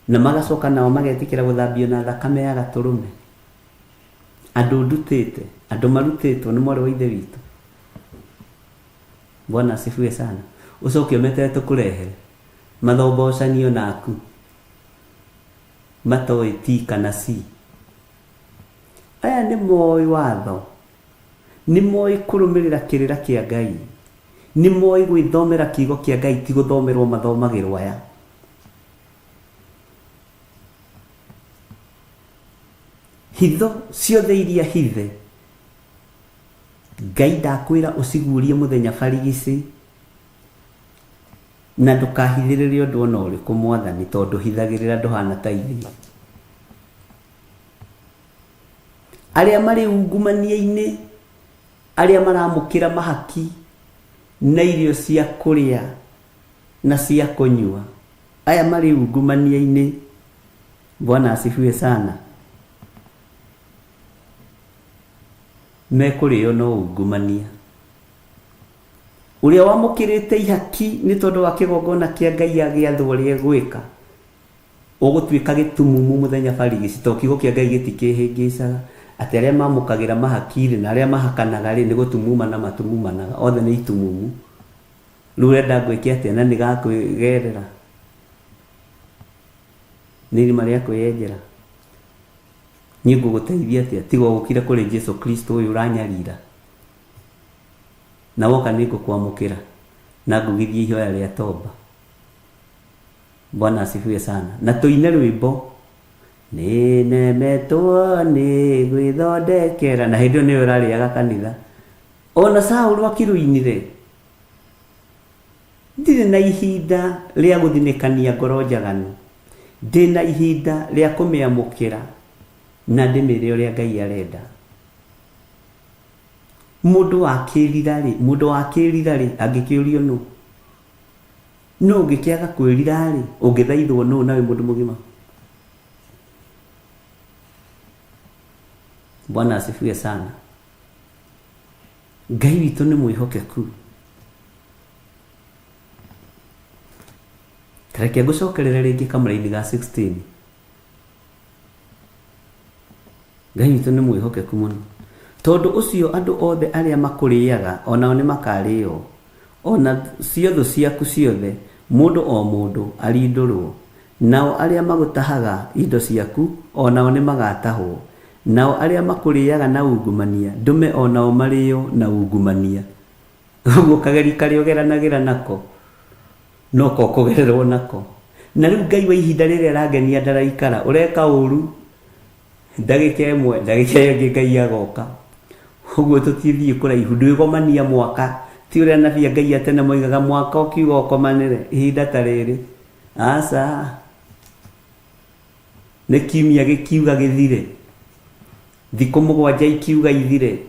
na magacoka nao magetĩkĩra gũthambio na thakame ya gatũrũme. Andũ ndutĩte, andũ marutĩtwo nĩ mwarĩ wa ithe witũ. Bwana asifiwe sana. Ũcoke ũmetere tũkũrehere mathombocanio naku matoĩ T kana C. Aya nĩ moĩ watho, nĩ moĩ kũrũmĩrĩra kĩrĩra kĩa Ngai, nĩ moĩ gwĩthomera kiugo kĩa Ngai, ti gũthomerwo mathomagĩrwo aya. Hitho ciothe iria hithe, Ngai ndakwĩra ũciguũrie mũthenya barigici, na ndũkahithĩrĩre ũndũ ona ũrĩkũ Mwathani, tondũ hithagĩrĩra ndũhana ta ithuĩ. Arĩa marĩ ungumania-inĩ, arĩa maramũkĩra mahaki na irio cia kũrĩa na cia kũnyua, aya marĩ ungumania-inĩ. Bwana asifiwe sana. Mekũrĩo no ungumania. Ũrĩa wamũkĩrĩte ihaki nĩ tondũ wa kĩgongona kĩa Ngai agĩathwo ũrĩa egwĩka, ũgũtuĩka gĩtumumu mũthenya barigici, tondũ kiugo kĩa Ngai gĩtikĩhĩngĩcaga atĩ arĩa mamũkagĩra mahaki-rĩ na arĩa mahakanaga-rĩ nĩ gũtumumana matumumanaga, othe nĩ itumumu. Rĩu ũrenda ngwĩke atĩa na nĩ gakwĩgerera? Nĩ irima rĩa kwĩyenjera. Niĩ ngũgũteithia atĩa tiga ũgũkire kũrĩ Jesu Kristo ũyũ ũranyarira? Na woka nĩ ngũkwamũkĩra na ngugithie ihoya rĩa toba. Bwana asifiwe sana. Na tũine rwĩmbo nĩnemetwo nĩ gwĩthondekera, na hĩndĩ ĩyo nĩyo ũrarĩaga kanitha. Ona Saũlũ akĩrũinire, ndirĩ na ihinda rĩa gũthinĩkania ngoro njaganu, ndĩ na ihinda rĩa kũmĩamũkĩra na ndĩmĩre ũrĩa Ngai arenda. Mũndũ wakĩrira rĩ, mũndũ wakĩrira rĩ, angĩkĩũrio nũ? Nũ ũngĩkĩaga kwĩrira rĩ, ũngĩthaithwo nũ na wĩ mũndũ mũgima? Bwana asifiwe sana. Ngai witũ nĩ mwĩhokeku. Reke ngũcokerere rĩngĩ kamũraini ga 16. Ngai witũ nĩ mwĩhokeku mũno. Tondũ ũcio andũ othe arĩa makũrĩaga o nao nĩ makarĩo, o na cio thũ ciaku ciothe, mũndũ o mũndũ arindũrwo. Nao arĩa magũtahaga indo ciaku o nao nĩ magatahwo. Nao arĩa makũrĩaga na ungumania, ndũme o nao marĩo na ungumania. Ũguo kageri karĩa ũgeranagĩra nako, no ko kũgererwo nako. Na rĩu Ngai wa ihinda rĩrĩ arangenia ndaraikara, ũreka ũru. Ndagĩka ĩmwe, ndagĩka ĩyo ĩngĩ Ngai agoka. Ũguo tũtithiĩ kũraihu, ndwĩgomania mwaka. Ti ũrĩa anabii a Ngai a tene moigaga mwaka ũkiuga ũkomanĩre ihinda ta rĩrĩ. Aca. Nĩ kiumia gĩkiuga gĩthire. Thikũ mũgwanja ikiuga ithire.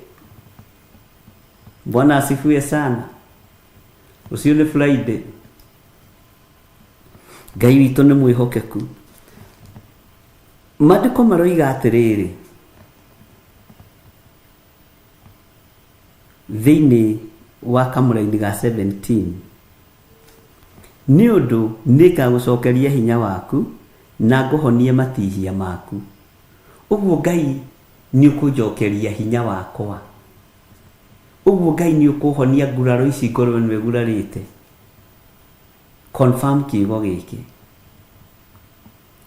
Bwana asifiwe sana. Rũciũ nĩ Friday. Ngai witũ nĩ mwĩhokeku. Maandĩko maroiga atĩrĩrĩ, thĩinĩ wa kamũraini ga 17, nĩ ũndũ nĩngagũcokeria hinya waku na ngũhonie matihia maku. Ũguo Ngai nĩ ũkũnjokeria hinya wakwa. Ũguo Ngai nĩ ũkũhonia nguraro ici ngorwo nĩ gurarĩte. Confirm kiugo gĩkĩ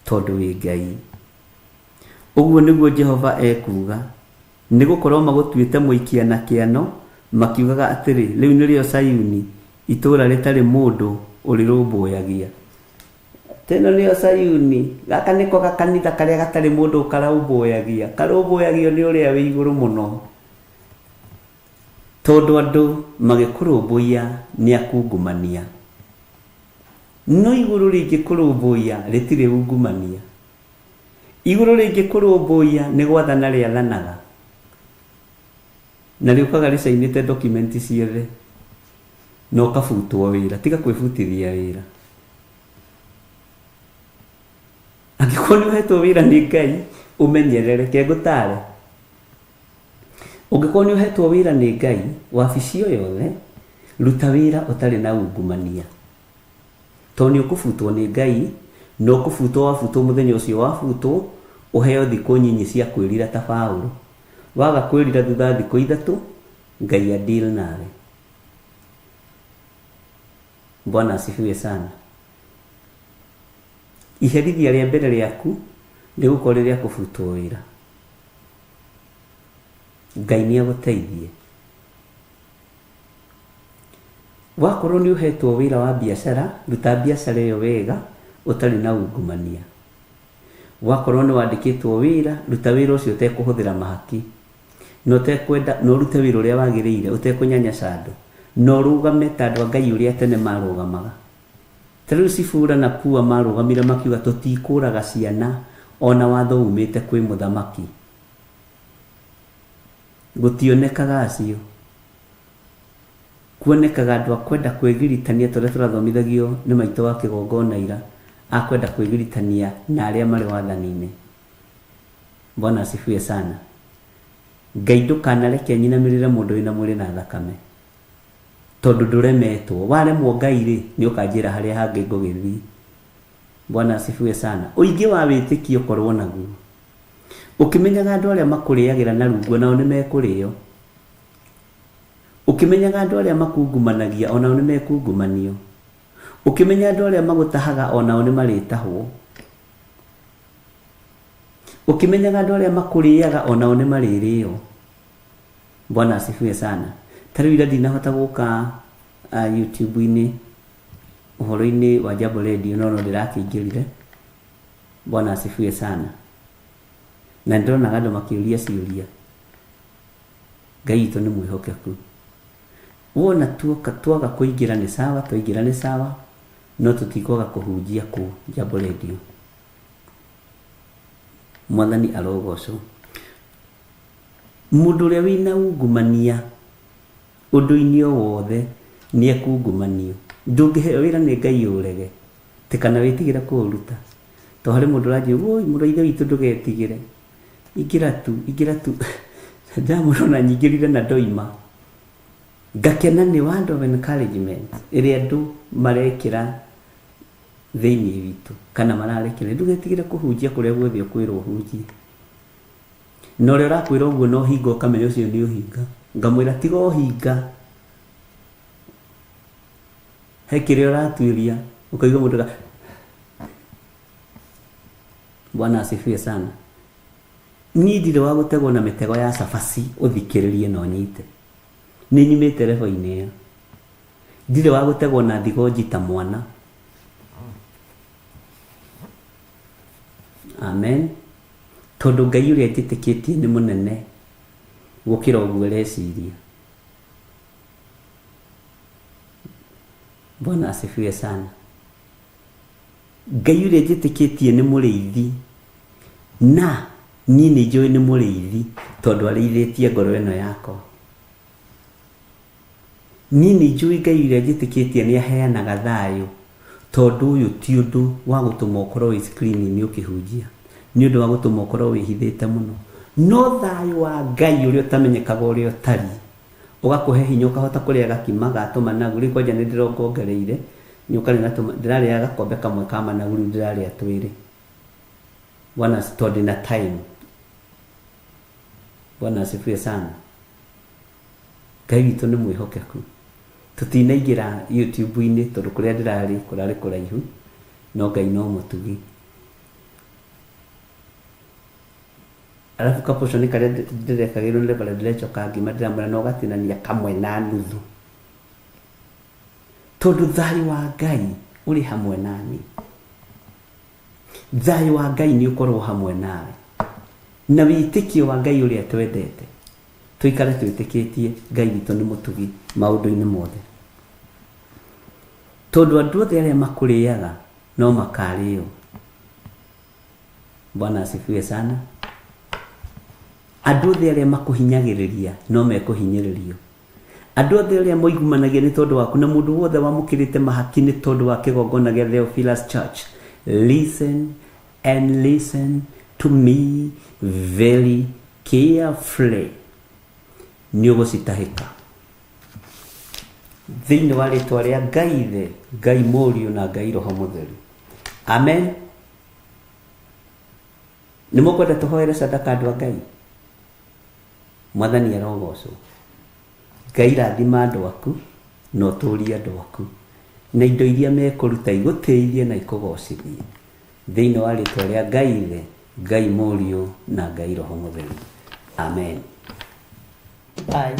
tondũ wĩ Ngai. Ũguo nĩguo Jehova ekuuga, nĩ gũkorwo magũtuĩte mũikia na kĩano, makiugaga atĩrĩ, rĩu nĩrĩo Sayuni, itũũra rĩtarĩ mũndũ ũrĩrũmbũyagia. Teno nĩyo Sayuni, gaka nĩko gakanitha karĩa gatarĩ mũndũ ũkarũmbũyagia, karũmbũyagio nĩ ũrĩa wĩ igũrũ mũno. Tondũ andũ magĩkũrũmbũiya nĩ akungumania. No igũrũ rĩngĩkũrũmbũiya rĩtirĩ ungumania. Igũrũ rĩngĩkũrũmbũiya nĩ gwathana rĩathanaga. Na rĩũkaga rĩcainĩte document ciothe. Na ũkabutwo wĩra, tiga kwĩbutithia wĩra. Angĩkorwo nĩ ũhetwo wĩra nĩ Ngai, ũmenyerere, ke ngũtare. Ũngĩkorwo nĩ ũhetwo wĩra nĩ Ngai, wabici o yothe, ruta wĩra ũtarĩ na ungumania. Tondũ nĩ ũkũbutwo nĩ Ngai, na ũkũbutwo wabutwo mũthenya ũcio wabutwo, ũheo thikũ nyinyi cia kwĩrira ta Paũlũ. Waga kwĩrira thutha wa thikũ ithatũ, Ngai a deal nawe. Bwana asifiwe sana. Iherithia rĩa mbere rĩaku rĩgũkorwo rĩ rĩa kũbutwo wĩra. Ngai nĩ agũteithie. Wakorwo nĩ ũhetwo wĩra wa biacara, ruta biacara ĩyo wega ũtarĩ na ungumania. Wakorwo nĩ wandĩkĩtwo wĩra, ruta wĩra ũcio ũtekũhũthĩra mahaki. Na ũtekwenda, na ũrute wĩra ũrĩa wagĩrĩire ũtekũnyanyaca andũ. Na ũrũgame ta andũ a Ngai ũrĩa tene marũgamaga. Ta rĩu Sifura na Pua marũgamire makiuga tũtikũraga ciana ona watho umĩte kwĩ mũthamaki. Gũtionekaga acio. Kuonekaga andũ a kwenda kwĩgiritania ta ũrĩa tũrathomithagio nĩ maitũ wa kĩgongona ira, a kwenda kwĩgiritania na arĩa marĩ wathani-inĩ. Bwana asifiwe sana. Ngai ndũkanareke nyinamĩrĩre mũndũ wĩna mwĩrĩ na thakame. Tondũ ndũremetwo. Waremwo Ngai rĩ, nĩ ũkanjĩra harĩa hangĩ ngũgĩthiĩ. Bwana asifiwe sana. Ũingĩ wa wĩtĩkio korwo naguo. Ũkĩmenyaga andũ arĩa makũrĩagĩra na rungu onao nĩ mekũrĩo. Ũkĩmenyaga andũ arĩa makungumanagia onao nĩ mekungumanio. Ũkĩmenya andũ arĩa magũtahaga onao nĩ marĩtahwo. Ũkĩmenyaga andũ arĩa makũrĩaga onao nĩ marĩrĩo. Bwana asifiwe sana. Ta rĩu ira ndinahota gũka YouTube-inĩ ũhoro-inĩ wa Jambo Radio no no ndĩrakĩingĩrire. Bwana asifiwe sana. Na ndĩronaga andũ makĩũria ciũria. Ngai witũ nĩ mwĩhokeku. Wona tuoka twaga kũingĩra nĩ sawa, twaingĩra nĩ sawa, no tũtikwaga kũhunjia kũu Jambo Radio. Mwathani arogocwo. Mũndũ ũrĩa wĩna ungumania ũndũ-inĩ o wothe nĩ ekungumanio. Ndũngĩheo wĩra nĩ Ngai ũrege, atĩ kana wĩtigĩre kũũruta. To harĩ mũndũ ũranjĩra, woi mũrũ wa ithe witũ ndũgetigĩre, ingĩra tu, ingĩra tu. Ndamwĩra ona nyingĩrire na ndoima. Ngakena nĩ word of encouragement ĩrĩa andũ marekĩra thĩinĩ witũ kana mararekera. Ndũgetigĩre kũhunjia kũrĩa guothe ũkwĩrwo ũhunjie. Na ũrĩa ũrakwĩra ũguo na ũhinga ũkamenya ũcio nĩ ũhinga. Ngamwĩra tiga ũhinga. He kĩrĩa ũratuĩria ũkaigua mũndũ Bwana asifiwe sana. Niĩ ndirĩ wa gũtegwo na mĩtego ya cabaci ũthikĩrĩrie na ũnyite. Nĩ nyumĩte level-inĩ ĩyo. Ndirĩ wa gũtegwo na thigonji ta mwana. Amen. Tondũ Ngai ũrĩa njĩtĩkĩtie nĩ mũnene gũkĩra ũguo ũreciria. Bwana asifiwe sana. Ngai ũrĩa njĩtĩkĩtie nĩ mũrĩithi na niĩ nĩ njũĩ nĩ mũrĩithi tondũ arĩithĩtie ngoro ĩno yakwa. Niĩ nĩ njũĩ Ngai ũrĩa njĩtĩkĩtie nĩ aheanaga thayũ tondũ ũyũ ti ũndũ wa gũtũma ũkorwo wĩ screen-inĩ ũkĩhunjia, nĩ ũndũ wa gũtũma ũkorwo wĩhithĩte mũno. No thayũ wa Ngai ũrĩa ũtamenyekaga ũrĩa ũtariĩ ũgakũhe hinya ũkahota kũrĩa gakima ga tũmanagu. Rĩu kwanja nĩ ndĩrongongereire nyoka na ndĩrarĩa gakombe kamwe ka managu rĩu ndĩrarĩa twĩrĩ. Bwana tondũ ndĩna time. Bwana asifiwe sana. Ngai witũ nĩ mwĩhokeku. Tũtinaingĩra YouTube-inĩ tondũ kũrĩa ndĩrarĩ kũrarĩ kũraihu, no Ngai no mũtugi. Arabu kaportion karĩa ndĩrekagĩrwo nĩ Reverend Rachel Kangima ndĩramwĩra no gatinania kamwe na nuthu. Tondũ thayũ wa Ngai ũrĩ hamwe nani. Thayũ wa Ngai nĩ ũkorwo hamwe nawe. Na wĩtĩkio wa Ngai ũrĩa twendete. Tũikare twĩtĩkĩtie Ngai witũ nĩ mũtugi maũndũ-inĩ mothe. Tondũ andũ othe arĩa makũrĩaga no makarĩo. Bwana asifiwe sana. Andũ othe arĩa makũhinyagĩrĩria no mekũhinyĩrĩrio. Andũ othe arĩa moigumanagia nĩ tondũ waku na mũndũ wothe wamũkĩrĩte mahaki nĩ tondũ wa kĩgongona gĩa Theophilus Church. Listen and listen to me very carefully. Nĩ ũgũcitahĩka. Thĩinĩ wa rĩtwa rĩa Ngai Ithe, Ngai Mũriũ na Ngai Roho Mũtheru. Amen. Nĩ mũkwenda tũhoere sadaka andũ a Ngai? Mwathani arogocwo. Ngai rathima andũ aku na ũtũrie andũ aku na indo iria mekũruta igũtĩithie na ikũgocithie thĩinĩ wa rĩtwa rĩa Ngai Ithe, Ngai Mũriũ na Ngai Roho Mũtheru. Amen. Bye.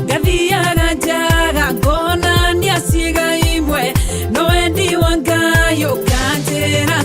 Ngathiaga njaga ngonania ciĩga imwe no wendi wa Ngai ũkanjĩra.